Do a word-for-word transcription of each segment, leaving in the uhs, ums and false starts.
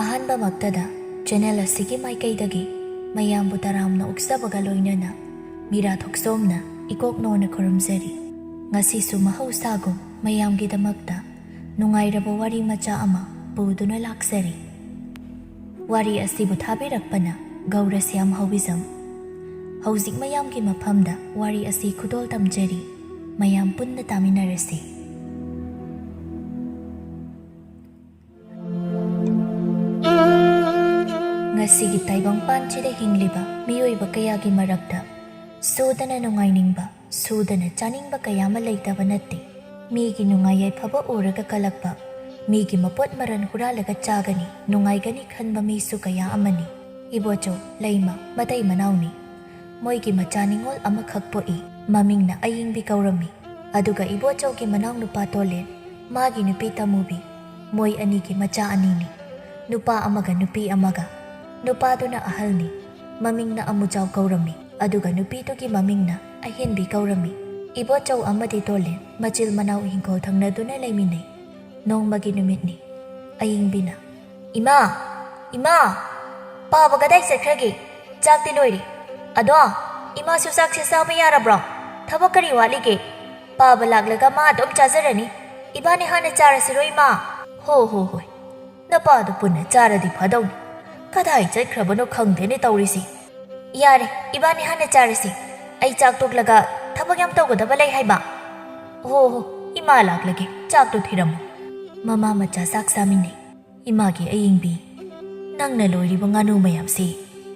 ꯑꯍꯥꯟꯕꯃꯛꯇꯗ channel ꯑꯁꯤꯒꯤ ꯃꯥꯏꯀꯩꯗꯒꯤ ꯃꯌꯥꯝꯕꯨ ꯇꯔꯥꯝꯅ ꯑꯣꯛꯆꯕꯒ ꯂꯣꯏꯅꯅ ꯃꯤꯔꯥ ꯊꯣꯛꯆꯣꯝꯅ ꯏꯀꯣꯛ ꯅꯣꯟꯅ ꯈꯨꯔꯨꯝꯖꯔꯤ꯫ ꯉꯁꯤꯁꯨ ꯃꯍꯧꯁꯥꯒꯨꯝ ꯃꯌꯥꯝꯒꯤꯗꯃꯛꯇ ꯅꯨꯡꯉꯥꯏꯔꯕ ꯋꯥꯔꯤ ꯃꯆꯥ ꯑꯃ ꯄꯨꯗꯨꯅ ꯂꯥꯛꯆꯔꯤ꯫ ꯋꯥꯔꯤ ꯑꯁꯤꯕꯨ ꯊꯥꯕꯤꯔꯛꯄꯅ ꯒꯧꯔꯁ꯭ꯌꯥꯝ ꯍꯧꯕꯤꯖꯝ꯫ ꯍꯧꯖꯤꯛ ꯃꯌꯥꯝꯒꯤ ꯃꯐꯝꯗ ꯋꯥꯔꯤ ꯑꯁꯤ ꯈꯨꯗꯣꯜ ꯇꯝꯖꯔꯤ꯫ ꯃꯌꯥꯝ ꯄꯨꯟꯅ ꯇꯥꯃꯤꯟꯅꯔꯁꯤ꯫ ꯉꯁꯤꯒꯤ ꯇꯥꯏꯕꯪꯄꯥꯟꯁꯤꯗ ꯍꯤꯡꯂꯤꯕ ꯃꯤꯑꯣꯏꯕ ꯀꯌꯥꯒꯤ ꯃꯔꯛꯇ ꯁꯨꯗꯅ ꯅꯨꯡꯉꯥꯏꯅꯤꯡꯕ, ꯁꯨꯗꯅ ꯆꯥꯅꯤꯡꯕ ꯀꯌꯥ ꯑꯃ ꯂꯩꯇꯕ ꯅꯠꯇꯦ꯫ ꯃꯤꯒꯤ ꯅꯨꯡꯉꯥꯏ ꯌꯥꯏꯐꯕ ꯎꯔꯒ ꯀꯜꯂꯛꯄ, ꯃꯤꯒꯤ ꯃꯄꯣꯠ ꯃꯔꯟ ꯍꯨꯔꯥꯜꯂꯒ ꯆꯥꯒꯅꯤ, ꯅꯨꯡꯉꯥꯏꯒꯅꯤ ꯈꯟꯕ ꯃꯤꯁꯨ ꯀꯌꯥ ꯑꯃꯅꯤ꯫ ꯏꯕꯣꯆꯧ, ꯂꯩꯃ, ꯃꯇꯩ ꯃꯅꯥꯎꯅꯤ꯫ ꯃꯣꯏꯒꯤ ꯃꯆꯥ ꯅꯤꯉꯣꯜ ꯑꯃꯈꯛ ꯄꯣꯛꯏ꯫ ꯃꯃꯤꯡꯅ ꯑꯌꯤꯡꯕꯤ ꯀꯧꯔꯝꯃꯤ꯫ ꯑꯗꯨꯒ ꯏꯕꯣꯆꯧꯒꯤ ꯃꯅꯥꯎꯅꯨꯄꯥ ꯇꯣꯂꯦꯟ, ꯃꯥꯒꯤ ꯅꯨꯄꯤ ꯇꯃꯨꯕꯤ, ꯃꯣꯏ ꯑꯅꯤꯒꯤ ꯃꯆꯥ ꯑꯅꯤꯅꯤ꯫ ꯅꯨꯄꯥ ꯑꯃꯒ ꯅꯨꯄꯤ ꯑꯃꯒ꯫ ꯅꯨꯄꯥꯗꯨꯅ ꯑꯍꯜꯅꯤ꯫ ꯃꯃꯤꯡꯅ ꯑꯃꯨꯖꯥꯎ ꯀꯧꯔꯝꯃꯤ꯫ ꯑꯗꯨꯒ ꯅꯨꯄꯤꯗꯨꯒꯤ ꯃꯃꯤꯡꯅ ꯑꯍꯦꯟꯕꯤ ꯀꯧꯔꯝꯃꯤ꯫ ꯏꯕꯣꯆꯧ ꯑꯃꯗꯤ ꯇꯣꯂꯦꯟ ꯃꯆꯤꯜ ꯃꯅꯥꯎ ꯏꯪꯈꯣꯜ ꯊꯪꯅꯗꯨꯅ ꯂꯩꯃꯤꯟꯅꯩ꯫ ꯅꯣꯡꯃꯒꯤ ꯅꯨꯃꯤꯠꯅꯤ꯫ ꯑꯌꯤꯡꯕꯤꯅ, "ꯏꯃꯥ! ꯏꯃꯥ! ꯄꯥꯕ ꯀꯗꯥꯏ ꯆꯠꯈ꯭ꯔꯒꯦ? ꯆꯥꯛꯇꯤ ꯂꯣꯏꯔꯦ꯫ ꯑꯗꯣ, ꯏꯃꯥꯁꯨ ꯆꯥꯛꯁꯦ ꯆꯥꯕ ꯌꯥꯔꯕ꯭ꯔꯣ? ꯊꯕꯛ ꯀꯔꯤ ꯋꯥꯠꯂꯤꯒꯦ? ꯄꯥꯕ ꯂꯥꯛꯂꯒ ꯃꯥ ꯑꯗꯨꯝ ꯆꯥꯖꯔꯅꯤ꯫ ꯏꯕꯥꯅꯤ ꯍꯥꯟꯅ ꯆꯥꯔꯁꯤꯔꯣ, ꯏꯃꯥ?" "ꯍꯣ, ꯍꯣ, ꯍꯣꯏ꯫ ꯅꯄꯥꯗꯨ ꯄꯨꯟꯅ ꯆꯥꯔꯗꯤ ꯐꯗꯧꯅꯤ꯫ ꯀꯗꯥꯏ ꯆꯠꯈ꯭ꯔꯕꯅꯣ ꯈꯪꯗꯦꯅꯦ ꯇꯧꯔꯤꯁꯤ꯫ ꯌꯥꯔꯦ, ꯏꯕꯥꯅꯤ ꯍꯥꯟꯅ ꯆꯥꯔꯁꯤ꯫ ꯑꯩ ꯆꯥꯛ ꯇꯣꯛꯂꯒ ꯊꯕꯛ ꯌꯥꯝ ꯇꯧꯒꯗꯕ ꯂꯩ ꯍꯥꯏꯕ꯫" "ꯍꯣ, ꯍꯣ, ꯏꯃꯥ ꯂꯥꯛꯂꯒꯦ꯫ ꯆꯥꯛꯇꯣ ꯊꯤꯔꯝꯃꯨ꯫" ꯃꯃꯥ ꯃꯆꯥ ꯆꯥꯛ ꯆꯥꯃꯤꯟꯅꯩ꯫ "ꯏꯃꯥꯒꯤ ꯑꯌꯤꯡꯕꯤ, ꯅꯪꯅ ꯂꯣꯏꯔꯤꯕ ꯉꯥꯅꯨ ꯃꯌꯥꯝꯁꯤ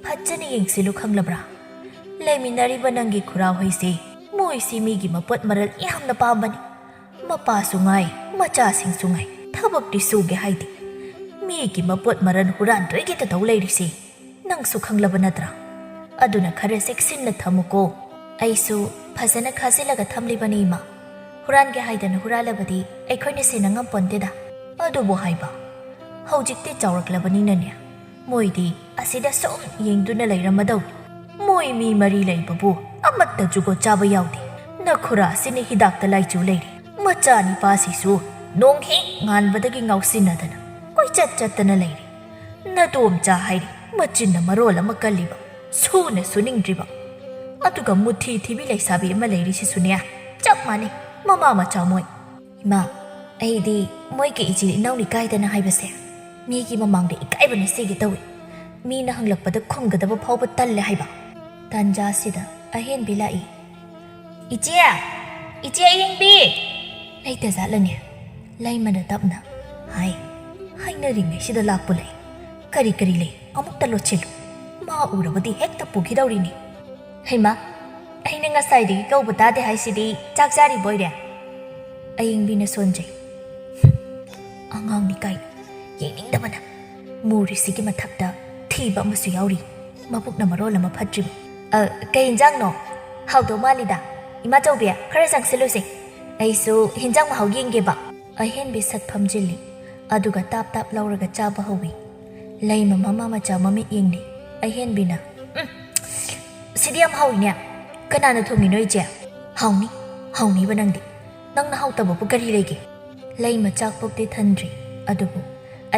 ꯐꯖꯅ ꯌꯦꯡꯁꯤꯜꯂꯨ ꯈꯪꯂꯕ꯭ꯔꯥ? ꯂꯩꯃꯤꯟꯅꯔꯤꯕ ꯅꯪꯒꯤ ꯈꯨꯔꯥꯍꯣꯏꯁꯤ, ꯃꯣꯏꯁꯤ ꯃꯤꯒꯤ ꯃꯄꯣꯠ ꯃꯔꯜ ꯌꯥꯝꯅ ꯄꯥꯝꯕꯅꯤ꯫ ꯃꯄꯥꯁꯨ ꯉꯥꯏ, ꯃꯆꯥꯁꯤꯡꯁꯨ ꯉꯥꯏ, ꯊꯕꯛꯇꯤ ꯁꯨꯒꯦ ꯍꯥꯏꯗꯦ꯫ ꯃꯤꯒꯤ ꯃꯄꯣꯠ ꯃꯔꯜ ꯍꯨꯔꯥꯟꯗꯣꯏꯒꯤ ꯇꯧ ꯂꯩꯔꯤꯁꯤ ꯅꯪꯁꯨ ꯈꯪꯂꯕ ꯅꯠꯇ꯭ꯔꯥ? ꯑꯗꯨꯅ ꯈꯔ ꯆꯦꯛꯁꯤꯟꯅ ꯊꯝꯃꯨꯀꯣ꯫" "ꯑꯩꯁꯨ ꯐꯖꯅ ꯈꯥꯖꯤꯜꯂꯒ ꯊꯝꯂꯤꯕꯅꯤ, ꯏꯃꯥ꯫ ꯍꯨꯔꯥꯟꯒꯦ ꯍꯥꯏꯗꯅ ꯍꯨꯔꯥꯜꯂꯕꯗꯤ ꯑꯩꯈꯣꯏꯅ ꯁꯦꯟꯅ ꯉꯝꯄꯣꯟꯇꯦꯗ꯫ ꯑꯗꯨꯕꯨ ꯍꯥꯏꯕ, ꯍꯧꯖꯤꯛꯇꯤ ꯆꯥꯎꯔꯛꯂꯕꯅꯤꯅꯅꯦ, ꯃꯣꯏꯗꯤ ꯑꯁꯤꯗ ꯁꯨꯝ ꯌꯦꯡꯗꯨꯅ ꯂꯩꯔꯝꯃꯗꯧꯅꯤ꯫ ꯃꯣꯏ ꯃꯤ ꯃꯔꯤ ꯂꯩꯕꯕꯨ ꯑꯃꯠꯇ ꯖꯨꯒꯣꯠ ꯆꯥꯕ ꯌꯥꯎꯗꯦ꯫ ꯅꯈꯨꯔꯥ ꯑꯁꯤꯅ ꯍꯤꯗꯥꯛꯇ ꯂꯥꯏꯆꯨ ꯂꯩꯔꯦ꯫ ꯃꯆꯥ ꯅꯤꯄꯥꯁꯤꯁꯨ ꯅꯣꯡ ꯍꯦꯛ ꯉꯥꯟꯕꯗꯒꯤ ꯉꯥꯎꯁꯤꯟꯅꯗꯅ ꯀꯣꯏꯆꯠ ꯆꯠꯇꯅ ꯂꯩꯔꯦ꯫ ꯅꯇꯣꯝꯆꯥ ꯍꯥꯏꯔꯤ, ꯃꯆꯤꯟꯅ ꯃꯔꯣꯜ ꯑꯃ ꯀꯜꯂꯤꯕ, ꯁꯨꯅ ꯁꯨꯅꯤꯡꯗ꯭ꯔꯤꯕ꯫ ꯑꯗꯨꯒ ꯃꯨꯊꯤ ꯊꯤꯕꯤ ꯂꯩꯁꯥꯕꯤ ꯑꯃ ꯂꯩꯔꯤꯁꯤꯁꯨꯅꯦ, ꯆꯞ ꯃꯥꯟꯅꯩ, ꯃꯃꯥ ꯃꯆꯥ ꯃꯣꯏ꯫ ꯏꯃꯥ, ꯑꯩꯗꯤ ꯃꯣꯏꯒꯤ ꯏꯆꯤꯜ ꯏꯅꯥꯎꯅꯤ ꯀꯥꯏꯗꯅ ꯍꯥꯏꯕꯁꯦ ꯃꯤꯒꯤ ꯃꯃꯥꯡꯗ ꯏꯀꯥꯏꯕꯅ ꯁꯤꯒꯦ ꯇꯧꯏ꯫ ꯃꯤꯅ ꯍꯪꯂꯛꯄꯗ ꯈꯨꯝꯒꯗꯕ ꯐꯥꯎꯕ ꯇꯜꯂꯦ ꯍꯥꯏꯕ꯫ ꯇꯥꯟꯖꯥꯁꯤꯗ ꯑꯍꯦꯟꯕꯤ ꯂꯥꯛꯏ꯫ "ꯏꯆꯦ! ꯏꯆꯦ ꯑꯌꯦꯡꯕꯤ!" ꯂꯩꯇꯖꯥꯠꯂꯅꯦ? ꯂꯩꯃꯅ ꯇꯞꯅ ꯍꯥꯏ꯫ ꯍꯥꯏꯅꯔꯤꯉꯩꯁꯤꯗ ꯂꯥꯛꯄ ꯂꯩ꯫ ꯀꯔꯤ ꯀꯔꯤ ꯂꯩ? ꯑꯃꯨꯛꯇ ꯂꯣꯠꯁꯤꯜꯂꯨ꯫ ꯃꯥ ꯎꯔꯕꯗꯤ ꯍꯦꯛꯇ ꯄꯨꯈꯤꯗꯧꯔꯤꯅꯤ꯫ "ꯍꯩꯃꯥ, ꯑꯩꯅ ꯉꯁꯥꯏꯗꯒꯤ ꯀꯧꯕ ꯇꯥꯗꯦ ꯍꯥꯏꯁꯤꯗꯤ ꯆꯥꯛ ꯆꯥꯔꯤꯕ ꯑꯣꯏꯔꯦ?" ꯑꯌꯦꯡꯕꯤꯅ ꯁꯣꯟꯖꯩ꯫ "ꯑꯉꯥꯡꯅꯤ ꯀꯥꯏꯅ ꯌꯦꯡꯅꯤꯡꯗꯕꯅ꯫ ꯃꯨꯔꯤꯁꯤꯒꯤ ꯃꯊꯛꯇ ꯊꯤꯕ ꯑꯃꯁꯨ ꯌꯥꯎꯔꯤ꯫ ꯃꯕꯨꯛꯅ ꯃꯔꯣꯜ ꯑꯃ ꯐꯠꯇ꯭ꯔꯤꯕ꯫ ꯑ, ꯀꯩ ꯏꯟꯖꯥꯡꯅꯣ? ꯍꯥꯎꯗꯧ ꯃꯥꯜꯂꯤꯗ꯫ ꯏꯃꯥ ꯆꯧꯕꯤ, ꯈꯔ ꯆꯪꯁꯤꯜꯂꯨꯁꯦ꯫ ꯑꯩꯁꯨ ꯍꯤꯟꯖꯥꯡ ꯃꯍꯥꯎ ꯌꯦꯡꯒꯦꯕ꯫" ꯑꯍꯦꯟꯕꯤ ꯁꯠ ꯐꯝꯖꯤꯜꯂꯤ, ꯑꯗꯨꯒ ꯇꯥꯞ ꯇꯥꯞ ꯂꯧꯔꯒ ꯆꯥꯕ ꯍꯧꯏ꯫ ꯂꯩꯃ ꯃꯃꯥ ꯃꯆꯥ ꯃꯃꯤꯠ ꯌꯦꯡꯅꯩ꯫ ꯑꯍꯦꯟꯕꯤꯅ, "ꯎꯝ, ꯁꯤꯗꯤ ꯌꯥꯝ ꯍꯥꯎꯏꯅꯦ꯫ ꯀꯅꯥꯅ ꯊꯣꯡꯉꯤꯅꯣ ꯏꯆꯦ?" "ꯍꯥꯎꯅꯤ, ꯍꯥꯎꯅꯤꯕ ꯅꯪꯗꯤ꯫ ꯅꯪꯅ ꯍꯥꯎꯇꯕꯕꯨ ꯀꯔꯤ ꯂꯩꯒꯦ?" ꯂꯩꯃ ꯆꯥꯛ ꯄꯨꯛꯇꯤ ꯊꯟꯗ꯭ꯔꯤ, ꯑꯗꯨꯕꯨ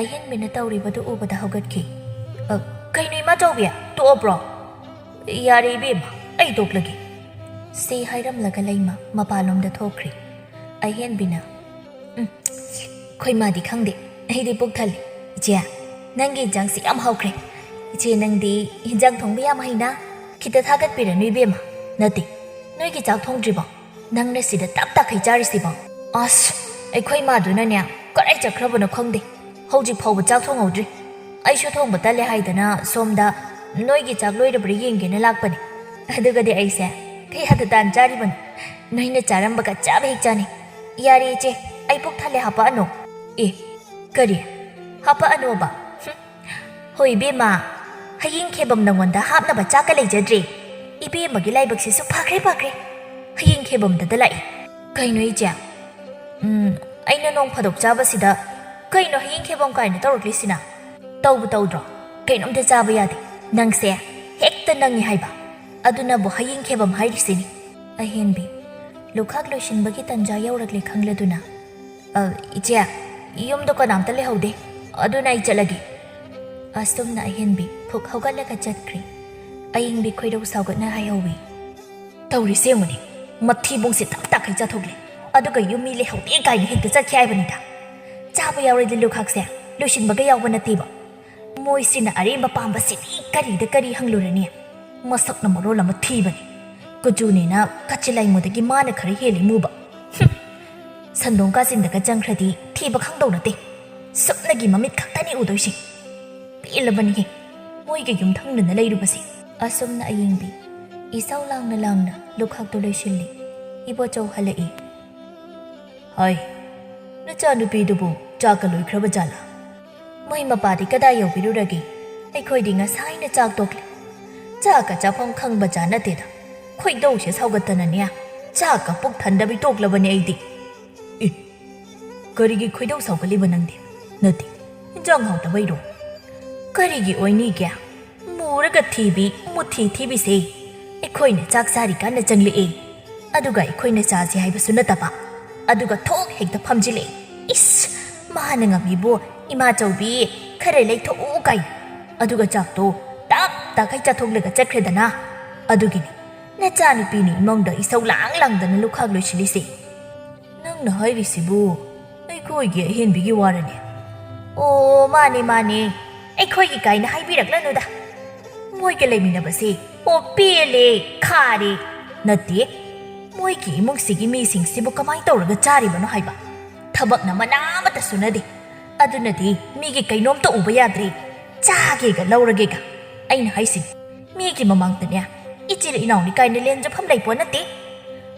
ꯑꯍꯦꯟꯕꯤꯅ ꯇꯧꯔꯤꯕꯗꯨ ꯎꯕꯗ ꯍꯧꯒꯠꯈꯤ꯫ "ꯑ, ꯀꯩꯅꯣ ꯏꯃꯥ ꯆꯧꯕꯤ, ꯇꯣꯛꯑꯕ꯭ꯔꯣ?" "ꯌꯥꯔꯦ ꯏꯕꯦꯝꯃ, ꯑꯩ ꯇꯣꯛꯂꯒꯦ꯫" ꯁꯤ ꯍꯥꯏꯔꯝꯂꯒ ꯂꯩꯃ ꯃꯄꯥꯟꯂꯣꯝꯗ ꯊꯣꯛꯈ꯭ꯔꯦ꯫ ꯑꯍꯦꯟꯕꯤꯅ, "ꯎꯝ, ꯑꯩꯈꯣꯏ ꯃꯥꯗꯤ ꯈꯪꯗꯦ, ꯑꯩꯗꯤ ꯄꯨꯛ ꯊꯜꯂꯦ꯫ ꯏꯆꯦ, ꯅꯪꯒꯤ ꯏꯟꯖꯥꯡꯁꯤ ꯌꯥꯝ ꯍꯥꯎꯈ꯭ꯔꯦ꯫ ꯏꯆꯦ, ꯅꯪꯗꯤ ꯏꯟꯖꯥꯡ ꯊꯣꯡꯕ ꯌꯥꯝ ꯍꯩꯅ꯫ ꯈꯤꯇ ꯊꯥꯒꯠꯄꯤꯔꯅꯨ ꯏꯕꯦꯝꯃ꯫ ꯅꯠꯇꯦ, ꯅꯣꯏꯒꯤ ꯆꯥꯛ ꯊꯣꯡꯗ꯭ꯔꯤꯕꯣ? ꯅꯪꯅ ꯁꯤꯗ ꯇꯞ ꯇꯥꯈꯩ ꯆꯥꯔꯤꯁꯤꯕꯣ? ꯑꯁ, ꯑꯩꯈꯣꯏ ꯃꯥꯗꯨꯅꯅꯦ ꯀꯗꯥꯏ ꯆꯠꯈ꯭ꯔꯕꯅꯣ ꯈꯪꯗꯦ꯫ ꯍꯧꯖꯤꯛ ꯐꯥꯎꯕ ꯆꯥꯛ ꯊꯣꯡꯍꯧꯗ꯭ꯔꯤ꯫ ꯑꯩꯁꯨ ꯊꯣꯡꯕ ꯇꯜꯂꯦ ꯍꯥꯏꯗꯅ ꯁꯣꯝꯗ ꯅꯣꯏꯒꯤ ꯆꯥꯛ ꯂꯣꯏꯔꯕ꯭ꯔꯥ ꯌꯦꯡꯒꯦꯅ ꯂꯥꯛꯄꯅꯦ꯫ ꯑꯗꯨꯒꯗꯤ ꯑꯩꯁꯦ ꯀꯌꯥꯗ ꯇꯥꯟ ꯆꯥꯔꯤꯕꯅꯣ? ꯅꯣꯏꯅ ꯆꯥꯔꯝꯕꯒ ꯆꯞ ꯍꯦꯛ ꯆꯥꯅꯩ꯫ ꯌꯥꯔꯦ ꯏꯆꯦ, ꯑꯩ ꯄꯨꯛ ꯊꯜꯂꯦ, ꯍꯥꯞꯄꯛꯑꯅꯨ꯫" "ꯑꯦ, ꯀꯔꯤ? ꯍꯥꯞꯄꯛꯑꯅꯣꯕ? ꯍꯨꯝ꯫ ꯍꯣꯏ ꯏꯕꯦꯝꯃ, ꯍꯌꯤꯡ ꯈꯦꯕꯝ ꯅꯪꯉꯣꯟꯗ ꯍꯥꯞꯅꯕ ꯆꯥꯛꯀ ꯂꯩꯖꯗ꯭ꯔꯦ꯫ ꯏꯕꯦꯝꯃꯒꯤ ꯂꯥꯏꯕꯛꯁꯤꯁꯨ ꯐꯈ꯭ꯔꯦ, ꯐꯈ꯭ꯔꯦ꯫ ꯍꯌꯤꯡ ꯈꯦꯕꯝꯗꯗ ꯂꯥꯛꯏ꯫ ꯀꯩꯅꯣ ꯏꯆꯦ? ꯎꯝ, ꯑꯩꯅ ꯅꯣꯡ ꯐꯥꯗꯣꯛ ꯆꯥꯕꯁꯤꯗ ꯀꯩꯅꯣ ꯍꯌꯤꯡ ꯈꯦꯕꯝ ꯀꯥꯏꯅ ꯇꯧꯔꯛꯂꯤꯁꯤꯅ? ꯇꯧꯕꯨ ꯇꯧꯗ꯭ꯔꯣ? ꯀꯩꯅꯣꯝꯇ ꯆꯥꯕ ꯌꯥꯗꯦ꯫ ꯅꯪꯁꯦ ꯍꯦꯛꯇ ꯅꯪꯉꯤ ꯍꯥꯏꯕ꯫ ꯑꯗꯨꯅꯕꯨ ꯍꯌꯤꯡ ꯈꯦꯕꯝ ꯍꯥꯏꯔꯤꯁꯤꯅꯤ꯫" ꯑꯍꯦꯟꯕꯤ, ꯂꯨꯈꯥꯛ ꯂꯣꯏꯁꯤꯟꯕꯒꯤ ꯇꯟꯖꯥ ꯌꯧꯔꯛꯂꯦ ꯈꯪꯂꯗꯨꯅ, "ꯑ, ꯏꯆꯦ, ꯌꯨꯝꯗ ꯀꯅꯥꯝꯇ ꯂꯩꯍꯧꯗꯦ, ꯑꯗꯨꯅ ꯑꯩ ꯆꯠꯂꯒꯦ꯫" ꯑꯁꯨꯝꯅ ꯑꯍꯦꯟꯕꯤ ꯐꯨꯛ ꯍꯧꯒꯠꯂꯒ ꯆꯠꯈ꯭ꯔꯦ꯫ ꯑꯌꯤꯡꯕꯤ ꯈꯣꯏꯗꯧ ꯁꯥꯎꯒꯠꯅ ꯍꯥꯏꯍꯧꯋꯤ, "ꯇꯧꯔꯤꯁꯦ ꯌꯦꯡꯉꯨꯅꯦ, ꯃꯊꯤꯕꯣꯡꯁꯦ ꯇꯞ ꯇꯥꯈꯩ ꯆꯥꯊꯣꯛꯂꯦ, ꯑꯗꯨꯒ ꯌꯨꯝ ꯃꯤ ꯂꯩꯍꯧꯗꯦ ꯀꯥꯏꯅ ꯍꯦꯛꯇ ꯆꯠꯈꯤ ꯍꯥꯏꯕꯅꯤꯗ꯫ ꯆꯥꯕ ꯌꯥꯎꯔꯗꯤ ꯂꯨꯈꯥꯛꯁꯦ ꯂꯣꯏꯁꯤꯟꯕꯒ ꯌꯥꯎꯕ ꯅꯠꯇꯦꯕ꯫ ꯃꯣꯏꯁꯤꯅ ꯑꯔꯦꯝꯕ ꯄꯥꯝꯕꯁꯤꯗꯤ ꯀꯔꯤꯗ ꯀꯔꯤ ꯍꯪꯂꯨꯔꯅꯤ? ꯃꯁꯛꯅ ꯃꯔꯣꯜ ꯑꯃ ꯊꯤꯕꯅꯤ, ꯀꯨꯆꯨꯅꯦꯅ ꯀꯥꯆꯤꯂꯥꯏꯃꯨꯗꯒꯤ ꯃꯥꯅ ꯈꯔ ꯍꯦꯜꯂꯤ ꯃꯨꯕ꯫ ꯍꯨꯝ! ꯁꯟꯗꯣꯡ ꯀꯥꯆꯤꯟꯗꯒ ꯆꯪꯈ꯭ꯔꯗꯤ ꯊꯤꯕ ꯈꯪꯗꯧ ꯅꯠꯇꯦ, ꯁꯨꯞꯅꯒꯤ ꯃꯃꯤꯠ ꯈꯛꯇꯅꯤ ꯎꯗꯣꯏꯁꯦ꯫ ꯄꯦꯜꯂꯕꯅꯤꯍꯦ, ꯃꯣꯏꯒ ꯌꯨꯝꯊꯪꯅꯅ ꯂꯩꯔꯨꯕꯁꯦ꯫" ꯑꯁꯨꯝꯅ ꯑꯌꯤꯡꯕꯤ ꯏꯁꯧ ꯂꯥꯡꯅ ꯂꯥꯡꯅ ꯂꯨꯈꯥꯛꯇꯨ ꯂꯣꯏꯁꯤꯜꯂꯤ꯫ ꯏꯕꯣꯆꯧ ꯍꯜꯂꯛꯏ꯫ "ꯍꯥꯏ, ꯅꯆꯥꯅꯨꯄꯤꯗꯨꯕꯨ ꯆꯥꯛꯀ ꯂꯣꯏꯈ꯭ꯔꯕ ꯖꯥꯠꯂꯥ?" "ꯃꯣꯏ ꯃꯄꯥꯗꯤ ꯀꯗꯥꯏ ꯌꯧꯕꯤꯔꯨꯔꯒꯦ? ꯑꯩꯈꯣꯏꯗꯤ ꯉꯁꯥꯏꯅ ꯆꯥꯛ ꯇꯣꯛꯂꯦ꯫ ꯆꯥꯛꯀ ꯆꯥꯐꯝ ꯈꯪꯕ ꯖꯥꯠ ꯅꯠꯇꯦꯗ꯫ ꯈꯣꯏꯗꯧꯁꯦ ꯁꯥꯎꯒꯠꯇꯅꯅꯦ, ꯆꯥꯛꯀ ꯄꯨꯛ ꯊꯟꯗꯕꯤ ꯇꯣꯛꯂꯕꯅꯦ ꯑꯩꯗꯤ꯫" "ꯑꯦ, ꯀꯔꯤꯒꯤ ꯈꯣꯏꯗꯧ ꯁꯥꯎꯒꯠꯂꯤꯕ ꯅꯪꯗꯤ? ꯅꯠꯇꯦ, ꯏꯟꯖꯥꯡ ꯍꯥꯎꯇꯕꯩꯔꯣ?" "ꯀꯔꯤꯒꯤ ꯑꯣꯏꯅꯤꯒꯦ? ꯃꯨꯔꯒ ꯊꯤꯕꯤ, ꯃꯨꯊꯤ ꯊꯤꯕꯤꯁꯦ ꯑꯩꯈꯣꯏꯅ ꯆꯥꯛ ꯆꯥꯔꯤꯀꯥꯟꯗ ꯆꯪꯂꯛꯑꯦ, ꯑꯗꯨꯒ ꯑꯩꯈꯣꯏꯅ ꯆꯥꯁꯦ ꯍꯥꯏꯕꯁꯨ ꯅꯠꯇꯕ, ꯑꯗꯨꯒ ꯊꯣꯛ ꯍꯦꯛꯇ ꯐꯝꯖꯤꯜꯂꯛꯑꯦ꯫ ꯏꯁ, ꯃꯥꯅ ꯉꯝꯃꯤꯕꯨ, ꯏꯃꯥ ꯆꯧꯕꯤ, ꯈꯔ ꯂꯩꯊꯣꯛꯎ ꯀꯥꯏ꯫ ꯑꯗꯨꯒ ꯆꯥꯛꯇꯣ ꯇꯞ ꯇꯥꯈꯩ ꯆꯥꯊꯣꯛꯂꯒ ꯆꯠꯈ꯭ꯔꯦꯗꯅ꯫ ꯑꯗꯨꯒꯤꯅꯤ ꯅꯆꯥꯅꯨꯄꯤꯅ ꯏꯃꯨꯡꯗ ꯏꯁꯧ ꯂꯥꯡ ꯂꯥꯡꯗꯅ ꯂꯨꯈꯥꯛ ꯂꯣꯏꯁꯤꯜꯂꯤꯁꯦ꯫" "ꯅꯪꯅ ꯍꯥꯏꯔꯤꯁꯤꯕꯨ ꯑꯩꯈꯣꯏꯒꯤ ꯑꯍꯦꯟꯕꯤꯒꯤ ꯋꯥꯔꯅꯦ?" "ꯑꯣ, ꯃꯥꯅꯦ, ꯃꯥꯅꯦ, ꯑꯩꯈꯣꯏꯒꯤ ꯀꯥꯏꯅ ꯍꯥꯏꯕꯤꯔꯛꯂꯅꯨꯗ꯫ ꯃꯣꯏꯒ ꯂꯩꯃꯤꯟꯅꯕꯁꯦ, ꯑꯣ, ꯄꯦꯜꯂꯦ, ꯈꯥꯔꯦ꯫ ꯅꯠꯇꯦ, ꯃꯣꯏꯒꯤ ꯏꯃꯨꯡꯁꯤꯒꯤ ꯃꯤꯁꯤꯡꯁꯤꯕꯨ ꯀꯃꯥꯏꯅ ꯇꯧꯔꯒ ꯆꯥꯔꯤꯕꯅꯣ ꯍꯥꯏꯕ? ꯊꯕꯛꯅ ꯃꯅꯥ ꯑꯃꯠꯇ ꯁꯨꯅꯗꯦ꯫ ꯑꯗꯨꯅꯗꯤ ꯃꯤꯒꯤ ꯀꯩꯅꯣꯝꯇ ꯎꯕ ꯌꯥꯗ꯭ꯔꯦ꯫ ꯆꯥꯒꯦꯒ ꯂꯧꯔꯒꯦꯒ꯫ ꯑꯩꯅ ꯍꯥꯏꯁꯤꯅꯤ, ꯃꯤꯒꯤ ꯃꯃꯥꯡꯗꯅꯦ ꯏꯆꯤꯜ ꯏꯅꯥꯎꯅꯤ ꯀꯥꯏꯅ ꯂꯦꯟꯖꯐꯝ ꯂꯩꯄꯣꯠ ꯅꯠꯇꯦ꯫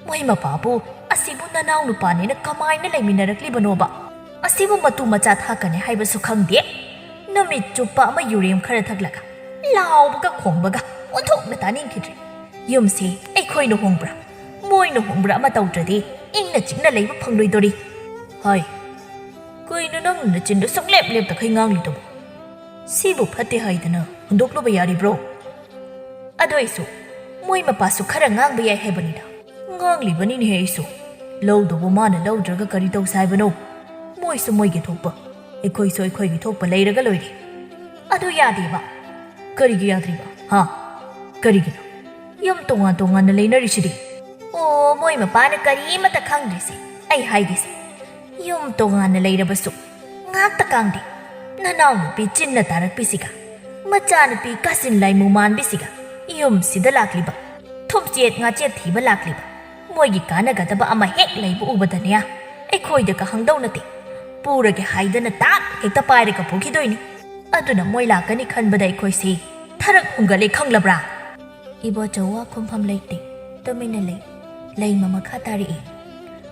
ꯃꯣꯏ ꯃꯄꯥꯕꯨ ꯑꯁꯤꯕꯨ ꯅꯅꯥꯎ ꯅꯨꯄꯥꯅꯦꯅ ꯀꯃꯥꯏꯅ ꯂꯩꯃꯤꯟꯅꯔꯛꯂꯤꯕꯅꯣꯕ? ꯑꯁꯤꯕꯨ ꯃꯇꯨ ꯃꯆꯥ ꯊꯥꯛꯀꯅꯤ ꯍꯥꯏꯕꯁꯨ ꯈꯪꯗꯦ꯫ ꯅꯨꯃꯤꯠ ꯆꯨꯞꯄ ꯑꯃ ꯌꯨꯔꯦꯝ ꯈꯔ ꯊꯛꯂꯒ ꯂꯥꯎꯕꯒ ꯈꯣꯡꯕꯒ ꯑꯣꯟꯊꯣꯛꯅ ꯇꯥꯅꯤꯡꯈꯤꯗ꯭ꯔꯦ꯫ ꯌꯨꯝꯁꯦ ꯑꯩꯈꯣꯏꯅ ꯍꯣꯡꯕ꯭ꯔꯥ, ꯃꯣꯏꯅ ꯍꯣꯡꯕ꯭ꯔꯥ ꯑꯃ ꯇꯧꯗ꯭ꯔꯗꯤ ꯏꯪꯅ ꯆꯤꯛꯅ ꯂꯩꯕ ꯐꯪꯂꯣꯏꯗꯣꯔꯤ꯫ ꯍꯥꯏ, ꯀꯩꯅꯣ ꯅꯪ ꯅꯆꯤꯟꯗꯣ ꯁꯨꯡꯂꯦꯞ ꯂꯦꯞꯇꯈꯩ ꯉꯥꯡꯂꯤꯗꯨꯕꯨ? ꯁꯤꯕꯨ ꯐꯠꯇꯦ ꯍꯥꯏꯗꯅ ꯍꯨꯟꯗꯣꯛꯂꯨꯕ ꯌꯥꯔꯤꯕ꯭ꯔꯣ? ꯑꯗꯨ ꯑꯩꯁꯨ ꯃꯣꯏ ꯃꯄꯥꯁꯨ ꯈꯔ ꯉꯥꯡꯕ ꯌꯥꯏ ꯍꯥꯏꯕꯅꯤꯗ꯫ ꯉꯥꯡꯂꯤꯕꯅꯤꯅꯦꯍꯦ ꯑꯩꯁꯨ꯫ ꯂꯧꯗꯨꯕꯨ ꯃꯥꯅ ꯂꯧꯗ꯭ꯔꯒ ꯀꯔꯤ ꯇꯧꯁꯦ ꯍꯥꯏꯕꯅꯣ? ꯃꯣꯏꯁꯨ ꯃꯣꯏꯒꯤ ꯊꯣꯛꯄ, ꯑꯩꯈꯣꯏꯁꯨ ꯑꯩꯈꯣꯏꯒꯤ ꯊꯣꯛꯄ ꯂꯩꯔꯒ ꯂꯣꯏꯔꯦ꯫ ꯑꯗꯨ ꯌꯥꯗꯦꯕ꯫ ꯀꯔꯤꯒꯤ ꯌꯥꯗ꯭ꯔꯤꯕ? ꯍꯥ? ꯀꯔꯤꯒꯤꯅꯣ? ꯌꯨꯝ ꯇꯣꯉꯥꯟ ꯇꯣꯉꯥꯟꯅ ꯂꯩꯅꯔꯤꯁꯤꯗꯤ? ꯑꯣ, ꯃꯣꯏ ꯃꯄꯥꯅ ꯀꯔꯤꯃꯠꯇ ꯈꯪꯗ꯭ꯔꯤꯁꯦ꯫ ꯑꯩ ꯍꯥꯏꯒꯦꯁꯦ, ꯌꯨꯝ ꯇꯣꯉꯥꯟꯅ ꯂꯩꯔꯕꯁꯨ ꯉꯥꯛꯇ ꯀꯥꯡꯗꯦ꯫ ꯅꯅꯥꯎꯅꯨꯄꯤ ꯆꯤꯟꯅ ꯇꯥꯔꯛꯄꯤꯁꯤꯒ, ꯃꯆꯥꯅꯨꯄꯤ ꯀꯥꯆꯤꯟ ꯂꯥꯏꯃꯨ ꯃꯥꯟꯕꯤꯁꯤꯒ, ꯌꯨꯝꯁꯤꯗ ꯂꯥꯛꯂꯤꯕ ꯊꯨꯝꯆꯦꯠ ꯉꯥꯆꯦꯠ ꯊꯤꯕ ꯂꯥꯛꯂꯤꯕ, ꯃꯣꯏꯒꯤ ꯀꯥꯟꯅꯒꯗꯕ ꯑꯃ ꯍꯦꯛ ꯂꯩꯕ ꯎꯕꯗꯅꯦ, ꯑꯩꯈꯣꯏꯗꯒ ꯍꯪꯗꯧ ꯅꯠꯇꯦ, ꯄꯨꯔꯒꯦ ꯍꯥꯏꯗꯅ ꯇꯥꯛ ꯍꯦꯛꯇ ꯄꯥꯏꯔꯒ ꯄꯨꯈꯤꯗꯣꯏꯅꯤ꯫ ꯑꯗꯨꯅ ꯃꯣꯏ ꯂꯥꯛꯀꯅꯤ ꯈꯟꯕꯗ ꯑꯩꯈꯣꯏꯁꯦ ꯊꯔꯛ ꯍꯨꯡꯒꯠꯂꯦ, ꯈꯪꯂꯕ꯭ꯔꯥ? ꯏꯕꯣꯆꯧ ꯋꯥ ꯈꯨꯝꯐꯝ ꯂꯩꯇꯦ, ꯇꯨꯃꯤꯟꯅ ꯂꯩ꯫ ꯂꯩꯃ ꯃꯈꯥ ꯇꯥꯔꯛꯏ꯫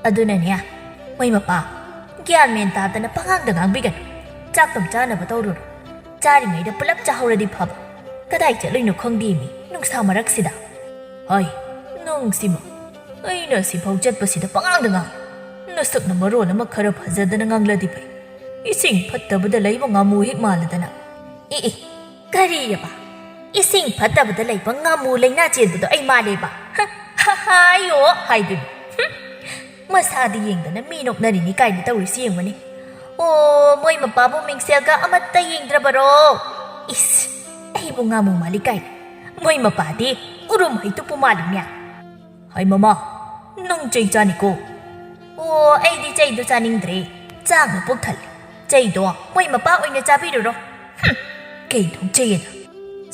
ꯑꯗꯨꯅꯅꯦ, ꯃꯣꯏ ꯃꯄꯥ, ꯒ꯭ꯌꯥꯟ ꯃꯦꯟ ꯇꯥꯗꯅ ꯄꯉꯥꯡꯗ ꯉꯥꯡꯕꯤꯒꯅꯨ꯫ ꯆꯥꯛꯇꯨꯝ ꯆꯥꯅꯕ ꯇꯧꯔꯨꯔꯣ꯫ ꯆꯥꯔꯤꯉꯩꯗ ꯄꯨꯂꯞ ꯆꯥꯍꯧꯔꯗꯤ ꯐꯕ꯫ ꯀꯗꯥꯏ ꯆꯠꯂꯨꯏꯅꯣ ꯈꯪꯗꯦꯃꯤ, ꯅꯨꯡꯁꯥ ꯃꯔꯛꯁꯤꯗ꯫ ꯍꯥꯏ, ꯅꯪꯁꯤꯃ꯫ ꯑꯩꯅ ꯁꯤꯐꯥꯎ ꯆꯠꯄꯁꯤꯗ ꯄꯉꯥꯡꯗ ꯉꯥꯡ꯫ ꯅꯁꯛꯅ ꯃꯔꯣꯟ ꯑꯃ ꯈꯔ ꯐꯖꯗꯅ ꯉꯥꯡꯂꯗꯤ ꯐꯩ꯫ ꯏꯁꯤꯡ ꯐꯠꯇꯕꯗ ꯂꯩꯕ ꯉꯥꯃꯨ ꯍꯦꯛ ꯃꯥꯜꯂꯗꯅ꯫ ꯑꯦ, ꯑꯦ, ꯀꯔꯤꯑꯕ? ꯏꯁꯤꯡ ꯐꯠꯇꯕꯗ ꯂꯩꯕ ꯉꯥꯃꯨ ꯂꯩꯅꯥ ꯆꯦꯟꯕꯗꯣ ꯑꯩ ꯃꯥꯜꯂꯦꯕ? ꯍ, ꯍ, ꯍꯥꯏꯌꯣ ꯍꯥꯏꯗꯨꯅꯤ꯫ ꯍꯨꯝ꯫ ꯃꯁꯥꯗꯤ ꯌꯦꯡꯗꯅ ꯃꯤ ꯅꯣꯛꯅꯔꯤꯅꯤ ꯀꯥꯏꯅ ꯇꯧꯔꯤꯁꯤ ꯌꯦꯡꯉꯨꯅꯦ꯫ ꯑꯣ, ꯃꯣꯏ ꯃꯄꯥꯕꯨ ꯃꯤꯡꯁꯦꯜꯒ ꯑꯃꯠꯇ ꯌꯦꯡꯗ꯭ꯔꯕꯔꯣ? ꯏꯁ, ꯑꯩꯕꯨ ꯉꯥꯃꯨ ꯃꯥꯜꯂꯤ ꯀꯥꯏꯅ꯫ ꯃꯣꯏ ꯃꯄꯥꯗꯤ ꯎꯔꯨꯝ ꯍꯩꯇꯨꯞꯄꯨ ꯃꯥꯜꯂꯤꯅꯦ꯫ ꯍꯥꯏ ꯃꯃꯥ, ꯅꯪ ꯆꯩ ꯆꯥꯅꯤꯀꯣ꯫ ꯑꯣ, ꯑꯩꯗꯤ ꯆꯩꯗꯣ ꯆꯥꯅꯤꯡꯗ꯭ꯔꯦ꯫ ꯆꯥꯛꯅ ꯄꯨꯛ ꯊꯜꯂꯦ꯫ ꯆꯩꯗꯣ ꯃꯣꯏ ꯃꯄꯥ ꯑꯣꯏꯅ ꯆꯥꯕꯤꯔꯨꯔꯣ꯫ ꯍꯨꯝ, ꯀꯩꯅꯣ ꯆꯩ ꯑꯅ?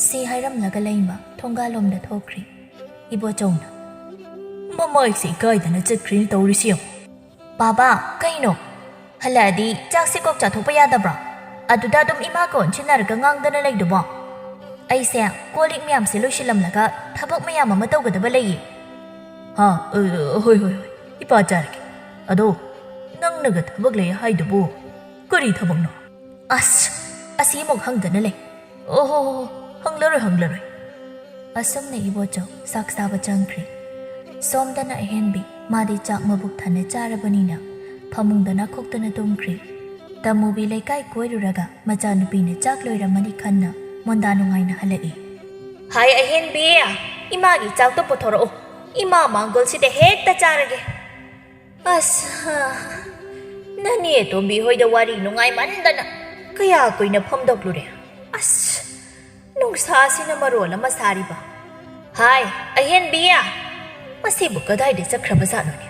ꯁꯤ ꯍꯥꯏꯔꯝꯂꯒ ꯂꯩꯃ ꯊꯣꯡꯒꯥꯜꯂꯣꯝꯗ ꯊꯣꯛꯈ꯭ꯔꯦ꯫ ꯏꯕꯣꯆꯧꯅ, ꯃꯃꯥꯏꯁꯦ ꯏꯀꯥꯏꯗꯅ ꯆꯠꯈ꯭ꯔꯦꯅꯦ ꯇꯧꯔꯤꯁꯤ ꯌꯦꯡꯉꯨ꯫ ꯕꯥꯕꯥ, ꯀꯩꯅꯣ? ꯍꯜꯂꯛꯑꯗꯤ ꯆꯥꯛꯁꯦ ꯀꯣꯛ ꯆꯥꯊꯣꯛꯄ ꯌꯥꯗꯕ꯭ꯔꯣ? ꯑꯗꯨꯗ ꯑꯗꯨꯝ ꯏꯃꯥꯒ ꯑꯣꯟꯁꯤꯟꯅꯔꯒ ꯉꯥꯡꯗꯅ ꯂꯩꯗꯨꯕꯣ? ꯑꯩꯁꯦ ꯀꯣꯜ ꯂꯤꯛ ꯃꯌꯥꯝꯁꯦ ꯂꯣꯏꯁꯤꯜꯂꯝꯂꯒ ꯊꯕꯛ ꯃꯌꯥꯝ ꯑꯃ ꯇꯧꯒꯗꯕ ꯂꯩꯌꯦ꯫ ꯍꯥ, ꯑ, ꯍꯣꯏ, ꯍꯣꯏ, ꯍꯣꯏ, ꯏꯄꯥ ꯆꯥꯔꯒꯦ꯫ ꯑꯗꯣ, ꯅꯪꯅꯒ ꯊꯕꯛ ꯂꯩ ꯍꯥꯏꯗꯨꯕꯨ ꯀꯔꯤ ꯊꯕꯛꯅꯣ? ꯑꯁ, ꯑꯁꯤ ꯑꯃꯨꯛ ꯍꯪꯗꯅ ꯂꯩ꯫ ꯑꯣꯍꯣ, ꯍꯪꯂꯔꯣꯏ, ꯍꯪꯂꯔꯣꯏ꯫ ꯑꯁꯨꯝꯅ ꯏꯕꯣꯆꯧ ꯆꯥꯛ ꯆꯥꯕ ꯆꯪꯈ꯭ꯔꯦ꯫ ꯁꯣꯝꯗꯅ ꯑꯍꯦꯟꯕꯤ, ꯃꯥꯗꯤ ꯆꯥꯛ ꯃꯕꯨꯛ ꯊꯟꯅ ꯆꯥꯔꯕꯅꯤꯅ ꯐꯃꯨꯡꯗ ꯅꯥꯈꯣꯛꯇꯅ ꯇꯨꯝꯈ꯭ꯔꯦ꯫ ꯇꯃꯨꯕꯤ ꯂꯩꯀꯥꯏ ꯀꯣꯏꯔꯨꯔꯒ ꯃꯆꯥꯅꯨꯄꯤꯅ ꯆꯥꯛ ꯂꯣꯏꯔꯝꯃꯅꯤ ꯈꯟꯅ ꯃꯣꯟꯗꯥ ꯅꯨꯡꯉꯥꯏꯅ ꯍꯜꯂꯛꯏ꯫ ꯍꯥꯏ ꯑꯍꯦꯟꯕꯤ, ꯏꯃꯥꯒꯤ ꯆꯥꯛꯇꯣ ꯄꯨꯊꯣꯔꯛꯑꯣ, ꯏꯃꯥ ꯃꯥꯡꯒꯣꯜꯁꯤꯗ ꯍꯦꯛꯇ ꯆꯥꯔꯒꯦ꯫ ꯑꯁ, ꯅꯅꯦ ꯇꯣꯝꯕꯤ ꯍꯣꯏꯗ ꯋꯥꯔꯤ ꯅꯨꯡꯉꯥꯏꯃꯟꯗꯅ ꯀꯌꯥ ꯀꯨꯏꯅ ꯐꯝꯗꯣꯛꯂꯨꯔꯦ꯫ ꯑꯁ, ꯅꯨꯡꯁꯥꯁꯤꯅ ꯃꯔꯣꯜ ꯑꯃ ꯁꯥꯔꯤꯕ꯫ ꯍꯥꯏ, ꯑꯍꯦꯟꯕꯤ! ꯃꯁꯤꯕꯨ ꯀꯗꯥꯏꯗ ꯆꯠꯈ꯭ꯔꯕꯖꯥꯠꯅꯣꯅꯦ?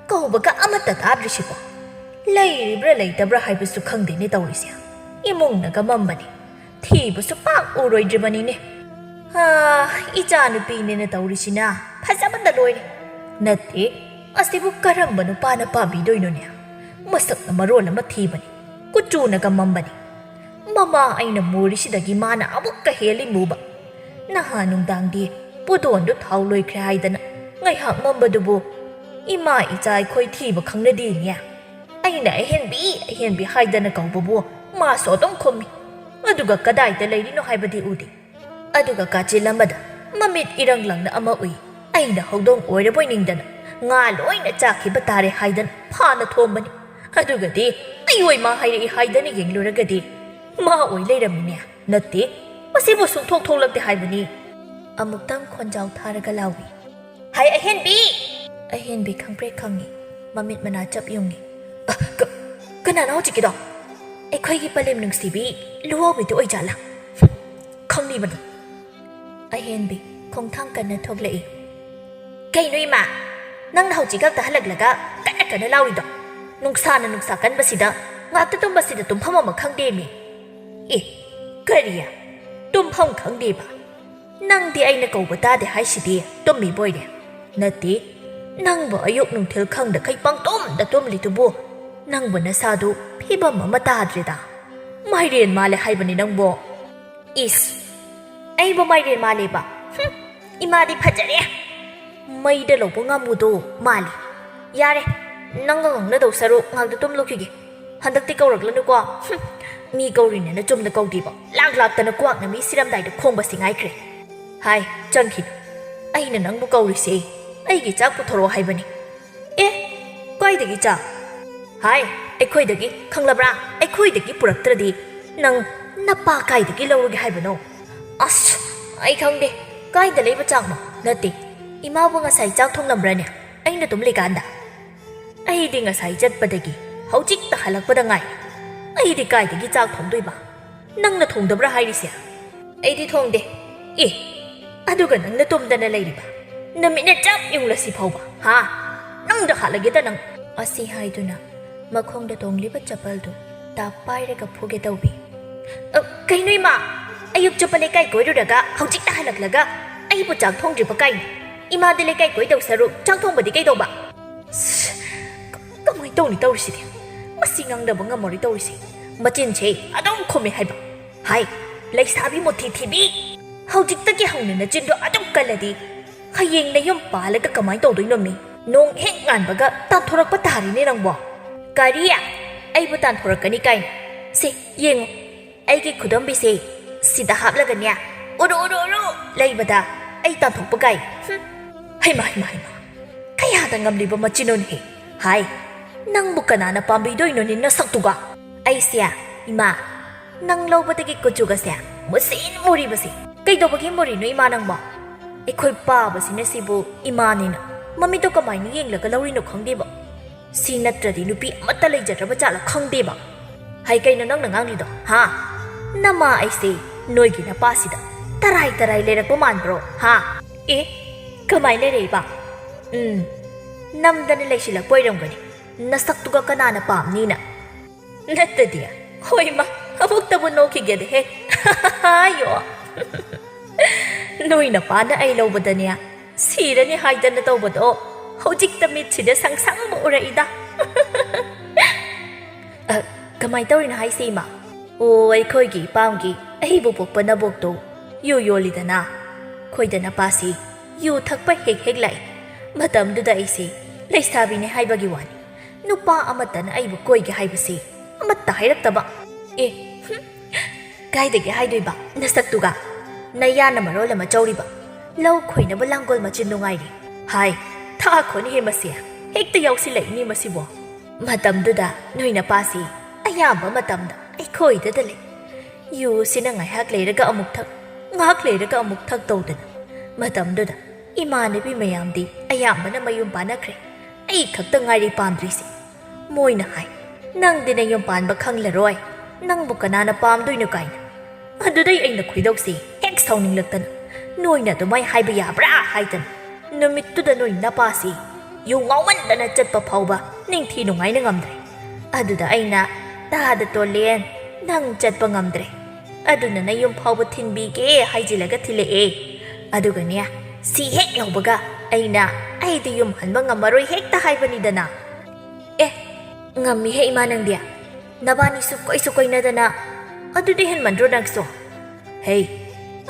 ꯀꯧꯕꯒ ꯑꯃꯠꯇ ꯇꯥꯗ꯭ꯔꯤꯁꯤꯕꯣ꯫ ꯂꯩꯔꯤꯕ꯭ꯔꯥ ꯂꯩꯇꯕ꯭ꯔꯥ ꯍꯥꯏꯕꯁꯨ ꯈꯪꯗꯦꯅꯦ ꯇꯧꯔꯤꯁꯦ꯫ ꯏꯃꯨꯡꯅꯒ ꯃꯝꯕꯅꯤ꯫ ꯊꯤꯕꯁꯨ ꯄꯥꯛ ꯎꯔꯣꯏꯗ꯭ꯔꯤꯕꯅꯤꯅꯦ꯫ ꯑꯥ, ꯏꯆꯥꯅꯨꯄꯤꯅꯦꯅ ꯇꯧꯔꯤꯁꯤꯅ ꯐꯖꯕꯅ ꯂꯣꯏꯔꯦ꯫ ꯅꯠꯇꯦ, ꯑꯁꯤꯕꯨ ꯀꯔꯝꯕ ꯅꯨꯄꯥꯅ ꯄꯥꯝꯕꯤꯗꯣꯏꯅꯣꯅꯦ? ꯃꯁꯛꯅ ꯃꯔꯣꯜ ꯑꯃ ꯊꯤꯕꯅꯤ, ꯀꯨꯆꯨꯅꯒ ꯃꯝꯕꯅꯤ꯫ ꯃꯃꯥ ꯑꯩꯅ ꯃꯨꯔꯤꯁꯤꯗꯒꯤ ꯃꯥꯅ ꯑꯃꯨꯛꯀ ꯍꯦꯜꯂꯤ ꯃꯨꯕ꯫ ꯅꯍꯥꯟ ꯅꯨꯡꯗꯥꯡꯗꯤ ꯄꯨꯗꯣꯟꯗꯨ ꯊꯥꯎ ꯂꯣꯏꯈ꯭ꯔꯦ ꯍꯥꯏꯗꯅ ꯉꯥꯏꯍꯥꯛ ꯃꯝꯕꯗꯨꯕꯨ ꯏꯃꯥ ꯏꯆꯥ ꯑꯩꯈꯣꯏ ꯊꯤꯕ ꯈꯪꯅꯗꯦꯅꯦ꯫ ꯑꯩꯅ "ꯑꯍꯦꯟꯕꯤ, ꯑꯍꯦꯟꯕꯤ" ꯍꯥꯏꯗꯅ ꯀꯧꯕꯕꯨ ꯃꯥꯁꯨ ꯑꯗꯨꯝ ꯈꯨꯝꯃꯤ꯫ ꯑꯗꯨꯒ ꯀꯗꯥꯏꯗ ꯂꯩꯔꯤꯅꯣ ꯍꯥꯏꯕꯗꯤ ꯎꯗꯦ꯫ ꯑꯗꯨꯒ ꯀꯥꯆꯤꯜ ꯑꯃꯗ ꯃꯃꯤꯠ ꯏꯔꯪ ꯂꯪꯅ ꯑꯃ ꯎꯏ꯫ ꯑꯩꯅ ꯍꯧꯗꯣꯡ ꯑꯣꯏꯔꯕꯣꯏ ꯅꯤꯡꯗꯅ ꯉꯥ ꯂꯣꯏꯅ ꯆꯥꯈꯤꯕ ꯇꯥꯔꯦ ꯍꯥꯏꯗꯅ ꯐꯥꯅ ꯊꯣꯝꯕꯅꯤ꯫ ꯑꯗꯨꯒꯗꯤ ꯑꯩ ꯑꯣꯏ ꯃꯥ ꯍꯥꯏꯔꯛꯏ ꯍꯥꯏꯗꯅ ꯌꯦꯡꯂꯨꯔꯒꯗꯤ ꯃꯥ ꯑꯣꯏ ꯂꯩꯔꯝꯃꯤꯅꯦ꯫ ꯅꯠꯇꯦ, ꯃꯁꯤꯕꯨ ꯁꯨꯡꯊꯣꯛ ꯊꯣꯛꯂꯛꯇꯦ ꯍꯥꯏꯕꯅꯤ꯫ ꯑꯃꯨꯛꯇꯪ ꯈꯣꯟꯖꯥꯎ ꯊꯥꯔꯒ ꯂꯥꯎꯏ, "ꯍꯥꯏ ꯑꯍꯦꯟꯕꯤ!" ꯑꯍꯦꯟꯕꯤ ꯈꯪꯄ꯭ꯔꯦꯛ ꯈꯪꯉꯤ, ꯃꯃꯤꯠ ꯃꯅꯥ ꯆꯞ ꯌꯨꯡꯉꯤ꯫ "ꯑ, ꯀ-, ꯀꯅꯥꯅꯣ ꯍꯧꯖꯤꯛꯀꯤꯗꯣ? ꯑꯩꯈꯣꯏꯒꯤ ꯄꯂꯦꯝ ꯅꯨꯡꯁꯤꯕꯤ ꯂꯨꯋꯥꯎꯕꯤꯗꯨ ꯑꯣꯏꯖꯥꯠꯂꯥ? ꯈꯪꯂꯤꯕꯅꯤ꯫" ꯑꯍꯦꯟꯕꯤ ꯈꯣꯡꯊꯥꯡ ꯀꯟꯅ ꯊꯣꯛꯂꯛꯏ꯫ "ꯀꯩꯅꯣ ꯏꯃꯥ? ꯅꯪꯅ ꯍꯧꯖꯤꯛ ꯈꯛꯇ ꯍꯜꯂꯛꯂꯒ ꯀꯟꯅ ꯀꯟꯅ ꯂꯥꯎꯔꯤꯗꯣ? ꯅꯨꯡꯁꯥꯅ ꯅꯨꯡꯁꯥ ꯀꯟꯕꯁꯤꯗ ꯉꯥꯛꯇ ꯇꯨꯝꯕꯁꯤꯗ ꯇꯨꯝꯐꯝ ꯑꯃ ꯈꯪꯗꯦꯃꯤ꯫ ꯑꯦ, ꯀꯔꯤ? ꯇꯨꯝꯐꯝ ꯈꯪꯗꯦꯕ? ꯅꯪꯗꯤ ꯑꯩꯅ ꯀꯧꯕ ꯇꯥꯗꯦ ꯍꯥꯏꯁꯤꯗꯤ ꯇꯨꯝꯃꯤꯕꯣꯏꯔꯦ꯫ ꯅꯠꯇꯦ, ꯅꯪꯕꯨ ꯑꯌꯨꯛ ꯅꯨꯡꯊꯤꯜ ꯈꯪꯗꯈꯩ ꯄꯪꯇꯨꯝꯗ ꯇꯨꯝꯂꯤꯗꯨꯕꯨ ꯅꯪꯕꯨ ꯅꯁꯥꯗꯨ ꯐꯤꯕꯝ ꯑꯃ ꯇꯥꯗ꯭ꯔꯦꯗ꯫ ꯃꯥꯏꯔꯦꯟ ꯃꯥꯜꯂꯦ ꯍꯥꯏꯕꯅꯤ ꯅꯪꯕꯨ꯫" "ꯏꯁ, ꯑꯩꯕꯨ ꯃꯥꯏꯔꯦꯟ ꯃꯥꯜꯂꯦꯕ? ꯍꯨꯝ, ꯏꯃꯥꯗꯤ ꯐꯖꯔꯦ꯫ ꯃꯩꯗ ꯂꯧꯕ ꯉꯥꯃꯨꯗꯣ ꯃꯥꯜꯂꯤ꯫ ꯌꯥꯔꯦ, ꯅꯪꯒ ꯉꯥꯡꯅꯗꯧ ꯁꯔꯨꯛ ꯉꯥꯛꯇ ꯇꯨꯝꯂꯨꯈꯤꯒꯦ꯫ ꯍꯟꯗꯛꯇꯤ ꯀꯧꯔꯛꯂꯅꯨꯀꯣ꯫ ꯍꯨꯝ, ꯃꯤ ꯀꯧꯔꯤꯅꯦꯅ ꯆꯨꯝꯅ ꯀꯧꯗꯦꯕ꯫ ꯂꯥꯛ ꯂꯥꯛꯇꯅ ꯀ꯭ꯋꯥꯛꯅ ꯃꯤ ꯁꯤꯔꯝꯗꯥꯏꯗ ꯈꯣꯡꯕꯁꯤ ꯉꯥꯏꯈ꯭ꯔꯦ꯫ ꯍꯥꯏ, ꯆꯪꯈꯤꯅꯨ꯫ ꯑꯩꯅ ꯅꯪꯕꯨ ꯀꯧꯔꯤꯁꯦ ꯑꯩꯒꯤ ꯆꯥꯛ ꯄꯨꯊꯣꯔꯛꯑꯣ ꯍꯥꯏꯕꯅꯤ꯫ ꯑꯦ, ꯀꯥꯏꯗꯒꯤ ꯆꯥꯛ? ꯍꯥꯏ, ꯑꯩꯈꯣꯏꯗꯒꯤ, ꯈꯪꯂꯕ꯭ꯔꯥ? ꯑꯩꯈꯣꯏꯗꯒꯤ ꯄꯨꯔꯛꯇ꯭ꯔꯗꯤ ꯅꯪ ꯅꯄꯥ ꯀꯥꯏꯗꯒꯤ ꯂꯧꯔꯒꯦ ꯍꯥꯏꯕꯅꯣ? ꯑꯁ, ꯑꯩ ꯈꯪꯗꯦ, ꯀꯥꯏꯗ ꯂꯩꯕ ꯆꯥꯛꯅꯣ? ꯅꯠꯇꯦ, ꯏꯃꯥꯕꯨ ꯉꯁꯥꯏ ꯆꯥꯛ ꯊꯣꯡꯂꯝꯕ꯭ꯔꯅꯦ? ꯑꯩꯅ ꯇꯨꯝꯂꯤꯀꯥꯟꯗ? ꯑꯩꯗꯤ ꯉꯁꯥꯏ ꯆꯠꯄꯗꯒꯤ ꯍꯧꯖꯤꯛꯇ ꯍꯜꯂꯛꯄꯗ ꯉꯥꯏ꯫ ꯑꯩꯗꯤ ꯀꯥꯏꯗꯒꯤ ꯆꯥꯛ ꯊꯣꯡꯗꯣꯏꯕ? ꯅꯪꯅ ꯊꯣꯡꯗꯕ꯭ꯔꯥ ꯍꯥꯏꯔꯤꯁꯦ? ꯑꯩꯗꯤ ꯊꯣꯡꯗꯦ꯫ ꯑꯦ, ꯑꯗꯨꯒ ꯅꯪꯅ ꯇꯨꯝꯗꯅ ꯂꯩꯔꯤꯕ? ꯅꯃꯤꯠꯅ ꯆꯞ ꯌꯨꯡꯂꯁꯤ ꯐꯥꯎꯕ, ꯍꯥ? ꯅꯪꯗ ꯍꯥꯠꯂꯒꯦꯗ ꯅꯪ꯫ ꯑꯁꯤ ꯍꯥꯏꯗꯨꯅ ꯃꯈꯣꯡꯗ ꯇꯣꯡꯂꯤꯕ ꯆꯄꯜꯗꯨ ꯇꯥꯞ ꯄꯥꯏꯔꯒ ꯐꯨꯒꯦ ꯇꯧꯏ꯫ "ꯑ, ꯀꯩꯅꯣ ꯏꯃꯥ? ꯑꯌꯨꯛ ꯆꯨꯞꯄ ꯂꯩꯀꯥꯏ ꯀꯣꯏꯔꯨꯔꯒ ꯍꯧꯖꯤꯛꯇ ꯍꯜꯂꯛꯂꯒ ꯑꯩꯕꯨ ꯆꯥꯛ ꯊꯣꯡꯗ꯭ꯔꯤꯕ ꯀꯥꯏꯅ? ꯏꯃꯥꯗꯤ ꯂꯩꯀꯥꯏ ꯀꯣꯏꯗꯧ ꯁꯔꯨꯛ ꯆꯥꯛ ꯊꯣꯡꯕꯗꯤ ꯀꯩꯗꯧꯕ?" ꯁ, ꯀꯃꯥꯏꯅ ꯇꯧꯅꯤ ꯇꯧꯔꯤꯁꯤꯗꯤ? ꯃꯁꯤ ꯉꯥꯡꯅꯕ ꯉꯝꯃꯔꯣꯏ ꯇꯧꯔꯤꯁꯤ꯫ ꯃꯆꯤꯟꯁꯦ ꯑꯗꯨꯝ ꯈꯨꯝꯃꯦ ꯍꯥꯏꯕ꯫ ꯍꯥꯏ, ꯂꯩꯁꯥꯕꯤ ꯃꯨꯊꯤ ꯊꯤꯕꯤ! ꯍꯧꯖꯤꯛꯇꯒꯤ ꯍꯧꯅ ꯅꯆꯤꯟꯗꯣ ꯑꯗꯨꯝ ꯀꯜꯂꯗꯤ ꯍꯌꯦꯡ ꯅꯌꯨꯝ ꯄꯥꯜꯂꯒ ꯀꯃꯥꯏꯅ ꯇꯧꯗꯣꯏꯅꯣ ꯃꯤ? ꯅꯣꯡ ꯍꯦꯛ ꯉꯥꯟꯕꯒ ꯇꯥꯟꯊꯣꯔꯛꯄ ꯇꯥꯔꯤꯅꯦ ꯅꯪꯕꯣ꯫ ꯀꯔꯤ? ꯑꯩꯕꯨ ꯇꯥꯟꯊꯣꯔꯛꯀꯅꯤ ꯀꯥꯏꯅ? ꯁꯦ, ꯌꯦꯡꯉꯨ, ꯑꯩꯒꯤ ꯈꯨꯗꯣꯝꯕꯤꯁꯦ ꯁꯤꯗ ꯍꯥꯞꯂꯒꯅꯦ, ꯎꯔꯨ ꯎꯔꯨ ꯎꯔꯨ ꯂꯩꯕꯗ ꯑꯩ ꯇꯥꯟꯊꯣꯛꯄ ꯀꯥꯏ꯫ ꯍꯨꯝ꯫ ꯍꯩꯃꯥ, ꯍꯩꯃꯥ, ꯍꯩꯃꯥ꯫ ꯀꯌꯥꯗ ꯉꯝꯂꯤꯕ ꯃꯆꯤꯟꯅꯣꯅꯦꯍꯦ? ꯍꯥꯏ, ꯅꯪꯕꯨ ꯀꯅꯥꯅ ꯄꯥꯝꯕꯤꯗꯣꯏꯅꯣꯅꯦ ꯅꯁꯛꯇꯨꯒ? ꯑꯩꯁꯦ, ꯏꯃꯥ, ꯅꯪ ꯂꯧꯕꯗꯒꯤ ꯀꯨꯆꯨꯒꯁꯦ ꯃꯨꯁꯤꯟ ꯃꯨꯔꯤꯕꯁꯦ꯫ ꯀꯩꯗꯧꯕꯒꯤ ꯃꯨꯔꯤꯅꯣ ꯏꯃꯥ ꯅꯪꯕꯣ? ꯑꯩꯈꯣꯏ ꯄꯥꯕꯁꯤꯅ ꯁꯤꯕꯨ ꯏꯃꯥꯅꯦꯅ ꯃꯃꯤꯠꯇꯣ ꯀꯃꯥꯏꯅ ꯌꯦꯡꯂꯒ ꯂꯧꯔꯤꯅꯣ ꯈꯪꯗꯦꯕ꯫ ꯁꯤ ꯅꯠꯇ꯭ꯔꯗꯤ ꯅꯨꯄꯤ ꯑꯃꯠꯇ ꯂꯩꯖꯗ꯭ꯔꯕ ꯖꯥꯠꯂ ꯈꯪꯗꯦꯕ꯫ ꯍꯩ, ꯀꯩꯅꯣ ꯅꯪꯅ ꯉꯥꯡꯂꯤꯗꯣ, ꯍꯥ? ꯅꯃꯥ ꯑꯩꯁꯦ ꯅꯣꯏꯒꯤ ꯅꯄꯥꯁꯤꯗ ꯇꯔꯥꯏ ꯇꯔꯥꯏ ꯂꯩꯔꯛꯄ ꯃꯥꯟꯕ꯭ꯔꯣ, ꯍꯥ? ꯑꯦ, ꯀꯃꯥꯏ ꯂꯩꯔꯛꯏꯕ? ꯎꯝ, ꯅꯝꯗꯅ ꯂꯩꯁꯤꯜꯂꯛꯄ ꯑꯣꯏꯔꯝꯒꯅꯤ꯫ ꯅꯁꯛꯇꯨꯒ ꯀꯅꯥꯅ ꯄꯥꯝꯅꯤꯅ? ꯅꯠꯇꯗꯤ, ꯍꯣꯏ ꯃꯥ, ꯑꯃꯨꯛꯇꯕꯨ ꯅꯣꯛꯈꯤꯒꯦꯗꯍꯦ꯫ ꯑꯌꯣ꯫ ꯅꯣꯏ ꯅꯄꯥꯅ ꯑꯩ ꯂꯧꯕꯗꯅꯦ, ꯁꯤꯔꯅꯤ ꯍꯥꯏꯗꯅ ꯇꯧꯕꯗꯣ ꯍꯧꯖꯤꯛꯇ ꯃꯤꯠꯁꯤꯗ ꯁꯪ ꯁꯪꯕ ꯎꯔꯛꯏꯗ꯫ ꯑ, ꯀꯃꯥꯏ ꯇꯧꯔꯤꯅꯣ ꯍꯥꯏꯁꯦ, ꯏꯃꯥ? ꯑꯣ, ꯑꯩꯈꯣꯏꯒꯤ ꯏꯄꯥꯝꯒꯤ ꯑꯩꯕꯨ ꯄꯣꯛꯄ ꯅꯕꯣꯛꯇꯣ ꯌꯨ ꯌꯣꯜꯂꯤꯗꯅ꯫ ꯈꯣꯏꯗ ꯅꯄꯥꯁꯤ ꯌꯨ ꯊꯛꯄ ꯍꯦꯛ ꯍꯦꯛ ꯂꯥꯛꯏ꯫ ꯃꯇꯝꯗꯨꯗ ꯑꯩꯁꯦ ꯂꯩꯁꯥꯕꯤꯅꯦ ꯍꯥꯏꯕꯒꯤ ꯋꯥꯅꯤ꯫ ꯅꯨꯄꯥ ꯑꯃꯠꯇꯅ ꯑꯩꯕꯨ ꯀꯣꯏꯒꯦ ꯍꯥꯏꯕꯁꯤ ꯑꯃꯠꯇ ꯍꯥꯏꯔꯛꯇꯕ꯫ ꯑꯦ, ꯍꯨꯝ, ꯀꯥꯏꯗꯒꯤ ꯍꯥꯏꯗꯣꯏꯕ ꯅꯁꯛꯇꯨꯒ? ꯅꯌꯥꯅ ꯃꯔꯣꯜ ꯑꯃ ꯆꯧꯔꯤꯕ, ꯂꯧ ꯈꯣꯏꯅꯕ ꯂꯥꯡꯒꯣꯜ ꯃꯆꯤꯟ ꯅꯨꯡꯉꯥꯏꯔꯤ꯫ ꯍꯥꯏ, ꯊꯥ ꯈꯣꯟꯍꯦ ꯃꯁꯤ, ꯍꯦꯛꯇ ꯌꯥꯎꯁꯤꯜꯂꯛꯏꯅꯦ ꯃꯁꯤꯕꯣ꯫ ꯃꯇꯝꯗꯨꯗ ꯅꯣꯏ ꯅꯄꯥꯁꯤ ꯑꯌꯥꯝꯕ ꯃꯇꯝꯗ ꯑꯩꯈꯣꯏꯗꯗ ꯂꯩ꯫ ꯌꯨꯁꯤꯅ ꯉꯥꯏꯍꯥꯛ ꯂꯩꯔꯒ ꯑꯃꯨꯛ ꯊꯛ, ꯉꯥꯏꯍꯥꯛ ꯂꯩꯔꯒ ꯑꯃꯨꯛ ꯊꯛ ꯇꯧꯗꯅ꯫ ꯃꯇꯝꯗꯨꯗ ꯏꯃꯥꯟꯅꯕꯤ ꯃꯌꯥꯝꯗꯤ ꯑꯌꯥꯝꯕꯅ ꯃꯌꯨꯝ ꯄꯥꯟꯅꯈ꯭ꯔꯦ꯫ ꯑꯩ ꯈꯛꯇ ꯉꯥꯏꯔꯦ ꯄꯥꯟꯗ꯭ꯔꯤꯁꯦ꯫ ꯃꯣꯏꯅ ꯍꯥꯏ, "ꯅꯪꯗꯤ ꯅꯌꯨꯝ ꯄꯥꯟꯕ ꯈꯪꯂꯔꯣꯏ, "ꯅꯪꯕꯨ ꯀꯅꯥꯅ ꯄꯥꯝꯗꯣꯏꯅꯣ?" ꯀꯥꯏꯅ꯫ ꯑꯗꯨꯗꯩ ꯑꯩꯅ ꯈꯣꯏꯗꯧꯁꯦ ꯍꯦꯛ ꯁꯥꯎꯅꯤꯡꯂꯛꯇꯅ, "ꯅꯣꯏꯅ ꯑꯗꯨꯃꯥꯏ ꯍꯥꯏꯕ ꯌꯥꯕ꯭ꯔꯥ?" ꯍꯥꯏꯗꯅ, ꯅꯨꯃꯤꯠꯇꯨꯗ ꯅꯣꯏ ꯅꯄꯥꯁꯤ ꯌꯨ ꯉꯥꯎꯃꯟꯗꯅ ꯆꯠꯄ ꯐꯥꯎꯕ ꯅꯤꯡꯊꯤ ꯅꯨꯡꯉꯥꯏꯅ ꯉꯝꯗ꯭ꯔꯦ꯫ ꯑꯗꯨꯗ ꯑꯩꯅ, "ꯇꯥꯗ ꯇꯣꯂꯦꯟ, ꯅꯪ ꯆꯠꯄ ꯉꯝꯗ꯭ꯔꯦ, ꯑꯗꯨꯅ ꯅꯌꯨꯝ ꯐꯥꯎꯕ ꯊꯤꯟꯕꯤꯒꯦ" ꯍꯥꯏꯖꯤꯜꯂꯒ ꯊꯤꯜꯂꯛꯑꯦ꯫ ꯑꯗꯨꯒꯅꯦ, ꯁꯤ ꯍꯦꯛ ꯌꯧꯕꯒ ꯑꯩꯅ, "ꯑꯩꯗꯤ ꯌꯨꯝ ꯍꯟꯕ ꯉꯝꯃꯔꯣꯏ" ꯍꯦꯛꯇ ꯍꯥꯏꯕꯅꯤꯗꯅ꯫ "ꯑꯦ, ꯉꯝꯃꯤꯍꯦ ꯏꯃꯥ ꯅꯪꯗꯤ꯫ ꯅꯕꯥꯅꯤꯁꯨ ꯀꯣꯏꯁꯨ ꯀꯣꯏꯅꯗꯅ꯫ ꯑꯗꯨꯗꯤ ꯍꯦꯟꯃꯟꯗ꯭ꯔꯣ ꯅꯪꯁꯨ? ꯍꯦ,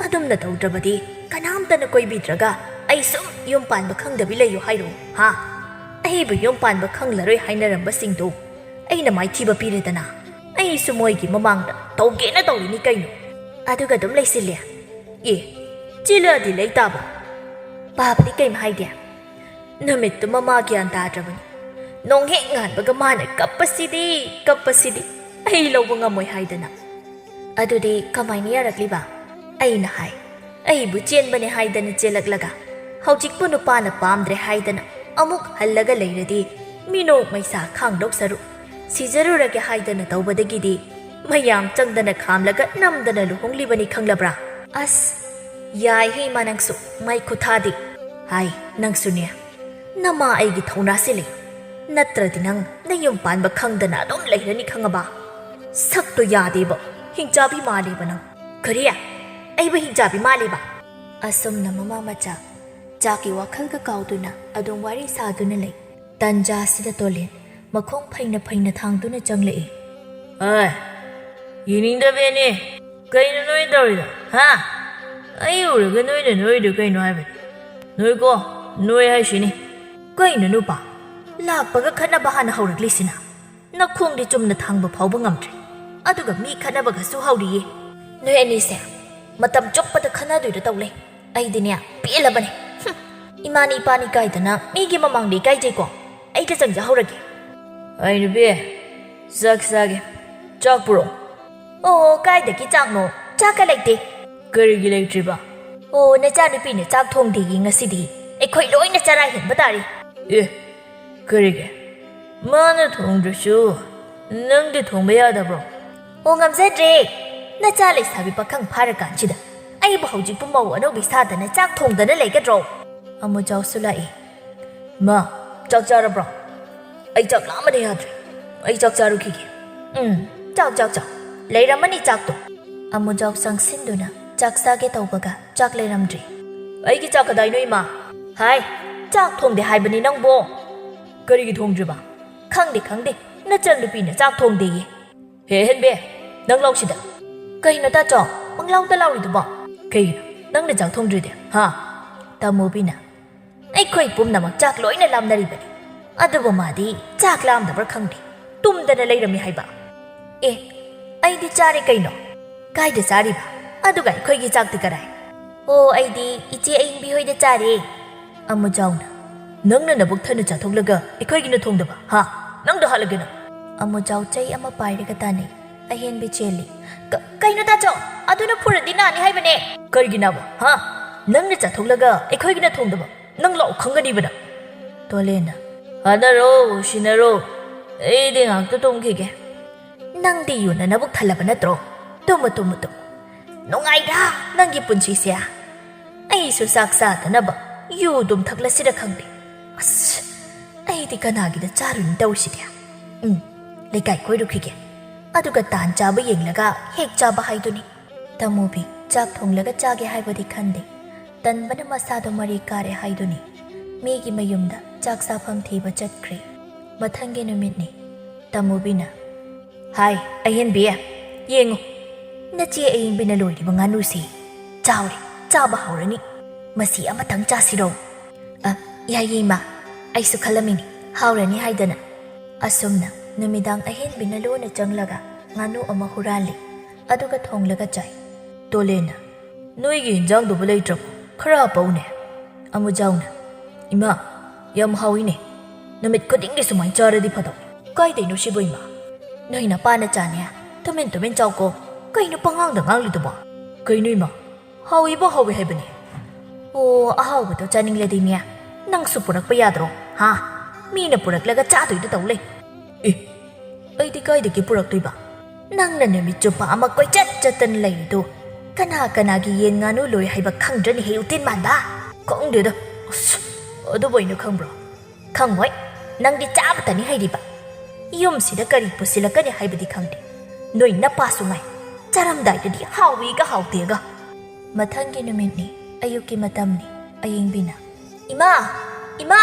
ꯑꯗꯨꯝꯅ ꯇꯧꯗ꯭ꯔꯕꯗꯤ ꯀꯅꯥꯝꯇꯅ ꯀꯣꯏꯕꯤꯗ꯭ꯔꯒ ꯑꯩ ꯁꯨꯝ ꯌꯨꯝ ꯄꯥꯟꯕ ꯈꯪꯗꯕꯤ ꯂꯩꯌꯨ ꯍꯥꯏꯔꯣ, ꯍꯥ? ꯑꯩꯕꯨ ꯌꯨꯝ ꯄꯥꯟꯕ ꯈꯪꯂꯔꯣꯏ ꯍꯥꯏꯅꯔꯝꯕꯁꯤꯡꯗꯣ ꯑꯩꯅ ꯃꯥꯏꯊꯤꯕ ꯄꯤꯔꯦꯗꯅ꯫ ꯑꯩꯁꯨ ꯃꯣꯏꯒꯤ ꯃꯃꯥꯡꯗ ꯇꯧꯒꯦꯅ ꯇꯧꯔꯤꯅꯤ ꯀꯩꯅꯣ꯫ ꯑꯗꯨꯒ ꯑꯗꯨꯝ ꯂꯩꯁꯤꯜꯂꯦ꯫ ꯑꯦ, ꯆꯦꯜꯂꯛꯑꯗꯤ ꯂꯩ ꯇꯥꯕ꯫ ꯄꯥꯕꯗꯤ ꯀꯩꯝ ꯍꯥꯏꯗꯦ꯫ ꯅꯨꯃꯤꯠꯇꯨꯃ ꯃꯥ ꯒ꯭ꯌꯥꯟ ꯇꯥꯗ꯭ꯔꯕꯅꯤ꯫ ꯅꯣꯡ ꯍꯦꯛ ꯉꯥꯟꯕꯒ ꯃꯥꯅ ꯀꯞꯄꯁꯤꯗꯤ, ꯀꯞꯄꯁꯤꯗꯤ, ꯑꯩ ꯂꯧꯕ ꯉꯝꯃꯣꯏ ꯍꯥꯏꯗꯅ꯫ "ꯑꯗꯨꯗꯤ ꯀꯃꯥꯏꯅ ꯌꯥꯔꯛꯂꯤꯕ?" ꯑꯩꯅ ꯍꯥꯏ꯫ "ꯑꯩꯕꯨ ꯆꯦꯟꯕꯅꯦ ꯍꯥꯏꯗꯅ ꯆꯦꯜꯂꯛꯂꯒ, ꯍꯧꯖꯤꯛꯄꯨ ꯅꯨꯄꯥꯅ ꯄꯥꯝꯗ꯭ꯔꯦ ꯍꯥꯏꯗꯅ ꯑꯃꯨꯛ ꯍꯜꯂꯒ ꯂꯩꯔꯗꯤ, ꯃꯤꯅꯣꯛ ꯃꯩꯁꯥ ꯈꯥꯡꯗꯧ ꯁꯔꯨꯛ, ꯁꯤꯖꯔꯨꯔꯒꯦ ꯍꯥꯏꯗꯅ ꯇꯧꯕꯗꯒꯤꯗꯤ ꯃꯌꯥꯝ ꯆꯪꯗꯅ ꯈꯥꯝꯂꯒ ꯅꯝꯗꯅ ꯂꯨꯍꯣꯡꯂꯤꯕꯅꯤ ꯈꯪꯂꯕ꯭ꯔꯥ?" ꯑꯁ, ꯌꯥꯏꯍꯦ ꯏꯃꯥ ꯅꯪꯁꯨ, ꯃꯩ ꯈꯨꯊꯥꯗꯤ꯫ ꯍꯥꯏ, ꯅꯪꯁꯨꯅꯦ꯫ ꯅꯃꯥ ꯑꯩꯒꯤ ꯊꯧꯅꯥꯁꯦ ꯂꯩ꯫ ꯅꯠꯇ꯭ꯔꯗꯤ ꯅꯪ ꯅꯌꯨꯝ ꯄꯥꯟꯕ ꯈꯪꯗꯅ ꯑꯗꯨꯝ ꯂꯩꯔꯅꯤ ꯈꯪꯉꯕ? ꯁꯛꯇꯣ ꯌꯥꯗꯦꯕ, ꯍꯤꯡꯆꯥꯕꯤ ꯃꯥꯜꯂꯦꯕ ꯅꯪ꯫ ꯀꯔꯤ? ꯑꯩꯕꯨ ꯍꯤꯡꯆꯥꯕꯤ ꯃꯥꯜꯂꯦꯕ? ꯑꯁꯨꯝꯅ ꯃꯃꯥ ꯃꯆꯥ ꯆꯥꯛꯀꯤ ꯋꯥꯈꯜꯒ ꯀꯥꯎꯗꯨꯅ ꯑꯗꯨꯝ ꯋꯥꯔꯤ ꯁꯥꯗꯨꯅ ꯂꯩ꯫ ꯇꯟꯖꯥꯁꯤꯗ ꯇꯣꯂꯦꯟ ꯃꯈꯣꯡ ꯐꯩꯅ ꯐꯩꯅ ꯊꯥꯡꯗꯨꯅ ꯆꯪꯂꯛꯏ꯫ "ꯑꯦ, ꯌꯦꯡꯅꯤꯡꯗꯕꯦꯅꯦ꯫ ꯀꯩꯅꯣ ꯅꯣꯏ ꯇꯧꯔꯤꯗꯣ, ꯍꯥ? ꯑꯩ ꯎꯔꯒ ꯅꯣꯏꯅ ꯅꯣꯏꯗꯣ ꯀꯩꯅꯣ ꯍꯥꯏꯕꯅꯤ꯫ ꯅꯣꯏꯀꯣ, ꯅꯣꯏ ꯍꯥꯏꯁꯤꯅꯤ꯫ ꯀꯩꯅꯣ ꯅꯨꯄꯥ, ꯂꯥꯛꯄꯒ ꯈꯠꯅꯕ ꯍꯥꯟꯅ ꯍꯧꯔꯛꯂꯤꯁꯤꯅ? ꯅꯈꯣꯡꯗꯤ ꯆꯨꯝꯅ ꯊꯥꯡꯕ ꯐꯥꯎꯕ ꯉꯝꯗ꯭ꯔꯦ, ꯑꯗꯨꯒ ꯃꯤ ꯈꯠꯅꯕꯒꯁꯨ ꯍꯧꯔꯤꯌꯦ꯫ ꯅꯣꯏ ꯑꯅꯤꯁꯦ ꯃꯇꯝ ꯆꯨꯞꯄꯗ ꯈꯠꯅꯗꯣꯏꯗ ꯇꯧ ꯂꯩ꯫ ꯑꯩꯗꯤꯅꯦ, ꯄꯦꯜꯂꯕꯅꯦ꯫ ꯍꯨꯝ, ꯏꯃꯥꯅꯤ ꯏꯄꯥꯅꯤ ꯀꯥꯏꯗꯅ ꯃꯤꯒꯤ ꯃꯃꯥꯡꯗ ꯏꯀꯥꯏꯖꯩꯀꯣ꯫ ꯑꯩꯗ ꯆꯪꯖꯍꯧꯔꯒꯦ꯫" "ꯑꯩ ꯅꯨꯄꯤ, ꯆꯥꯛ ꯆꯥꯒꯦ꯫ ꯆꯥꯛ ꯄꯨꯔꯛꯑꯣ꯫" "ꯑꯣ, ꯀꯥꯏꯗꯒꯤ ꯆꯥꯛꯅꯣ? ꯆꯥꯛꯀ ꯂꯩꯇꯦ꯫" "ꯀꯔꯤꯒꯤ ꯂꯩꯇ꯭ꯔꯤꯕ?" "ꯑꯣ, ꯅꯆꯥꯅꯨꯄꯤꯅ ꯆꯥꯛ ꯊꯣꯡꯗꯦꯌꯦ ꯉꯁꯤꯗꯤ꯫ ꯑꯩꯈꯣꯏ ꯂꯣꯏꯅ ꯆꯔꯥ ꯍꯦꯟꯕ ꯇꯥꯔꯦ꯫" "ꯑꯦ, ꯀꯔꯤꯒꯤ? ꯃꯥꯅ ꯊꯣꯡꯗ꯭ꯔꯁꯨ ꯅꯪꯗꯤ ꯊꯣꯡꯕ ꯌꯥꯗꯕ꯭ꯔꯣ?" ꯑꯣ, ꯉꯝꯖꯗ꯭ꯔꯦ꯫ ꯅꯆꯥ ꯂꯩꯁꯥꯕꯤ ꯄꯥꯈꯪ ꯐꯥꯔꯀꯥꯟꯁꯤꯗ ꯑꯩꯕꯨ ꯍꯧꯖꯤꯛꯄꯨ ꯃꯧ ꯑꯅꯧꯕꯤ ꯁꯥꯗꯅ ꯆꯥꯛ ꯊꯣꯡꯗꯅ ꯂꯩꯒꯗ꯭ꯔꯣ? ꯑꯃꯨꯖꯥꯎꯁꯨ ꯂꯥꯛꯏ꯫ ꯃꯥ, ꯆꯥꯛ ꯆꯥꯔꯕ꯭ꯔꯣ? ꯑꯩ ꯆꯥꯛ ꯂꯥꯝꯕꯅ ꯌꯥꯗ꯭ꯔꯦ꯫ ꯑꯩ ꯆꯥꯛ ꯆꯥꯔꯨꯈꯤꯒꯦ꯫ ꯎꯝ, ꯆꯥꯎ, ꯆꯥꯎ, ꯆꯥꯎ꯫ ꯂꯩꯔꯝꯃꯅꯤ ꯆꯥꯛꯇꯣ꯫ ꯑꯃꯨꯖꯥꯎ ꯆꯪꯁꯤꯟꯗꯨꯅ ꯆꯥꯛ ꯆꯥꯒꯦ ꯇꯧꯕꯒ ꯆꯥꯛ ꯂꯩꯔꯝꯗ꯭ꯔꯦ꯫ ꯑꯩꯒꯤ ꯆꯥꯛ ꯀꯗꯥꯏꯅꯣ, ꯏꯃꯥ? ꯍꯥꯏ, ꯆꯥꯛ ꯊꯣꯡꯗꯦ ꯍꯥꯏꯕꯅꯤ ꯅꯪꯕꯣ꯫ ꯀꯔꯤꯒꯤ ꯊꯣꯡꯗ꯭ꯔꯤꯕ? ꯈꯪꯗꯦ, ꯈꯪꯗꯦ, ꯅꯆꯟꯅꯨꯄꯤꯅ ꯆꯥꯛ ꯊꯣꯡꯗꯦꯌꯦ꯫ ꯍꯦ ꯍꯦꯟꯕꯤ, ꯅꯪ ꯂꯥꯎꯁꯤꯗ꯫ ꯀꯩꯅꯣ ꯇꯥꯆꯧ, ꯄꯪꯂꯥꯎꯗ ꯂꯥꯎꯔꯤꯗꯨꯕꯣ? ꯀꯩꯒꯤꯅꯣ ꯅꯪꯅ ꯆꯥꯛ ꯊꯣꯡꯗ꯭ꯔꯤꯗꯤ, ꯍꯥ? ꯇꯥꯃꯣꯕꯤꯅ, ꯑꯩꯈꯣꯏ ꯄꯨꯝꯅꯃꯛ ꯆꯥꯛ ꯂꯣꯏꯅ ꯂꯥꯝꯅꯔꯤꯕꯅꯤ, ꯑꯗꯨꯕꯨ ꯃꯥꯗꯤ ꯆꯥꯛ ꯂꯥꯝꯗꯕ꯭ꯔꯥ ꯈꯪꯗꯦ, ꯇꯨꯝꯗꯅ ꯂꯩꯔꯝꯃꯤ ꯍꯥꯏꯕ꯫ ꯑꯦ, ꯑꯩꯗꯤ ꯆꯥꯔꯦ ꯀꯩꯅꯣ꯫ ꯀꯥꯏꯗ ꯆꯥꯔꯤꯕ? ꯑꯗꯨꯒ ꯑꯩꯈꯣꯏꯒꯤ ꯆꯥꯛꯇꯤ ꯀꯔꯥꯏ? ꯑꯣ, ꯑꯩꯗꯤ ꯏꯆꯦ ꯑꯌꯤꯡꯕꯤ ꯍꯣꯏꯗ ꯆꯥꯔꯦ꯫ ꯑꯃꯨꯖꯥꯎꯅ, ꯅꯪꯅ ꯅꯕꯨꯛ ꯊꯟꯅ ꯆꯥꯊꯣꯛꯂꯒ ꯑꯩꯈꯣꯏꯒꯤꯅ ꯊꯣꯡꯗꯕ, ꯍꯥ? ꯅꯪꯗ ꯍꯥꯠꯂꯒꯦ ꯅꯪ꯫ ꯑꯃꯨꯖꯥꯎ ꯆꯩ ꯑꯃ ꯄꯥꯏꯔꯒ ꯇꯥꯅꯩ꯫ ꯑꯍꯦꯟꯕꯤ ꯆꯦꯜꯂꯤ꯫ ꯀ-, ꯀꯩꯅꯣ ꯇꯥꯆꯧ? ꯑꯗꯨꯅ ꯐꯨꯔꯗꯤ ꯅꯥꯅꯤ ꯍꯥꯏꯕꯅꯦ꯫ ꯀꯔꯤꯒꯤ ꯅꯥꯕ, ꯍꯥ? ꯅꯪꯅ ꯆꯥꯊꯣꯛꯂꯒ ꯑꯩꯈꯣꯏꯒꯤꯅ ꯊꯣꯡꯗꯕ? ꯅꯪ ꯂꯥꯎ ꯈꯪꯒꯅꯤꯕ ꯅꯪ꯫ ꯇꯣꯂꯦꯟꯅ, ꯍꯥꯠꯅꯔꯣ, ꯁꯤꯟꯅꯔꯣ, ꯑꯩꯗꯤ ꯉꯥꯏꯍꯥꯛꯇ ꯇꯨꯝꯈꯤꯒꯦ꯫ ꯅꯪꯗꯤ ꯌꯨꯅ ꯅꯕꯨꯛ ꯊꯜꯂꯕ ꯅꯠꯇ꯭ꯔꯣ? Tamu, Tamu, Tamu. ꯅꯨꯡꯉꯥꯏꯔꯥ ꯅꯪꯒꯤ ꯄꯨꯟꯁꯤꯁꯦ? ꯑꯩꯁꯨ ꯆꯥꯛ ꯆꯥꯗꯅꯕ ꯌꯨ ꯑꯗꯨꯝ ꯊꯛꯂꯁꯤꯔ ꯈꯪꯗꯦ꯫ ꯑꯁ, ꯑꯩꯗꯤ ꯀꯅꯥꯒꯤꯗ ꯆꯥꯔꯨꯅꯤ ꯇꯧꯔꯤꯁꯤꯗꯤ? ꯎꯝ, ꯂꯩꯀꯥꯏ ꯀꯣꯏꯔꯨꯈꯤꯒꯦ, ꯑꯗꯨꯒ ꯇꯥꯟ ꯆꯥꯕ ꯌꯦꯡꯂꯒ ꯍꯦꯛ ꯆꯥꯕ ꯍꯥꯏꯗꯨꯅꯤ꯫ ꯇꯃꯨꯕꯤ ꯆꯥꯛ ꯊꯣꯡꯂꯒ ꯆꯥꯒꯦ ꯍꯥꯏꯕꯗꯤ ꯈꯟꯗꯦ, ꯇꯟꯕꯅ ꯃꯁꯥꯗꯣ ꯃꯔꯦ ꯀꯥꯔꯦ ꯍꯥꯏꯗꯨꯅꯤ꯫ ꯃꯤꯒꯤ ꯃꯌꯨꯝꯗ ꯆꯥꯛ ꯆꯥꯐꯝ ꯊꯤꯕ ꯆꯠꯈ꯭ꯔꯦ꯫ ꯃꯊꯪꯒꯤ ꯅꯨꯃꯤꯠꯅꯤ꯫ ꯇꯃꯨꯕꯤꯅ, ꯍꯥꯏ, ꯑꯍꯦꯟꯕꯤ, ꯌꯦꯡꯉꯨ, ꯅꯆꯦ ꯑꯌꯤꯡꯕꯤꯅ ꯂꯣꯏꯔꯤꯕ ꯉꯥꯅꯨꯁꯤ ꯆꯥꯎꯔꯦ, ꯆꯥꯕ ꯍꯧꯔꯅꯤ꯫ ꯃꯁꯤ ꯑꯃꯇꯪ ꯆꯥꯁꯤꯔꯣ? ꯑ, ꯌꯥꯏꯌꯦ ꯏꯃꯥ, ꯑꯩꯁꯨ ꯈꯜꯂꯝꯃꯤꯅꯤ, ꯍꯥꯎꯔꯅꯤ ꯍꯥꯏꯗꯅ꯫ ꯑꯁꯨꯝꯅ ꯅꯨꯃꯤꯗꯥꯡ ꯑꯍꯦꯟꯕꯤꯅ ꯂꯣꯟꯅ ꯆꯪꯂꯒ ꯉꯥꯅꯨ ꯑꯃ ꯍꯨꯔꯥꯜꯂꯤ, ꯑꯗꯨꯒ ꯊꯣꯡꯂꯒ ꯆꯥꯏ꯫ ꯇꯣꯂꯦꯟꯅ, ꯅꯣꯏꯒꯤ ꯏꯟꯖꯥꯡꯗꯨꯕꯨ ꯂꯩꯇ꯭ꯔꯕꯣ? ꯈꯔ ꯍꯥꯞꯄꯛꯎꯅꯦ꯫ ꯑꯃꯨꯖꯥꯎꯅ, ꯏꯃꯥ, ꯌꯥꯝ ꯍꯥꯎꯏꯅꯦ, ꯅꯨꯃꯤꯠ ꯈꯨꯗꯤꯡꯒꯤ ꯁꯨꯃꯥꯏꯅ ꯆꯥꯔꯗꯤ ꯐꯗꯧꯅꯤ꯫ ꯀꯥꯏꯗꯩꯅꯣ ꯁꯤꯕꯨ ꯏꯃꯥ? ꯅꯣꯏ ꯅꯄꯥꯅ ꯆꯥꯅꯦ, ꯇꯨꯃꯤꯟ ꯇꯨꯃꯤꯟ ꯆꯥꯎꯀꯣ, ꯀꯩꯅꯣ ꯄꯉꯥꯡꯗ ꯉꯥꯡꯂꯤꯗꯨꯕꯣ? ꯀꯩꯅꯣ ꯏꯃꯥ, ꯍꯥꯎꯏꯕ ꯍꯥꯎꯏ ꯍꯥꯏꯕꯅꯦ꯫ ꯑꯣ, ꯑꯍꯥꯎꯕꯗꯣ ꯆꯥꯅꯤꯡꯂꯗꯤꯅꯦ, ꯅꯪꯁꯨ ꯄꯨꯔꯛꯄ ꯌꯥꯗ꯭ꯔꯣ? ꯍꯥ? ꯃꯤꯅ ꯄꯨꯔꯛꯂꯒ ꯆꯥꯗꯣꯏꯗ ꯇꯧ ꯂꯩ꯫ ꯑꯦ, ꯑꯩꯗꯤ ꯀꯥꯏꯗꯒꯤ ꯄꯨꯔꯛꯇꯣꯏꯕ? ꯅꯪꯅ ꯅꯨꯃꯤꯠ ꯆꯨꯞꯄ ꯑꯃ ꯀꯣꯏꯆꯠ ꯆꯠꯇꯅ ꯂꯩꯔꯤꯗꯨ ꯀꯅꯥ ꯀꯅꯥꯒꯤ ꯌꯦꯟ ꯉꯥꯅꯨ ꯂꯣꯏ ꯍꯥꯏꯕ ꯈꯪꯗ꯭ꯔꯅꯤ ꯍꯦ, ꯎꯇꯤꯟ ꯃꯥꯟꯕ? ꯈꯪꯗꯦꯗ꯫ ꯑꯁ, ꯑꯗꯨꯕꯨ ꯑꯩꯅ ꯈꯪꯕ꯭ꯔꯣ? ꯈꯪꯉꯣꯏ꯫ ꯅꯪꯗꯤ ꯆꯥꯕꯇꯅꯤ ꯍꯩꯔꯤꯕ꯫ ꯌꯨꯝꯁꯤꯗ ꯀꯔꯤ ꯄꯨꯁꯤꯜꯂꯛꯀꯅꯤ ꯍꯥꯏꯕꯗꯤ ꯈꯪꯗꯦ꯫ ꯅꯣꯏ ꯅꯄꯥꯁꯨ ꯉꯥꯏ꯫ ꯆꯥꯔꯝꯗꯥꯏꯗꯗꯤ ꯍꯥꯎꯏꯒ ꯍꯥꯎꯇꯦꯒ꯫ ꯃꯊꯪꯒꯤ ꯅꯨꯃꯤꯠꯅꯤ꯫ ꯑꯌꯨꯛꯀꯤ ꯃꯇꯝꯅꯤ꯫ ꯑꯌꯤꯡꯕꯤꯅ, "ꯏꯃꯥ! ꯏꯃꯥ!"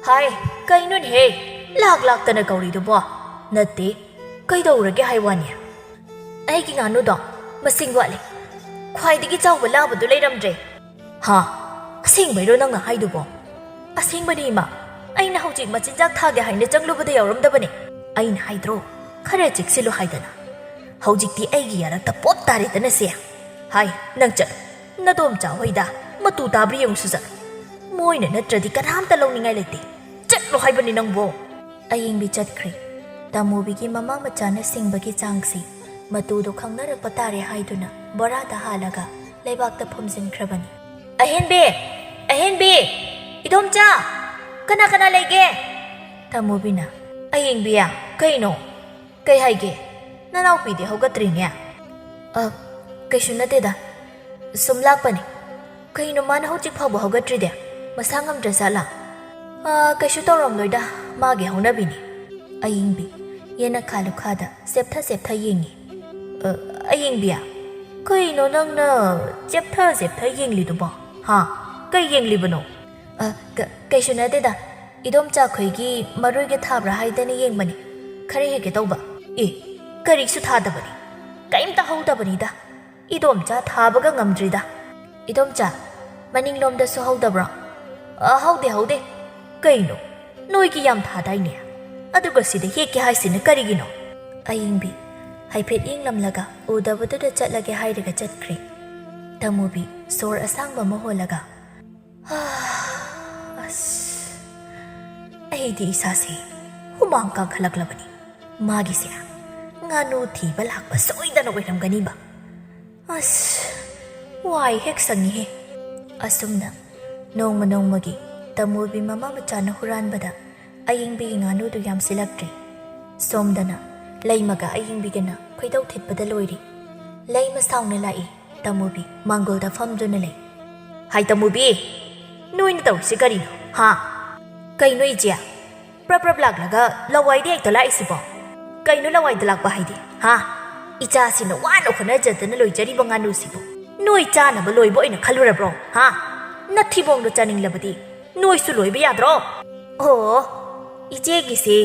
"ꯍꯥꯏ, ꯀꯩꯅꯣꯅꯦꯍꯦ? ꯂꯥꯛ ꯂꯥꯛꯇꯅ ꯀꯧꯔꯤꯗꯨꯕꯣ?" "ꯅꯠꯇꯦ, ꯀꯩꯗꯧꯔꯒꯦ ꯍꯥꯏ ꯋꯥꯅꯤ?" "ꯑꯩꯒꯤ ꯉꯥꯅꯨꯗꯣ ꯃꯁꯤꯡ ꯋꯥꯠꯂꯦ꯫ ꯈ꯭ꯋꯥꯏꯗꯒꯤ ꯆꯥꯎꯕ ꯂꯥꯕꯗꯨ ꯂꯩꯔꯝꯗ꯭ꯔꯦ꯫" "ꯍꯥ? ꯑꯁꯦꯡꯕꯩꯔꯣ ꯅꯪꯅ ꯍꯥꯏꯗꯨꯕꯣ?" "ꯑꯁꯦꯡꯕꯅꯤ, ꯏꯃꯥ꯫ ꯑꯩꯅ ꯍꯧꯖꯤꯛ ꯃꯆꯤꯟꯖꯥꯛ ꯊꯥꯒꯦ ꯍꯥꯏꯅ ꯆꯪꯂꯨꯕꯗ ꯌꯥꯎꯔꯝꯗꯕꯅꯦ꯫ ꯑꯩꯅ ꯍꯥꯏꯗ꯭ꯔꯣ, ꯈꯔ ꯆꯦꯛꯁꯤꯜꯂꯨ ꯍꯥꯏꯗꯅ꯫ ꯍꯧꯖꯤꯛꯇꯤ ꯑꯩꯒꯤ ꯌꯥꯔꯛꯇ ꯄꯣꯞ ꯇꯥꯔꯦꯗꯅ ꯁꯦ꯫ ꯍꯥꯏ, ꯅꯪ ꯆꯠꯂꯨ꯫ ꯅꯗꯣꯝꯆꯥ ꯍꯣꯏꯗ ꯃꯇꯨ ꯇꯥꯕ꯭ꯔꯥ ꯌꯦꯡꯉꯨꯁꯨ ꯆꯠꯂꯨ꯫ ꯃꯣꯏꯅ ꯅꯠꯇ꯭ꯔꯗꯤ ꯀꯅꯥꯝꯇ ꯂꯧꯅꯤꯡꯉꯥꯏ ꯂꯩꯇꯦ꯫ ꯆꯠꯂꯣ ꯍꯥꯏꯕꯅꯤ ꯅꯪꯕꯣ꯫" ꯑꯌꯤꯡꯕꯤ ꯆꯠꯈ꯭ꯔꯦ꯫ ꯇꯃꯨꯕꯤꯒꯤ ꯃꯃꯥ ꯃꯆꯥꯅ ꯁꯤꯡꯕꯒꯤ ꯆꯥꯡꯁꯤ ꯃꯇꯨꯗꯣ ꯈꯪꯅꯔꯛꯄ ꯇꯥꯔꯦ ꯍꯥꯏꯗꯨꯅ ꯕꯣꯔꯥꯗ ꯍꯥꯜꯂꯒ ꯂꯩꯕꯥꯛꯇ ꯐꯨꯝꯖꯤꯟꯈ꯭ꯔꯕꯅꯤ꯫ "ꯑꯍꯦꯟꯕꯤ! ꯑꯍꯦꯟꯕꯤ! ꯏꯗꯣꯝꯆꯥ! ꯀꯅꯥ ꯀꯅꯥ ꯂꯩꯒꯦ?" ꯇꯃꯨꯕꯤꯅ, "ꯑꯌꯤꯡꯕꯤ, ꯀꯩꯅꯣ? ꯀꯩ ꯍꯥꯏꯒꯦ? ꯅꯅꯥꯎꯄꯤꯗꯤ ꯍꯧꯒꯠꯇ꯭ꯔꯤꯅꯦ?" "ꯑ, ꯀꯩꯁꯨ ꯅꯠꯇꯦꯗ꯫ ꯁꯨꯝ ꯂꯥꯛꯄꯅꯤ꯫ ꯀꯩꯅꯣ ꯃꯥꯅ ꯍꯧꯖꯤꯛ ꯐꯥꯎꯕ ꯍꯧꯒꯠꯇ꯭ꯔꯤꯗꯤ? ꯃꯁꯥ ꯉꯝꯗ꯭ꯔꯖꯥꯠꯂꯥ?" "ꯑ, ꯀꯩꯁꯨ ꯇꯧꯔꯝꯂꯣꯏꯗ, ꯃꯥꯒꯤ ꯍꯧꯅꯕꯤꯅꯤ꯫" ꯑꯌꯤꯡꯕꯤ ꯌꯦꯅꯈꯥ ꯂꯨꯈꯥꯗ ꯆꯦꯞꯊ ꯆꯦꯞꯊ ꯌꯦꯡꯉꯤ꯫ "ꯑ, ꯑꯌꯤꯡꯕꯤ, ꯀꯩꯅꯣ ꯅꯪꯅ ꯆꯦꯞꯊ ꯆꯦꯞꯊ ꯌꯦꯡꯂꯤꯗꯨꯕꯣ? ꯍꯥ? ꯀꯩ ꯌꯦꯡꯂꯤꯕꯅꯣ?" "ꯑ, ꯀ-, ꯀꯩꯁꯨ ꯅꯠꯇꯦꯗ꯫ ꯏꯗꯣꯝꯆꯥ ꯈꯣꯏꯒꯤ ꯃꯔꯣꯏꯒ ꯊꯥꯕ꯭ꯔꯥ ꯍꯥꯏꯗꯅ ꯌꯦꯡꯕꯅꯤ꯫ ꯈꯔ ꯍꯦꯛꯀꯦ ꯇꯧꯕ꯫" "ꯑꯦ, ꯀꯔꯤꯁꯨ ꯊꯥꯗꯕꯅꯤ꯫ ꯀꯩꯝꯇ ꯍꯧꯗꯕꯅꯤꯗ꯫ ꯏꯗꯣꯝꯆꯥ ꯊꯥꯕꯒ ꯉꯝꯗ꯭ꯔꯤꯗ꯫ ꯏꯗꯣꯝꯆꯥ, ꯃꯅꯤꯡꯂꯣꯝꯗꯁꯨ ꯍꯧꯗꯕ꯭ꯔꯣ?" "ꯑ, ꯍꯧꯗꯦ, ꯍꯧꯗꯦ꯫ ꯀꯩꯅꯣ? ꯅꯣꯏꯒꯤ ꯌꯥꯝ ꯊꯥꯗꯥꯏꯅꯦ? ꯑꯗꯨꯒ ꯁꯤꯗ ꯍꯦꯛꯀꯦ ꯍꯥꯏꯁꯤꯅ ꯀꯔꯤꯒꯤꯅꯣ?" ꯑꯌꯤꯡꯕꯤ ꯍꯥꯏꯐꯦꯠ ꯌꯦꯡꯂꯝꯂꯒ ꯎꯗꯕꯗꯨꯗ ꯆꯠꯂꯒꯦ ꯍꯥꯏꯔꯒ ꯆꯠꯈ꯭ꯔꯦ꯫ ꯇꯃꯨꯕꯤ ꯁꯣꯔ ꯑꯁꯥꯡꯕ ꯑꯃ ꯍꯣꯜꯂꯒ, "ꯑꯁ, ꯑꯩꯗꯤ ꯏꯁꯥꯁꯦ ꯍꯨꯃꯥꯡ ꯀꯥꯡꯈꯠꯂꯛꯂꯕꯅꯤ꯫ ꯃꯥꯒꯤꯁꯦ ꯉꯥꯅꯨ ꯊꯤꯕ ꯂꯥꯛꯄ ꯁꯣꯏꯗꯅ ꯑꯣꯏꯔꯝꯒꯅꯤꯕ꯫ ꯑꯁ, ꯋꯥꯏ ꯍꯦꯛ ꯁꯪꯉꯤꯍꯦ꯫" ꯑꯁꯨꯝꯅ ꯅꯣꯡꯃ ꯅꯣꯡꯃꯒꯤ ꯇꯃꯨꯕꯤ ꯃꯃꯥ ꯃꯆꯥꯅ ꯍꯨꯔꯥꯟꯕꯗ ꯑꯌꯤꯡꯕꯤꯒꯤ ꯉꯥꯅꯨꯗꯨ ꯌꯥꯝꯁꯤꯜꯂꯛꯇ꯭ꯔꯦ꯫ ꯁꯣꯝꯗꯅ ꯂꯩꯃꯒ ꯑꯌꯤꯡꯕꯤꯒꯅ ꯈꯣꯏꯗꯧ ꯊꯤꯠꯄꯗ ꯂꯣꯏꯔꯦ꯫ ꯂꯩꯃ ꯁꯥꯎꯅ ꯂꯥꯛꯏ꯫ ꯇꯃꯨꯕꯤ ꯃꯥꯡꯒꯣꯜꯗ ꯐꯝꯗꯨꯅ ꯂꯩ꯫ "ꯍꯥꯏ ꯇꯃꯨꯕꯤ, ꯅꯣꯏꯅ ꯇꯧꯔꯤꯁꯤ ꯀꯔꯤꯅꯣ, ꯍꯥ?" "ꯀꯩꯅꯣ ꯏꯆꯦ? ꯄ꯭ꯔꯞ ꯄ꯭ꯔꯞ ꯂꯥꯛꯂꯒ ꯂꯋꯥꯏꯗ ꯍꯦꯛꯇ ꯂꯥꯛꯏꯁꯤꯕꯣ? ꯀꯩꯅꯣ ꯂꯋꯥꯏꯗ ꯂꯥꯛꯄ ꯍꯥꯏꯗꯤ, ꯍꯥ? ꯏꯆꯥꯁꯤꯅ ꯋꯥꯅ ꯍꯣꯠꯅꯖꯗꯅ ꯂꯣꯏꯖꯔꯤꯕ ꯉꯥꯅꯨꯁꯤꯕꯨ ꯅꯣꯏ ꯆꯥꯅꯕ ꯂꯣꯏꯕ ꯑꯣꯏꯅ ꯈꯜꯂꯨꯔꯕ꯭ꯔꯣ, ꯍꯥ? ꯅꯊꯤꯕꯣꯡꯗꯣ ꯆꯥꯅꯤꯡꯂꯕꯗꯤ ꯅꯣꯏꯁꯨ ꯂꯣꯏꯕ ꯌꯥꯗ꯭ꯔꯣ?" "ꯑꯣ, ꯏꯆꯦꯒꯤꯁꯦ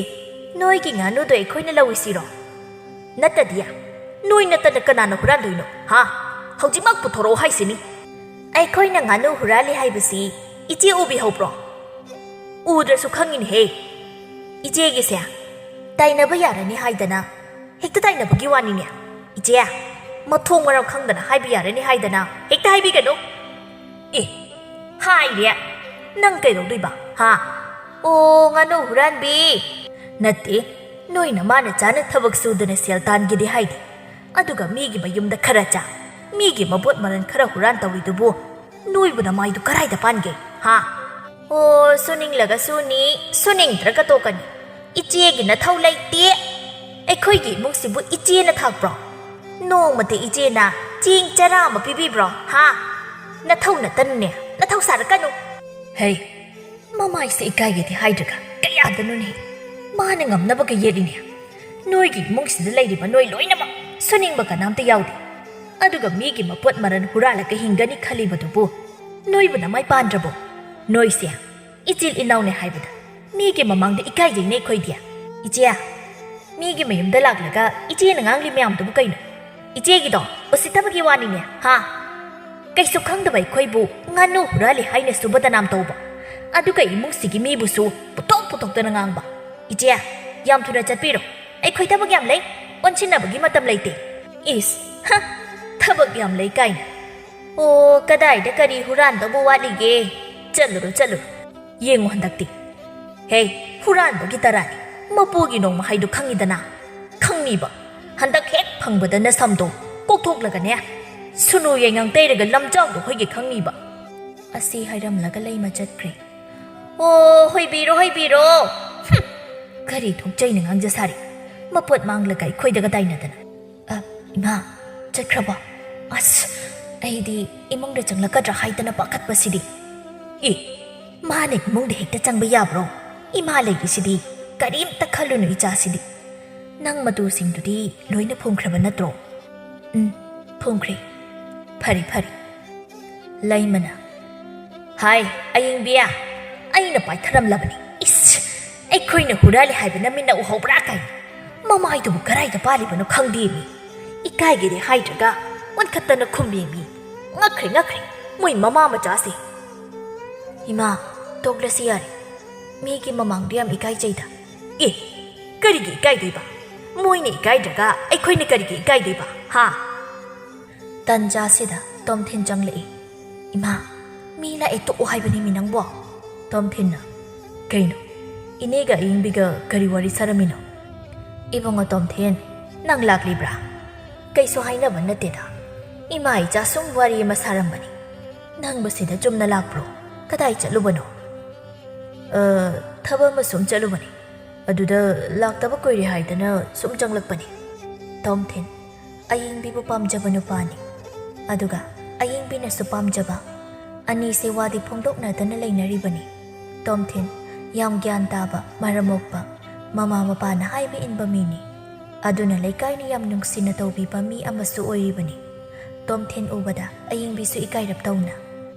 ꯅꯣꯏꯒꯤ ꯉꯥꯅꯨꯗꯣ ꯑꯩꯈꯣꯏꯅ ꯂꯧꯏꯁꯤꯔꯣ? ꯅꯠꯇꯗꯤ ꯅꯣꯏ ꯅꯠꯇꯅ ꯀꯅꯥꯅ ꯍꯨꯔꯥꯟꯗꯣꯏꯅꯣ, ꯍꯥ? ꯍꯧꯖꯤꯛꯃꯛ ꯄꯨꯊꯣꯔꯛꯑꯣ ꯍꯥꯏꯁꯤꯅꯤ꯫ ꯑꯩꯈꯣꯏꯅ ꯉꯥꯅꯨ ꯍꯨꯔꯥꯜꯂꯤ ꯍꯥꯏꯕꯁꯤ ꯏꯆꯦ ꯎꯕꯤꯍꯧꯕ꯭ꯔꯣ? ꯎꯗ꯭ꯔꯁꯨ ꯈꯪꯉꯤꯅꯦꯍꯦ꯫ ꯏꯆꯦꯒꯤꯁꯦ ꯇꯥꯏꯅꯕ ꯌꯥꯔꯅꯤ ꯍꯥꯏꯗꯅ ꯍꯦꯛꯇ ꯇꯥꯏꯅꯕꯒꯤ ꯋꯥꯅꯤꯅꯦ꯫ ꯏꯆꯦ, ꯃꯊꯣꯡ ꯃꯔꯝ ꯈꯪꯗꯅ ꯍꯥꯏꯕ ꯌꯥꯔꯅꯤ ꯍꯥꯏꯗꯅ ꯍꯦꯛꯇ ꯍꯥꯏꯕꯤꯒꯅꯨ꯫" "ꯑꯦ, ꯍꯥꯏꯔꯦ꯫ ꯅꯪ ꯀꯩꯗꯧꯗꯣꯏꯕ, ꯍꯥ?" "ꯑꯣ, ꯉꯥꯅꯨ ꯍꯨꯔꯥꯟꯕꯤ꯫" "ꯅꯠꯇꯦ, ꯅꯣꯏꯅ ꯃꯥꯅ ꯆꯥꯅ ꯊꯕꯛ ꯁꯨꯗꯅ ꯁꯦꯜ ꯇꯥꯟꯒꯦꯗꯤ ꯍꯥꯏꯗꯦ, ꯑꯗꯨꯒ ꯃꯤꯒꯤ ꯃꯌꯨꯝꯗ ꯈꯔ ꯆꯥ, ꯃꯤꯒꯤ ꯃꯄꯣꯠ ꯃꯔꯜ ꯈꯔ ꯍꯨꯔꯥꯟ ꯇꯧꯔꯤꯗꯨꯕꯨ ꯅꯣꯏꯕꯨ ꯅꯃꯥꯏꯗꯨ ꯀꯔꯥꯏꯗ ꯄꯥꯟꯒꯦ, ꯍꯥ?" "ꯑꯣ, ꯁꯨꯅꯤꯡꯂꯒ ꯁꯨꯅꯤ, ꯁꯨꯅꯤꯡꯗ꯭ꯔꯒ ꯇꯣꯛꯀꯅꯤ꯫ ꯏꯆꯦꯒꯤ ꯅꯊꯧ ꯂꯩꯇꯦ꯫ ꯑꯩꯈꯣꯏꯒꯤ ꯏꯃꯨꯡꯁꯤꯕꯨ ꯏꯆꯦꯅ ꯊꯥꯛꯄ꯭ꯔꯣ? ꯅꯣꯡꯃꯇ ꯏꯆꯦꯅ ꯆꯦꯡ ꯆꯔꯥ ꯑꯃ ꯄꯤꯕꯤꯕ꯭ꯔꯣ, ꯍꯥ? ꯅꯊꯧ ꯅꯇꯟꯅꯦ, ꯅꯊꯧ ꯁꯥꯔꯛꯀꯅꯨ꯫" "ꯍꯩ, ꯃꯃꯥꯏꯁꯦ ꯏꯀꯥꯏꯒꯦꯗꯤ ꯍꯥꯏꯗ꯭ꯔꯒ ꯀꯌꯥꯗꯅꯣꯅꯦ ꯃꯥꯅ ꯉꯝꯅꯕꯒ ꯌꯦꯠꯂꯤꯅꯦ꯫ ꯅꯣꯏꯒꯤ ꯏꯃꯨꯡꯁꯤꯗ ꯂꯩꯔꯤꯕ ꯅꯣꯏ ꯂꯣꯏꯅꯃꯛ ꯁꯨꯅꯤꯡꯕ ꯀꯅꯥꯝꯇ ꯌꯥꯎꯗꯦ꯫ ꯑꯗꯨꯒ ꯃꯤꯒꯤ ꯃꯄꯣꯠ ꯃꯔꯜ ꯍꯨꯔꯥꯜꯂꯒ ꯍꯤꯡꯒꯅꯤ ꯈꯜꯂꯤꯕꯗꯨꯕꯨ ꯅꯣꯏꯕꯨ ꯅꯃꯥꯏ ꯄꯥꯟꯗ꯭ꯔꯕꯣ? ꯅꯣꯏꯁꯦ ꯏꯆꯤꯜ ꯏꯅꯥꯎꯅꯦ ꯍꯥꯏꯕꯗ ꯃꯤꯒꯤ ꯃꯃꯥꯡꯗ ꯏꯀꯥꯏꯖꯩꯅꯦ ꯑꯩꯈꯣꯏꯗꯤ꯫ ꯏꯆꯦ, ꯃꯤꯒꯤ ꯃꯌꯨꯝꯗ ꯂꯥꯛꯂꯒ ꯏꯆꯦꯅ ꯉꯥꯡꯂꯤ ꯃꯌꯥꯝꯗꯨꯕꯨ ꯀꯩꯅꯣ? ꯏꯆꯦꯒꯤꯗꯣ ꯎꯁꯤꯠꯇꯕꯒꯤ ꯋꯥꯅꯤꯅꯦ, ꯍꯥ? ꯀꯩꯁꯨ ꯈꯪꯗꯕ ꯑꯩꯈꯣꯏꯕꯨ ꯉꯥꯅꯨ ꯍꯨꯔꯥꯜꯂꯤ ꯍꯥꯏꯅꯁꯨ ꯕꯗꯅꯥꯝ ꯇꯧꯕ, ꯑꯗꯨꯒ ꯏꯃꯨꯡꯁꯤꯒꯤ ꯃꯤꯕꯨꯁꯨ ꯄꯨꯊꯣꯛ ꯄꯨꯊꯣꯛꯇꯅ ꯉꯥꯡꯕ꯫ ꯏꯆꯦ, ꯌꯥꯝ ꯊꯨꯅ ꯆꯠꯄꯤꯔꯣ, ꯑꯩꯈꯣꯏ ꯊꯕꯛ ꯌꯥꯝ ꯂꯩ, ꯑꯣꯟꯁꯤꯟꯅꯕꯒꯤ ꯃꯇꯝ ꯂꯩꯇꯦ꯫" "ꯏꯁ, ꯍ, ꯊꯕꯛ ꯌꯥꯝ ꯂꯩ ꯀꯥꯏꯅ꯫ ꯑꯣ, ꯀꯗꯥꯏꯗ ꯀꯔꯤ ꯍꯨꯔꯥꯟꯗꯧꯕ ꯋꯥꯠꯂꯤꯒꯦ? ꯆꯠꯂꯨꯔꯣ, ꯆꯠꯂꯨꯔꯣ꯫ ꯌꯦꯡꯉꯨ ꯍꯟꯗꯛꯇꯤ꯫ ꯍꯦ, ꯍꯨꯔꯥꯟꯕꯒꯤ ꯇꯔꯥꯅꯤ꯫ ꯃꯄꯨꯒꯤ ꯅꯣꯡꯃ ꯍꯥꯏꯗꯣ ꯈꯪꯉꯤꯗꯅ꯫ ꯈꯪꯅꯤꯕ꯫ ꯍꯟꯗꯛ ꯍꯦꯛ ꯐꯪꯕꯗ ꯅꯁꯝꯗꯣ ꯀꯣꯛꯊꯣꯛꯂꯒꯅꯦ, ꯁꯨꯅꯨ ꯌꯥꯏꯉꯪ ꯇꯩꯔꯒ ꯂꯝꯖꯥꯎꯗꯣ ꯍꯣꯏꯒꯦ ꯈꯪꯅꯤꯕ꯫" ꯑꯁꯤ ꯍꯥꯏꯔꯝꯂꯒ ꯂꯩꯃ ꯆꯠꯈ꯭ꯔꯦ꯫ "ꯑꯣ, ꯍꯣꯏꯕꯤꯔꯣ, ꯍꯣꯏꯕꯤꯔꯣ꯫ ꯍꯨꯝ, ꯀꯔꯤ ꯊꯣꯛꯆꯩꯅ ꯉꯥꯡꯖ ꯁꯥꯔꯤ꯫ ꯃꯄꯣꯠ ꯃꯥꯡꯂꯒ ꯑꯩꯈꯣꯏꯗꯒ ꯇꯥꯏꯅꯗꯅ꯫ ꯑ, ꯏꯃꯥ, ꯆꯠꯈ꯭ꯔꯕꯣ? ꯑꯁ, ꯑꯩꯗꯤ ꯏꯃꯨꯡꯗ ꯆꯪꯂꯛꯀꯗ꯭ꯔꯥ ꯍꯥꯏꯗꯅ ꯄꯥꯈꯠꯄꯁꯤꯗꯤ꯫ ꯑꯦ, ꯃꯥꯅ ꯏꯃꯨꯡꯗ ꯍꯦꯛꯇ ꯆꯪꯕ ꯌꯥꯕ꯭ꯔꯣ? ꯏꯃꯥ ꯂꯩꯔꯤꯁꯤꯗꯤ, ꯀꯔꯤꯝꯇ ꯈꯜꯂꯨꯅꯨ ꯏꯆꯥꯁꯤꯗꯤ꯫ ꯅꯪ ꯃꯇꯨꯁꯤꯡꯗꯨꯗꯤ ꯂꯣꯏꯅ ꯐꯨꯝꯈ꯭ꯔꯕ ꯅꯠꯇ꯭ꯔꯣ? ꯎꯝ, ꯐꯨꯝꯈ꯭ꯔꯦ꯫ ꯐꯔꯦ, ꯐꯔꯦ꯫ ꯂꯩꯃꯅ, "ꯍꯥꯏ, ꯑꯌꯤꯡꯕꯤꯌꯥ, ꯑꯩꯅ ꯄꯥꯏꯊꯔꯝꯂꯕꯅꯤ꯫ ꯏꯁ, ꯑꯩꯈꯣꯏꯅ ꯍꯨꯔꯥꯜꯂꯤ ꯍꯥꯏꯕ ꯅꯃꯤꯠꯅ ꯎꯍꯧꯕ꯭ꯔꯥ ꯀꯥꯏꯅ? ꯃꯃꯥꯏꯗꯨꯕꯨ ꯀꯔꯥꯏꯗ ꯄꯥꯜꯂꯤꯕꯅꯣ ꯈꯪꯗꯦꯃꯤ꯫ ꯏꯀꯥꯏꯒꯦꯗꯤ ꯍꯥꯏꯗ꯭ꯔꯒ ꯑꯣꯟꯈꯠꯇꯅ ꯈꯨꯝꯃꯦꯃꯤ꯫ ꯉꯛꯈ꯭ꯔꯦ, ꯉꯛꯈ꯭ꯔꯦ, ꯃꯣꯏ ꯃꯃꯥ ꯃꯆꯥꯁꯦ꯫" "ꯏꯃꯥ, ꯇꯣꯛꯂꯁꯤ ꯌꯥꯔꯦ꯫ ꯃꯤꯒꯤ ꯃꯃꯥꯡꯗ ꯌꯥꯝ ꯏꯀꯥꯏꯖꯩꯗ꯫" "ꯑꯦ, ꯀꯔꯤꯒꯤ ꯏꯀꯥꯏꯗꯣꯏꯕ? ꯃꯣꯏꯅ ꯏꯀꯥꯏꯗ꯭ꯔꯒ ꯑꯩꯈꯣꯏꯅ ꯀꯔꯤꯒꯤ ꯏꯀꯥꯏꯗꯣꯏꯕ, ꯍꯥ?" ꯇꯟꯖꯥꯁꯤꯗ ꯇꯣꯝꯊꯤꯟ ꯆꯪꯂꯛꯏ꯫ "ꯏꯃꯥ, ꯃꯤ ꯂꯥꯛꯑꯦ, ꯇꯣꯛꯑꯣ ꯍꯥꯏꯕꯅꯤꯃꯤ ꯅꯪꯕꯣ꯫" ꯇꯣꯝꯊꯤꯟꯅ, "ꯀꯩꯅꯣ? ꯏꯅꯦꯒ ꯑꯌꯤꯡꯕꯤꯒ ꯀꯔꯤ ꯋꯥꯔꯤ ꯁꯥꯔꯝꯃꯤꯅꯣ?" "ꯏꯕꯨꯡꯉꯣ ꯇꯣꯝꯊꯤꯟ, ꯅꯪ ꯂꯥꯛꯂꯤꯕ꯭ꯔꯥ? ꯀꯩꯁꯨ ꯍꯥꯏꯅꯕ ꯅꯠꯇꯦꯗ꯫ ꯏꯃꯥ ꯏꯆꯥ ꯁꯨꯝ ꯋꯥꯔꯤ ꯑꯃ ꯁꯥꯔꯝꯕꯅꯤ꯫ ꯅꯪꯕꯨ ꯁꯤꯗ ꯆꯨꯝꯅ ꯂꯥꯛꯄ꯭ꯔꯣ? ꯀꯗꯥꯏ ꯆꯠꯂꯨꯕꯅꯣ?" "ꯑ, ꯊꯕꯛ ꯑꯃ ꯁꯨꯝ ꯆꯠꯂꯨꯕꯅꯤ꯫ ꯑꯗꯨꯗ ꯂꯥꯛꯇꯕ ꯀꯨꯏꯔꯦ ꯍꯥꯏꯗꯅ ꯁꯨꯝ ꯆꯪꯂꯛꯄꯅꯤ꯫" ꯇꯣꯝꯊꯤꯟ ꯑꯌꯤꯡꯕꯤꯕꯨ ꯄꯥꯝꯖꯕ ꯅꯨꯄꯥꯅꯤ꯫ ꯑꯗꯨꯒ ꯑꯌꯤꯡꯕꯤꯅꯁꯨ ꯄꯥꯝꯖꯕ꯫ ꯑꯅꯤꯁꯦ ꯋꯥꯗꯤ ꯐꯣꯡꯗꯣꯛꯅꯗꯅ ꯂꯩꯅꯔꯤꯕꯅꯤ꯫ ꯇꯣꯝꯊꯤꯟ ꯌꯥꯝ ꯒ꯭ꯌꯥꯟ ꯇꯥꯕ, ꯃꯔꯝ ꯃꯣꯛꯄ, ꯃꯃꯥ ꯃꯄꯥꯅ ꯍꯥꯏꯕ ꯏꯟꯕ ꯃꯤꯅꯤ꯫ ꯑꯗꯨꯅ ꯂꯩꯀꯥꯏꯅ ꯌꯥꯝ ꯅꯨꯡꯁꯤꯅ ꯇꯧꯕꯤꯕ ꯃꯤ ꯑꯃꯁꯨ ꯑꯣꯏꯔꯤꯕꯅꯤ꯫ ꯇꯣꯝꯊꯤꯟ ꯎꯕꯗ ꯑꯌꯤꯡꯕꯤꯁꯨ ꯏꯀꯥꯏꯔꯞ ꯇꯧꯅ,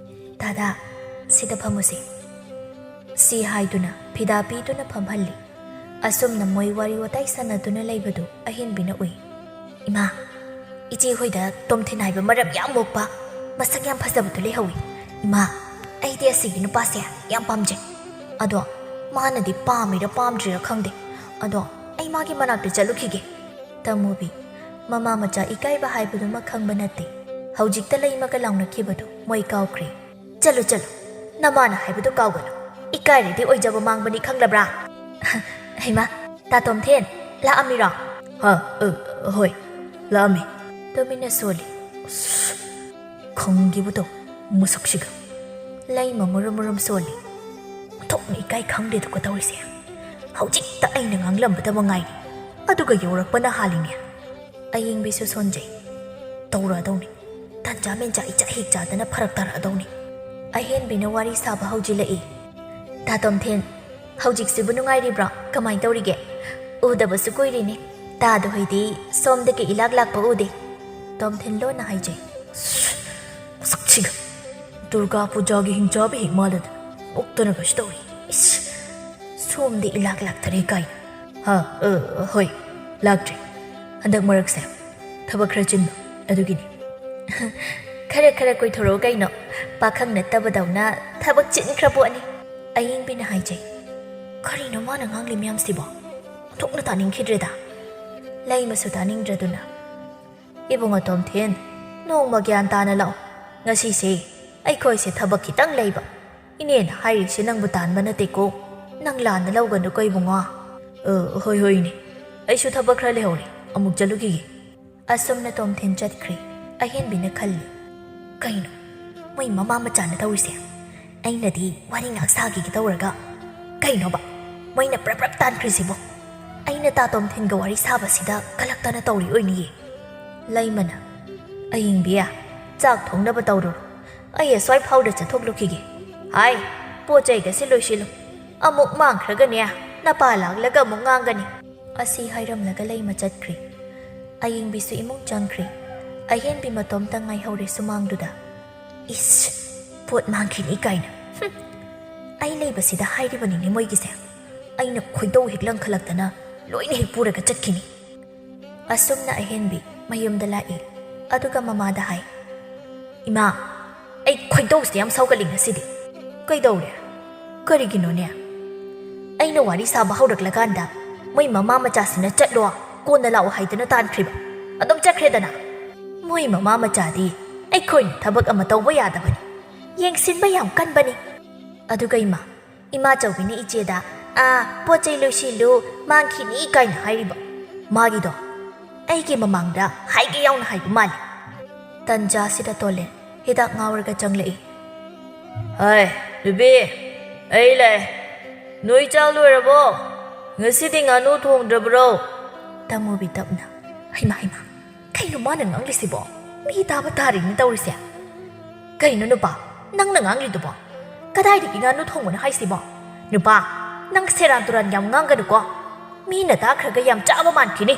"ꯗꯥꯗꯥ, ꯁꯤꯗ ꯐꯝꯃꯨꯁꯦ꯫" ꯁꯤ ꯍꯥꯏꯗꯨꯅ ꯐꯤꯗꯥ ꯄꯤꯗꯨꯅ ꯐꯝꯍꯜꯂꯤ꯫ ꯑꯁꯨꯝꯅ ꯃꯣꯏ ꯋꯥꯔꯤ ꯋꯥꯇꯥꯏ ꯁꯥꯟꯅꯗꯨꯅ ꯂꯩꯕꯗꯨ ꯑꯍꯦꯟꯕꯤꯅ ꯎꯏ꯫ "ꯏꯃꯥ, ꯏꯆꯦ ꯍꯣꯏꯗ ꯇꯣꯝꯊꯤꯟ ꯍꯥꯏꯕ ꯃꯔꯝ ꯌꯥꯝ ꯃꯣꯛꯄ, ꯃꯁꯛ ꯌꯥꯝ ꯐꯖꯕꯗꯨ ꯂꯩꯍꯧꯏ꯫ ꯏꯃꯥ, ꯑꯩꯗꯤ ꯑꯁꯤꯒꯤ ꯅꯨꯄꯥꯁꯦ ꯌꯥꯝ ꯄꯥꯝꯖꯩ꯫ ꯑꯗꯣ ꯃꯥꯅꯗꯤ ꯄꯥꯝꯃꯤꯔ ꯄꯥꯝꯗ꯭ꯔꯤꯔ ꯈꯪꯗꯦ꯫ ꯑꯗꯣ ꯑꯩ ꯃꯥꯒꯤ ꯃꯅꯥꯛꯇ ꯆꯠꯂꯨꯈꯤꯒꯦ꯫" ꯇꯃꯨꯕꯤ, ꯃꯃꯥ ꯃꯆꯥ ꯏꯀꯥꯏꯕ ꯍꯥꯏꯕꯗꯨꯃ ꯈꯪꯕ ꯅꯠꯇꯦ꯫ ꯍꯧꯖꯤꯛꯇ ꯂꯩꯃꯒ ꯂꯥꯎꯅꯈꯤꯕꯗꯨ ꯃꯣꯏ ꯀꯥꯎꯈ꯭ꯔꯦ꯫ "ꯆꯠꯂꯨ, ꯆꯠꯂꯨ, ꯅꯃꯥꯅ ꯍꯥꯏꯕꯗꯨ ꯀꯥꯎꯒꯅꯨ꯫ ꯏꯀꯥꯏꯔꯗꯤ ꯑꯣꯏꯖꯕ ꯃꯥꯡꯕꯅꯤ, ꯈꯪꯂꯕ꯭ꯔꯥ?" "ꯍꯩꯃꯥ, ꯇꯥ ꯇꯣꯝꯊꯦꯟ, ꯂꯥꯛꯑꯝꯃꯤꯔꯣ?" "ꯍꯥ, ꯑ, ꯍꯣꯏ, ꯂꯥꯛꯑꯝꯃꯤ꯫" ꯇꯨꯃꯤꯟꯅ ꯁꯣꯜꯂꯤ꯫ "ꯑꯁ, ꯈꯪꯒꯤꯕꯗꯣ ꯃꯁꯛꯁꯤꯒ꯫" ꯂꯩꯃ ꯃꯨꯔꯨꯝ ꯃꯨꯔꯨꯝ ꯁꯣꯜꯂꯤ꯫ "ꯑꯣꯟꯊꯣꯛꯅ ꯏꯀꯥꯏ ꯈꯪꯗꯦꯗꯀꯣ ꯇꯧꯔꯤꯁꯦ꯫ ꯍꯧꯖꯤꯛꯇ ꯑꯩꯅ ꯉꯥꯡꯂꯝꯕꯗ ꯃꯉꯥꯏꯔꯤ꯫ ꯑꯗꯨꯒ ꯌꯧꯔꯛꯄꯅ ꯍꯥꯜꯂꯤꯅꯦ꯫ ꯑꯌꯤꯡꯕꯤꯁꯨ ꯁꯣꯟꯖꯩ꯫ ꯇꯧꯔꯛꯑꯗꯧꯅꯤ꯫ ꯇꯟꯖꯥ ꯃꯦꯟꯖꯥ ꯏꯆꯥ ꯍꯦꯛ ꯆꯥꯗꯅ ꯐꯔꯛ ꯇꯥꯔꯛꯑꯗꯧꯅꯤ꯫ ꯑꯍꯦꯟꯕꯤꯅ ꯋꯥꯔꯤ ꯁꯥꯕ ꯍꯧꯖꯤꯜꯂꯛꯏ꯫ "ꯇꯥ ꯇꯣꯝꯊꯤꯟ, ꯍꯧꯖꯤꯛꯁꯤꯕꯨ ꯅꯨꯡꯉꯥꯏꯔꯤꯕ꯭ꯔꯣ? ꯀꯃꯥꯏ ꯇꯧꯔꯤꯒꯦ? ꯎꯗꯕꯁꯨ ꯀꯨꯏꯔꯦꯅꯦ꯫ ꯇꯥꯗ ꯍꯣꯏꯗꯤ ꯁꯣꯝꯗꯒꯤ ꯏꯂꯥꯛ ꯂꯥꯛꯄ ꯎꯗꯦ꯫" ꯇꯣꯝꯊꯤꯟ ꯂꯣꯟꯅ ꯍꯥꯏꯖꯩ꯫ ꯃꯁꯛꯁꯤꯒ꯫ ꯗꯨꯔꯒꯥ ꯄꯨꯖꯥꯒꯤ ꯍꯤꯡꯆꯥꯕꯤ ꯍꯦꯛ ꯃꯥꯜꯂꯗꯅ ꯅꯣꯛꯇꯅ ꯀꯩꯁꯨ ꯇꯧꯔꯤ꯫ ꯏꯁ! ꯁꯣꯝꯗꯤ ꯏꯂꯥꯛ ꯂꯥꯛꯇꯔꯦ ꯀꯥꯏꯅ꯫ ꯍꯥ, ꯑ, ꯍꯣꯏ, ꯂꯥꯛꯇ꯭ꯔꯤ꯫ ꯍꯟꯗꯛ ꯃꯔꯛꯁꯦ ꯊꯕꯛ ꯈꯔ ꯆꯤꯟꯕ, ꯑꯗꯨꯒꯤꯅꯤ꯫ ꯈꯔ ꯈꯔ ꯀꯣꯏꯊꯣꯔꯛꯑꯣ ꯀꯩꯅꯣ꯫ ꯄꯥꯈꯪ ꯅꯠꯇꯕꯗꯧꯅ ꯊꯕꯛ ꯆꯤꯟꯈ꯭ꯔ ꯄꯣꯠꯅꯤ꯫ ꯑꯌꯤꯡꯕꯤꯅ ꯍꯥꯏꯖꯩ꯫ ꯀꯔꯤꯅꯣ ꯃꯥꯅ ꯉꯥꯡꯂꯤ ꯃꯌꯥꯝꯁꯤꯕꯣ? ꯑꯣꯟꯊꯣꯛꯅ ꯇꯥꯅꯤꯡꯈꯤꯗ꯭ꯔꯦꯗ꯫ ꯂꯩꯃꯁꯨ ꯇꯥꯅꯤꯡꯗ꯭ꯔꯗꯨꯅ꯫ "ꯏꯕꯨꯡꯉꯣ ꯇꯣꯝꯊꯤꯟ, ꯅꯣꯡꯃ ꯒ꯭ꯌꯥꯟ ꯇꯥꯅ ꯂꯥꯛꯑꯣ꯫ ꯉꯁꯤꯁꯦ ꯑꯩꯈꯣꯏꯁꯦ ꯊꯕꯛ ꯈꯤꯇꯪ ꯂꯩꯕ꯫ ꯏꯅꯦꯅ ꯍꯥꯏꯔꯤꯁꯦ ꯅꯪꯕꯨ ꯇꯥꯟꯕ ꯅꯠꯇꯦꯀꯣ꯫ ꯅꯪ ꯂꯥꯟꯅ ꯂꯧꯒꯅꯨꯀꯣ ꯏꯕꯨꯡꯉꯣ꯫" "ꯑ, ꯍꯣꯏ, ꯍꯣꯏ, ꯏꯅꯦ꯫ ꯑꯩꯁꯨ ꯊꯕꯛ ꯈꯔ ꯂꯩꯍꯧꯔꯦ꯫ ꯑꯃꯨꯛ ꯆꯠꯂꯨꯈꯤꯒꯦ꯫" ꯑꯁꯨꯝꯅ ꯇꯣꯝꯊꯤꯟ ꯆꯠꯈ꯭ꯔꯦ꯫ ꯑꯍꯦꯟꯕꯤꯅ ꯈꯜꯂꯤ, "ꯀꯩꯅꯣ ꯃꯣꯏ ꯃꯃꯥ ꯃꯆꯥꯅ ꯇꯧꯔꯤꯁꯦ? ꯑꯩꯅꯗꯤ ꯋꯥꯔꯤ ꯉꯥꯏꯍꯥꯛ ꯁꯥꯈꯤꯒꯦ ꯇꯧꯔꯒ ꯀꯩꯅꯣꯕ ꯃꯣꯏꯅ ꯄ꯭ꯔꯞ ꯄ꯭ꯔꯞ ꯇꯥꯟꯈ꯭ꯔꯤꯁꯤꯕꯣ? ꯑꯩꯅ ꯇꯥ ꯇꯣꯝꯊꯤꯟꯒ ꯋꯥꯔꯤ ꯁꯥꯕꯁꯤꯗ ꯀꯜꯂꯛꯇꯅ ꯇꯧꯔꯤ ꯑꯣꯏꯅꯤꯌꯦ꯫" ꯂꯩꯃꯅ, "ꯑꯌꯤꯡꯕꯤ, ꯆꯥꯛ ꯊꯣꯡꯅꯕ ꯇꯧꯔꯨꯔꯣ꯫ ꯑꯩ ꯑꯁ꯭ꯋꯥꯏ ꯐꯥꯎꯗ ꯆꯠꯊꯣꯛꯂꯨꯈꯤꯒꯦ꯫ ꯍꯥꯏ, ꯄꯣꯠ ꯆꯩꯒꯁꯦ ꯂꯣꯏꯁꯤꯜꯂꯨ꯫ ꯑꯃꯨꯛ ꯃꯥꯡꯈ꯭ꯔꯒꯅꯦ ꯅꯄꯥ ꯂꯥꯛꯂꯒ ꯑꯃꯨꯛ ꯉꯥꯡꯒꯅꯤ꯫" ꯑꯁꯤ ꯍꯥꯏꯔꯝꯂꯒ ꯂꯩꯃ ꯆꯠꯈ꯭ꯔꯦ꯫ ꯑꯌꯤꯡꯕꯤꯁꯨ ꯏꯃꯨꯡ ꯆꯪꯈ꯭ꯔꯦ꯫ ꯑꯍꯦꯟꯕꯤ ꯃꯇꯣꯝꯇ ꯉꯥꯏꯍꯧꯔꯦ ꯁꯨꯃꯥꯡꯗꯨꯗ꯫ "ꯏꯁ! ꯄꯣꯠ ꯃꯥꯡꯈꯤꯅꯤ ꯀꯥꯏꯅ꯫ ꯍꯨꯝ! ꯑꯩ ꯂꯩꯕꯁꯤꯗ ꯍꯥꯏꯔꯤꯕꯅꯤꯅꯦ ꯃꯣꯏꯒꯤꯁꯦ꯫ ꯑꯩꯅ ꯈꯣꯏꯗꯧ ꯍꯦꯛ ꯂꯪꯈꯠꯂꯛꯇꯅ ꯂꯣꯏꯅ ꯍꯦꯛ ꯄꯨꯔꯒ ꯆꯠꯈꯤꯅꯤ꯫" ꯑꯁꯨꯝꯅ ꯑꯍꯦꯟꯕꯤ ꯃꯌꯨꯝꯗ ꯂꯥꯛꯏ꯫ ꯑꯗꯨꯒ ꯃꯃꯥꯗ ꯍꯥꯏ, "ꯏꯃꯥ, ꯑꯩ ꯈꯣꯏꯗꯧꯁꯦ ꯌꯥꯝ ꯁꯥꯎꯒꯠꯂꯤ ꯉꯁꯤꯗꯤ꯫" "ꯀꯩꯗꯧꯔꯦ? ꯀꯔꯤꯒꯤꯅꯣꯅꯦ?" "ꯑꯩꯅ ꯋꯥꯔꯤ ꯁꯥꯕ ꯍꯧꯔꯛꯂꯀꯥꯟꯗ ꯃꯣꯏ ꯃꯃꯥ ꯃꯆꯥꯁꯤꯅ 'ꯆꯠꯂꯣ, ꯀꯣꯟꯅ ꯂꯥꯛꯑꯣ' ꯍꯥꯏꯗꯅ ꯇꯥꯟꯈ꯭ꯔꯤꯕ꯫ ꯑꯗꯨꯝ ꯆꯠꯈ꯭ꯔꯦꯗꯅ꯫ ꯃꯣꯏ ꯃꯃꯥ ꯃꯆꯥꯗꯤ ꯑꯩꯈꯣꯏꯅ ꯊꯕꯛ ꯑꯃ ꯇꯧꯕ ꯌꯥꯗꯕꯅꯤ꯫ ꯌꯦꯡꯁꯤꯟꯕ ꯌꯥꯝ ꯀꯟꯕꯅꯤ꯫ ꯑꯗꯨꯒ ꯏꯃꯥ, ꯏꯃꯥꯆꯧꯕꯤꯅ ꯏꯆꯦꯗ, 'ꯑꯥ, ꯄꯣꯠ ꯆꯩ ꯂꯣꯏꯁꯤꯜꯂꯨ, ꯃꯥꯡꯈꯤꯅꯤ' ꯀꯥꯏꯅ ꯍꯥꯏꯔꯤꯕ꯫ ꯃꯥꯒꯤꯗꯣ ꯑꯩꯒꯤ ꯃꯃꯥꯡꯗ ꯍꯥꯏꯒꯦ ꯌꯥꯎꯅ ꯍꯥꯏꯕ ꯃꯥꯜꯂꯤ꯫" ꯇꯟꯖꯥꯁꯤꯗ ꯇꯣꯂꯦꯟ ꯍꯤꯗꯥꯛ ꯉꯥꯎꯔꯒ ꯆꯪꯂꯛꯏ꯫ "ꯍꯥꯏ, ꯅꯨꯄꯤ, ꯑꯩ ꯂꯥꯛꯑꯦ꯫ ꯅꯣꯏ ꯆꯥꯛ ꯂꯣꯏꯔꯕꯣ? ꯉꯁꯤꯗꯤ ꯉꯥꯅꯨ ꯊꯣꯡꯗ꯭ꯔꯕ꯭ꯔꯣ?" ꯇꯃꯨꯕꯤ ꯇꯞꯅ, "ꯍꯩꯃꯥ, ꯍꯩꯃꯥ, ꯀꯩꯅꯣ ꯃꯥꯅ ꯉꯥꯡꯂꯤꯁꯤꯕꯣ? ꯃꯤ ꯇꯥꯕ ꯇꯥꯔꯤꯅꯤ ꯇꯧꯔꯤꯁꯦ꯫ ꯀꯩꯅꯣ ꯅꯨꯄꯥ, ꯅꯪꯅ ꯉꯥꯡꯂꯤꯗꯨꯕꯣ? ꯀꯗꯥꯏꯗꯒꯤ ꯉꯥꯅꯨ ꯊꯣꯡꯕꯅꯣ ꯍꯥꯏꯁꯤꯕꯣ? ꯅꯨꯄꯥ, ꯅꯪ ꯁꯦꯔꯥꯟ ꯇꯨꯔꯥꯟ ꯌꯥꯝ ꯉꯥꯡꯒꯅꯨꯀꯣ꯫ ꯃꯤꯅ ꯇꯥꯈ꯭ꯔꯒ ꯌꯥꯝ ꯆꯥꯕ ꯃꯥꯟꯈꯤꯅꯤ꯫"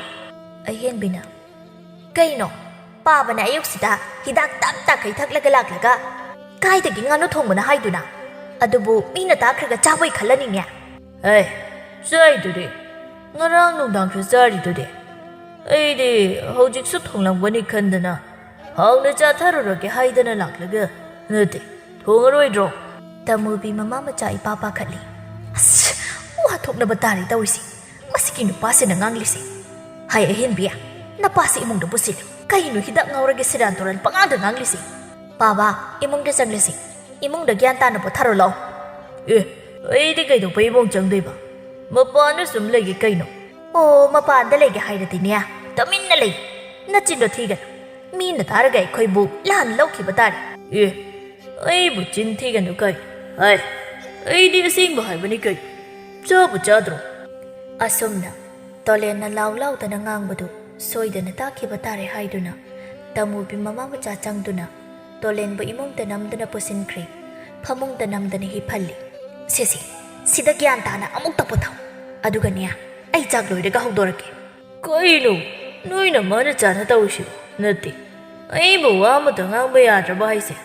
ꯑꯍꯦꯟꯕꯤꯅ, "ꯀꯩꯅꯣ? ꯄꯥꯕꯅ ꯑꯌꯨꯛꯁꯤꯗ ꯍꯤꯗꯥꯛ ꯇꯞ ꯇꯥꯈꯩ ꯊꯛꯂꯒ ꯂꯥꯛꯂꯒ ꯀꯥꯏꯗꯒꯤ ꯉꯥꯅꯨ ꯊꯣꯡꯕꯅꯣ ꯍꯥꯏꯗꯨꯅ? ꯑꯗꯨꯕꯨ ꯃꯤꯅ ꯇꯥꯈ꯭ꯔꯒ ꯆꯥꯕꯣꯏ ꯈꯜꯂꯅꯤꯅꯦ꯫" "ꯑꯦ, ꯆꯥꯏꯗꯨꯗꯤ꯫ ꯉꯔꯥꯡ ꯅꯨꯡꯗꯥꯡꯁꯨ ꯆꯥꯔꯤꯗꯨꯗꯤ꯫ ꯑꯩꯗꯤ ꯍꯧꯖꯤꯛꯁꯨ ꯊꯣꯡꯂꯝꯒꯅꯤ ꯈꯟꯗꯅ ꯍꯥꯎꯅ ꯆꯥꯊꯔꯨꯔꯒꯦ ꯍꯥꯏꯗꯅ ꯂꯥꯛꯂꯒ ꯅꯠꯇꯦ, ꯊꯣꯡꯉꯔꯣꯏꯗ꯭ꯔꯣ?" ꯇꯃꯨꯕꯤ ꯃꯃꯥ ꯃꯆꯥ ꯏꯄꯥ ꯄꯥꯈꯠꯂꯤ꯫ ꯑꯁ, ꯋꯥ ꯊꯣꯛꯅꯕ ꯇꯥꯔꯦ ꯇꯧꯔꯤꯁꯦ꯫ ꯃꯁꯤꯒꯤ ꯅꯨꯄꯥꯁꯤꯅ ꯉꯥꯡꯂꯤꯁꯦ꯫ "ꯍꯥꯏ ꯑꯍꯦꯟꯕꯤ, ꯅꯄꯥꯁꯤ ꯏꯃꯨꯡꯗ ꯄꯨꯁꯤꯜꯂꯨ꯫ ꯀꯩꯅꯣ ꯍꯤꯗꯥꯛ ꯉꯥꯎꯔꯒꯦ ꯁꯦꯔꯥꯟ ꯇꯨꯔꯥꯟ ꯄꯉꯥꯡꯗ ꯉꯥꯡꯂꯤꯁꯦ? ꯄꯥꯕ, ꯏꯃꯨꯡꯗ ꯆꯪꯂꯁꯤ꯫ ꯏꯃꯨꯡꯗ ꯒ꯭ꯌꯥꯟ ꯇꯥꯅ ꯄꯣꯊꯥꯔꯣ ꯂꯥꯛꯑꯣ꯫" "ꯑꯦ, ꯑꯩꯗꯤ ꯀꯩꯗꯧꯕ ꯏꯃꯨꯡ ꯆꯪꯗꯣꯏꯕ? ꯃꯄꯥꯟꯗ ꯁꯨꯝ ꯂꯩꯒꯦ ꯀꯩꯅꯣ?" "ꯑꯣ, ꯃꯄꯥꯟꯗ ꯂꯩꯒꯦ ꯍꯥꯏꯔꯗꯤꯅꯦ, ꯇꯨꯃꯤꯟꯅ ꯂꯩ꯫ ꯅꯆꯤꯟꯗꯣ ꯊꯤꯒꯅꯨ꯫ ꯃꯤꯅ ꯇꯥꯔꯒ ꯑꯩꯈꯣꯏꯕꯨ ꯂꯥꯟꯅ ꯂꯧꯈꯤꯕ ꯇꯥꯔꯦ꯫" "ꯑꯦ, ꯑꯩꯕꯨ ꯆꯤꯟ ꯊꯤꯒꯅꯨ ꯀꯩ? ꯍꯥꯏ, ꯑꯩꯗꯤ ꯑꯁꯦꯡꯕ ꯍꯥꯏꯕꯅꯤ ꯀꯩ? ꯆꯥꯕꯨ ꯆꯥꯗ꯭ꯔꯣ?" ꯑꯁꯨꯝꯅ ꯇꯣꯂꯦꯟꯅ ꯂꯥꯎ ꯂꯥꯎꯗꯅ ꯉꯥꯡꯕꯗꯨ ꯁꯣꯏꯗꯅ ꯇꯥꯈꯤꯕ ꯇꯥꯔꯦ ꯍꯥꯏꯗꯨꯅ ꯇꯃꯨꯕꯤ ꯃꯃꯥ ꯃꯆꯥ ꯆꯪꯗꯨꯅ ꯇꯣꯂꯦꯟꯕꯨ ꯏꯃꯨꯡꯗ ꯅꯝꯗꯨꯅ ꯄꯨꯁꯤꯟꯈ꯭ꯔꯦ꯫ ꯐꯃꯨꯡꯗ ꯅꯝꯗꯅ ꯍꯤꯞꯍꯜꯂꯤ꯫ "ꯁꯦ ꯁꯦ, ꯁꯤꯗ ꯒ꯭ꯌꯥꯟ ꯇꯥꯅ ꯑꯃꯨꯛꯇ ꯄꯣꯊꯥꯎ꯫ ꯑꯗꯨꯒꯅꯦ, ꯑꯩ ꯆꯥꯛ ꯂꯣꯏꯔꯒ ꯍꯧꯗꯣꯔꯛꯀꯦ꯫" "ꯀꯩꯅꯣ, ꯅꯣꯏꯅ ꯃꯥꯅ ꯆꯥꯅ ꯇꯧꯔꯤꯁꯤꯕꯣ? ꯅꯠꯇꯦ, ꯑꯩꯕꯨ ꯋꯥ ꯑꯃꯇ ꯉꯥꯡꯕ ꯌꯥꯗ꯭ꯔꯕ ꯍꯥꯏꯁꯦ?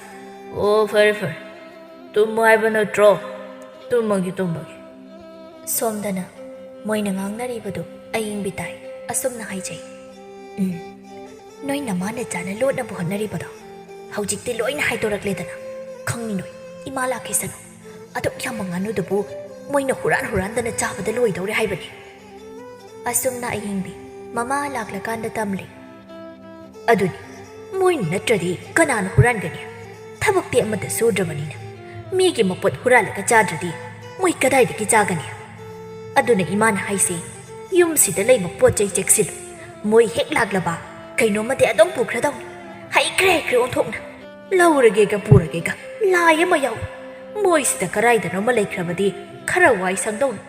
ꯑꯣ, ꯐꯔꯦ ꯐꯔꯦ, ꯇꯨꯝꯃꯣ ꯍꯥꯏꯕ ꯅꯠꯇ꯭ꯔꯣ? ꯇꯨꯝꯃꯒꯦ, ꯇꯨꯝꯃꯒꯦ꯫" ꯁꯣꯝꯗꯅ ꯃꯣꯏꯅ ꯉꯥꯡꯅꯔꯤꯕꯗꯨ ꯑꯌꯤꯡꯕꯤ ꯇꯥꯏ꯫ ꯑꯁꯨꯝꯅ ꯍꯥꯏꯖꯩ, "ꯎꯝ, ꯅꯣꯏ ꯅꯃꯥ ꯅꯆꯥꯅ ꯂꯣꯠꯅꯕ ꯍꯣꯠꯅꯔꯤꯕꯗꯣ ꯍꯧꯖꯤꯛꯇꯤ ꯂꯣꯏꯅ ꯍꯥꯏꯗꯣꯔꯛꯂꯦꯗꯅ꯫ ꯈꯪꯉꯤ ꯅꯣꯏ, ꯏꯃꯥ ꯂꯥꯛꯈꯤꯁꯅꯨ꯫ ꯑꯗꯨꯛ ꯌꯥꯝꯕ ꯉꯥꯅꯨꯗꯨꯕꯨ ꯃꯣꯏꯅ ꯍꯨꯔꯥꯟ ꯍꯨꯔꯥꯟꯗꯅ ꯆꯥꯕꯗ ꯂꯣꯏꯗꯧꯔꯦ ꯍꯥꯏꯕꯅꯤ꯫" ꯑꯁꯨꯝꯅ ꯑꯌꯤꯡꯕꯤ ꯃꯃꯥ ꯂꯥꯛꯂꯀꯥꯟꯗ ꯇꯝꯂꯤ꯫ "ꯑꯗꯨꯅꯤ, ꯃꯣꯏꯅ ꯅꯠꯇ꯭ꯔꯗꯤ ꯀꯅꯥꯅ ꯍꯨꯔꯥꯟꯒꯅꯤ? ꯊꯕꯛꯇꯤ ꯑꯃꯠꯇ ꯁꯨꯗ꯭ꯔꯕꯅꯤꯅ ꯃꯤꯒꯤ ꯃꯄꯣꯠ ꯍꯨꯔꯥꯜꯂꯒ ꯆꯥꯗ꯭ꯔꯗꯤ ꯃꯣꯏ ꯀꯗꯥꯏꯗꯒꯤ ꯆꯥꯒꯅꯤ? ꯑꯗꯨꯅ ꯏꯃꯥꯅ ꯍꯥꯏꯁꯦ, ꯌꯨꯝꯁꯤꯗ ꯂꯩꯕ ꯄꯣꯠ ꯆꯩ ꯆꯦꯛꯁꯤꯜꯂꯨ꯫ ꯃꯣꯏ ꯍꯦꯛ ꯂꯥꯛꯂꯕ ꯀꯩꯅꯣꯝꯃꯗꯤ ꯑꯗꯨꯝ ꯄꯨꯈ꯭ꯔꯗꯧꯅꯤ꯫ ꯍꯩꯈ꯭ꯔꯦ ꯍꯩꯈ꯭ꯔꯦ ꯑꯣꯟꯊꯣꯛꯅ꯫ ꯂꯧꯔꯒꯦꯒ ꯄꯨꯔꯒꯦꯒ ꯂꯥꯏ ꯑꯃ ꯌꯥꯎꯏ꯫ ꯃꯣꯏꯁꯤꯗ ꯀꯔꯥꯏꯗꯅꯣꯃ ꯂꯩꯈ꯭ꯔꯕꯗꯤ ꯈꯔ ꯋꯥꯏ ꯁꯪꯗꯧꯅꯤ꯫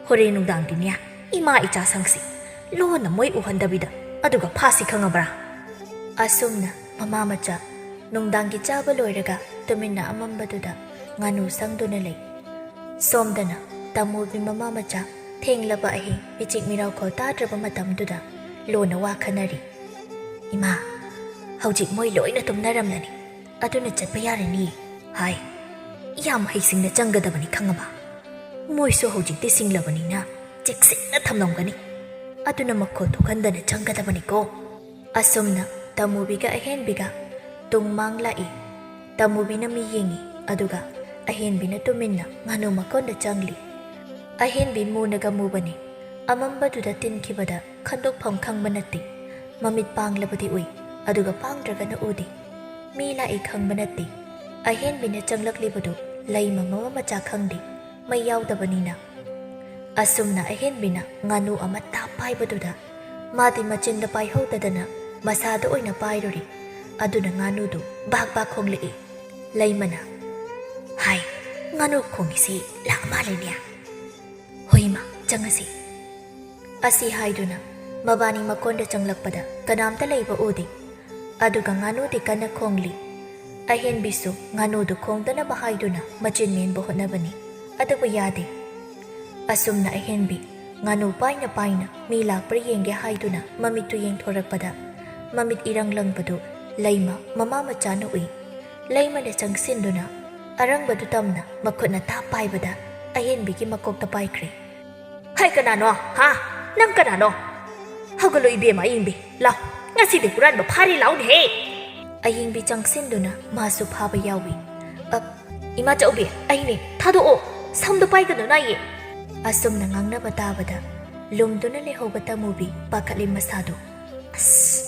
ꯍꯣꯔꯦꯟ ꯅꯨꯡꯗꯥꯡꯗꯤꯅꯦ, ꯏꯃꯥ ꯏꯆꯥ ꯁꯪꯁꯤ꯫ ꯂꯣꯟꯅ ꯃꯣꯏ ꯎꯍꯟꯗꯕꯤꯗ ꯑꯗꯨꯒ ꯐꯥꯁꯤ ꯈꯪꯉꯕ꯭ꯔꯥ? ꯑꯁꯨꯝꯅ ꯃꯃꯥ ꯃꯆꯥ ꯅꯨꯡꯗꯥꯡꯒꯤ ꯆꯥꯕ ꯂꯣꯏꯔꯒ ꯇꯨꯃꯤꯟꯅ ꯑꯃꯝꯕꯗꯨꯗ ꯉꯥꯅꯨ ꯁꯪꯗꯨꯅ ꯂꯩ꯫ ꯁꯣꯝꯗꯅ ꯇꯃꯨꯕꯤ ꯃꯃꯥ ꯃꯆꯥ ꯊꯦꯡꯂꯕ ꯑꯍꯤꯡ ꯃꯤꯆꯤꯛ ꯃꯤꯔꯥꯎꯈꯣꯜ ꯇꯥꯗ꯭ꯔꯕ ꯃꯇꯝꯗꯨꯗ ꯂꯣꯟꯅ ꯋꯥ ꯈꯟꯅꯔꯤ꯫ "ꯏꯃꯥ, ꯍꯧꯖꯤꯛ ꯃꯣꯏ ꯂꯣꯏꯅ ꯇꯨꯝꯅꯔꯝꯂꯅꯤ꯫ ꯑꯗꯨꯅ ꯆꯠꯄ ꯌꯥꯔꯅꯤ꯫ ꯍꯥꯏ, ꯌꯥꯝ ꯍꯩꯁꯤꯡꯅ ꯆꯪꯒꯗꯕꯅꯤ ꯈꯪꯉꯕ? ꯃꯣꯏꯁꯨ ꯍꯧꯖꯤꯛꯇꯤ ꯁꯤꯡꯂꯕꯅꯤꯅ ꯆꯦꯛꯁꯤꯟꯅ ꯊꯝꯂꯝꯒꯅꯤ꯫ ꯑꯗꯨꯅ ꯃꯈꯣꯜ ꯊꯣꯛꯍꯟꯗꯅ ꯆꯪꯒꯗꯕꯅꯤꯀꯣ꯫" ꯑꯁꯨꯝꯅ ꯇꯃꯨꯕꯤꯒ ꯑꯍꯦꯟꯕꯤꯒ ꯇꯨꯡ ꯃꯥꯡ ꯂꯥꯛꯏ꯫ ꯇꯃꯨꯕꯤꯅ ꯃꯤ ꯌꯦꯡꯉꯤ, ꯑꯗꯨꯒ ꯑꯍꯦꯟꯕꯤꯅ ꯇꯨꯃꯤꯟꯅ ꯉꯥꯅꯨ ꯃꯀꯣꯟꯗ ꯆꯪꯂꯤ꯫ ꯑꯍꯦꯟꯕꯤ ꯃꯨꯅꯒ ꯃꯨꯕꯅꯤ꯫ ꯑꯃꯝꯕꯗꯨꯗ ꯇꯤꯟꯈꯤꯕꯗ ꯈꯟꯗꯣꯛꯐꯝ ꯈꯪꯕ ꯅꯠꯇꯦ꯫ ꯃꯃꯤꯠ ꯄꯥꯡꯂꯕꯗꯤ ꯎꯏ, ꯑꯗꯨꯒ ꯄꯥꯡꯗ꯭ꯔꯒꯅ ꯎꯗꯦ꯫ ꯃꯤ ꯂꯥꯛꯏ ꯈꯪꯕ ꯅꯠꯇꯦ꯫ ꯑꯍꯦꯟꯕꯤꯅ ꯆꯪꯂꯛꯂꯤꯕꯗꯨ ꯂꯩꯃ ꯃꯃꯥ ꯃꯆꯥ ꯈꯪꯗꯦ, ꯃꯩ ꯌꯥꯎꯗꯕꯅꯤꯅ꯫ ꯑꯁꯨꯝꯅ ꯑꯍꯦꯟꯕꯤꯅ ꯉꯥꯅꯨ ꯑꯃ ꯇꯥꯞ ꯄꯥꯏꯕꯗꯨꯗ ꯃꯥꯗꯤ ꯃꯆꯤꯟꯗ ꯄꯥꯏꯍꯧꯗꯗꯅ ꯃꯁꯥꯗ ꯑꯣꯏꯅ ꯄꯥꯏꯔꯨꯔꯤ꯫ ꯑꯗꯨꯅ ꯉꯥꯅꯨꯗꯨ ꯕꯥꯛ ꯕꯥꯛ ꯈꯣꯡꯂꯛꯏ꯫ ꯂꯩꯃꯅ, "ꯍꯥꯏ, ꯉꯥꯅꯨ ꯈꯣꯡꯉꯤꯁꯤ ꯂꯥꯛ ꯃꯥꯜꯂꯦꯅꯦ꯫ ꯍꯣꯏ ꯏꯃꯥ, ꯆꯪꯉꯁꯤ꯫" ꯑꯁꯤ ꯍꯥꯏꯗꯨꯅ ꯃꯕꯥꯅꯤ ꯃꯀꯣꯟꯗ ꯆꯪꯂꯛꯄꯗ ꯀꯅꯥꯝꯇ ꯂꯩꯕ ꯎꯗꯦ꯫ ꯑꯗꯨꯒ ꯉꯥꯅꯨꯗꯤ ꯀꯟꯅ ꯈꯣꯡꯂꯤ꯫ ꯑꯍꯦꯟꯕꯤꯁꯨ ꯉꯥꯅꯨꯗꯨ ꯈꯣꯡꯗꯅꯕ ꯍꯥꯏꯗꯨꯅ ꯃꯆꯤꯟ ꯃꯦꯟꯕ ꯍꯣꯠꯅꯕꯅꯤ, ꯑꯗꯨꯕꯨ ꯌꯥꯗꯦ꯫ ꯑꯁꯨꯝꯅ ꯑꯍꯦꯟꯕꯤ ꯉꯥꯅꯨ ꯄꯥꯏꯅ ꯄꯥꯏꯅ ꯃꯤ ꯂꯥꯛꯄ꯭ꯔꯥ ꯌꯦꯡꯒꯦ ꯍꯥꯏꯗꯨꯅ ꯃꯃꯤꯠꯇꯨ ꯌꯦꯡꯊꯣꯔꯛꯄꯗ ꯃꯃꯤꯠ ꯏꯔꯪ ꯂꯪꯕꯗꯨ ꯂꯩꯃ ꯃꯃꯥ ꯃꯆꯥꯅ ꯎꯏ꯫ ꯂꯩꯃꯅ ꯆꯪꯁꯤꯟꯗꯨꯅ ꯑꯔꯪꯕꯗꯨ ꯇꯝꯅ ꯃꯈꯨꯠꯅ ꯇꯥꯞ ꯄꯥꯏꯕꯗ ꯑꯍꯦꯟꯕꯤꯒꯤ ꯃꯀꯣꯛꯇ ꯄꯥꯏꯈ꯭ꯔꯦ꯫ "ꯍꯩ, ꯀꯅꯥꯅꯣ? ꯍꯥ? ꯅꯪ ꯀꯅꯥꯅꯣ? ꯍꯧꯒꯠꯂꯣ ꯏꯕꯦꯝꯃ ꯑꯌꯤꯡꯕꯤ, ꯂꯥꯎ, ꯉꯁꯤꯗꯤ ꯍꯨꯔꯥꯟꯕ ꯐꯥꯔꯦ, ꯂꯥꯎꯅꯦꯍꯦ!" ꯑꯌꯤꯡꯕꯤ ꯆꯪꯁꯤꯟꯗꯨꯅ ꯃꯥꯁꯨ ꯐꯥꯕ ꯌꯥꯎꯏ꯫ "ꯑ, ꯏꯃꯥ ꯆꯧꯕꯤ, ꯑꯩꯅꯦ, ꯊꯥꯗꯣꯛꯑꯣ, ꯁꯝꯗꯣ ꯄꯥꯏꯒꯅꯨ ꯅꯥꯏꯌꯦ!" ꯑꯁꯨꯝꯅ ꯉꯥꯡꯅꯕ ꯇꯥꯕꯗ ꯂꯨꯝꯗꯨꯅ ꯂꯩꯍꯧꯕ ꯇꯃꯨꯕꯤ ꯄꯥꯈꯠꯂꯤ ꯃꯁꯥꯗꯨ꯫ "ꯑꯁ,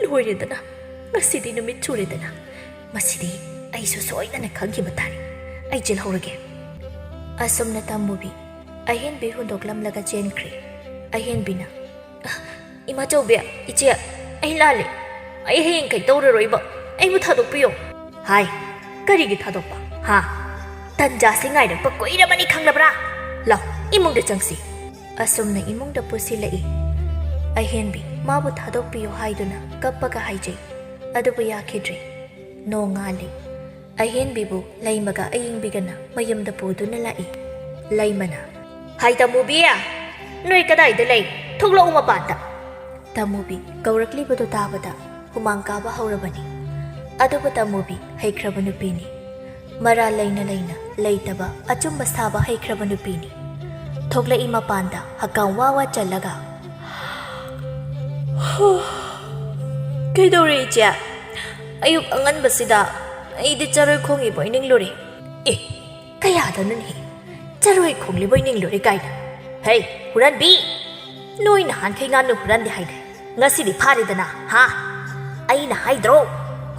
ꯂꯣꯏꯔꯦꯗꯅ, ꯉꯁꯤꯗꯤ ꯅꯨꯃꯤꯠ ꯆꯨꯔꯦꯗꯅ꯫ ꯃꯁꯤꯗꯤ ꯑꯩꯁꯨ ꯁꯣꯏꯗꯅ ꯈꯪꯈꯤꯕ ꯇꯥꯔꯦ꯫ ꯑꯩ ꯆꯦꯜꯍꯧꯔꯒꯦ꯫" ꯑꯁꯨꯝꯅ ꯇꯃꯨꯕꯤ ꯑꯍꯦꯟꯕꯤ ꯍꯨꯟꯗꯣꯛꯂꯝꯂꯒ ꯆꯦꯟꯈ꯭ꯔꯦ꯫ ꯑꯍꯦꯟꯕꯤꯅ, "ꯑ, ꯏꯃꯥ ꯆꯧꯕꯤ, ꯏꯆꯦ, ꯑꯩ ꯂꯥꯜꯂꯦ꯫ ꯑꯩ ꯍꯌꯦꯡ ꯀꯩ ꯇꯧꯔꯔꯣꯏꯕ꯫ ꯑꯩꯕꯨ ꯊꯥꯗꯣꯛꯄꯤꯌꯣ꯫" "ꯍꯥꯏ, ꯀꯔꯤꯒꯤ ꯊꯥꯗꯣꯛꯄ? ꯍꯥ? ꯇꯟꯖꯥꯁꯤ ꯉꯥꯏꯔꯛꯄ ꯀꯨꯏꯔꯕꯅꯤ ꯈꯪꯂꯕ꯭ꯔꯥ? ꯂꯥꯎ, ꯏꯃꯨꯡꯗ ꯆꯪꯁꯤ꯫" ꯑꯁꯨꯝꯅ ꯏꯃꯨꯡꯗ ꯄꯨꯁꯤꯜꯂꯛꯏ꯫ ꯑꯍꯦꯟꯕꯤ ꯃꯥꯕꯨ ꯊꯥꯗꯣꯛꯄꯤꯌꯨ ꯍꯥꯏꯗꯨꯅ ꯀꯞꯄꯒ ꯍꯥꯏꯖꯩ꯫ ꯑꯗꯨꯕꯨ ꯌꯥꯈꯤꯗ꯭ꯔꯦ꯫ ꯅꯣꯡꯉꯥꯜꯂꯤ꯫ ꯑꯍꯦꯟꯕꯤꯕꯨ ꯂꯩꯃꯒ ꯑꯌꯤꯡꯕꯤꯒꯅ ꯃꯌꯨꯝꯗ ꯄꯨꯗꯨꯅ ꯂꯥꯛꯏ꯫ ꯂꯩꯃꯅ, "ꯍꯥꯏ ꯇꯃꯨꯕꯤ, ꯅꯣꯏ ꯀꯗꯥꯏꯗ ꯂꯩ? ꯊꯣꯛꯂꯛꯎ ꯃꯄꯥꯟꯗ!" ꯇꯃꯨꯕꯤ ꯀꯧꯔꯛꯂꯤꯕꯗꯨ ꯇꯥꯕꯗ ꯍꯨꯃꯥꯡ ꯀꯥꯕ ꯍꯧꯔꯕꯅꯤ꯫ ꯑꯗꯨꯕꯨ ꯇꯃꯨꯕꯤ ꯍꯩꯈ꯭ꯔꯕ ꯅꯨꯄꯤꯅꯤ꯫ ꯃꯔꯥꯜ ꯂꯩꯅ ꯂꯩꯅ ꯂꯩꯇꯕ ꯑꯆꯨꯝꯕ ꯁꯥꯕ ꯍꯩꯈ꯭ꯔꯕ ꯅꯨꯄꯤꯅꯤ꯫ ꯊꯣꯛꯂꯛꯏ ꯃꯄꯥꯟꯗ ꯍꯛꯀꯥꯝ ꯋꯥ ꯋꯥ ꯆꯜꯂꯒ, "ꯀꯩꯗꯧꯔꯦ ꯏꯆꯦ? ꯑꯌꯨꯛ ꯑꯉꯟꯕꯁꯤꯗ ꯑꯩꯗꯤ ꯆꯔꯣꯏ ꯈꯣꯡꯉꯤꯕꯣꯏ ꯅꯤꯡꯂꯨꯔꯦ꯫ ꯑꯦ, ꯀꯌꯥꯗꯅꯣꯅꯦ? ꯆꯔꯣꯏ ꯈꯣꯡꯂꯤꯕꯣꯏ ꯅꯤꯡꯂꯨꯔꯦ ꯀꯥꯏꯅ꯫ ꯍꯩ, ꯍꯨꯔꯥꯟꯕꯤ! ꯅꯣꯏ ꯅꯍꯥꯟꯈꯩ ꯉꯥꯅꯨ ꯍꯨꯔꯥꯟꯗꯦ ꯍꯥꯏꯗꯥꯏ? ꯉꯁꯤꯗꯤ ꯐꯥꯔꯦꯗꯅ, ꯍꯥ? ꯑꯩꯅ ꯍꯥꯏꯗ꯭ꯔꯣ?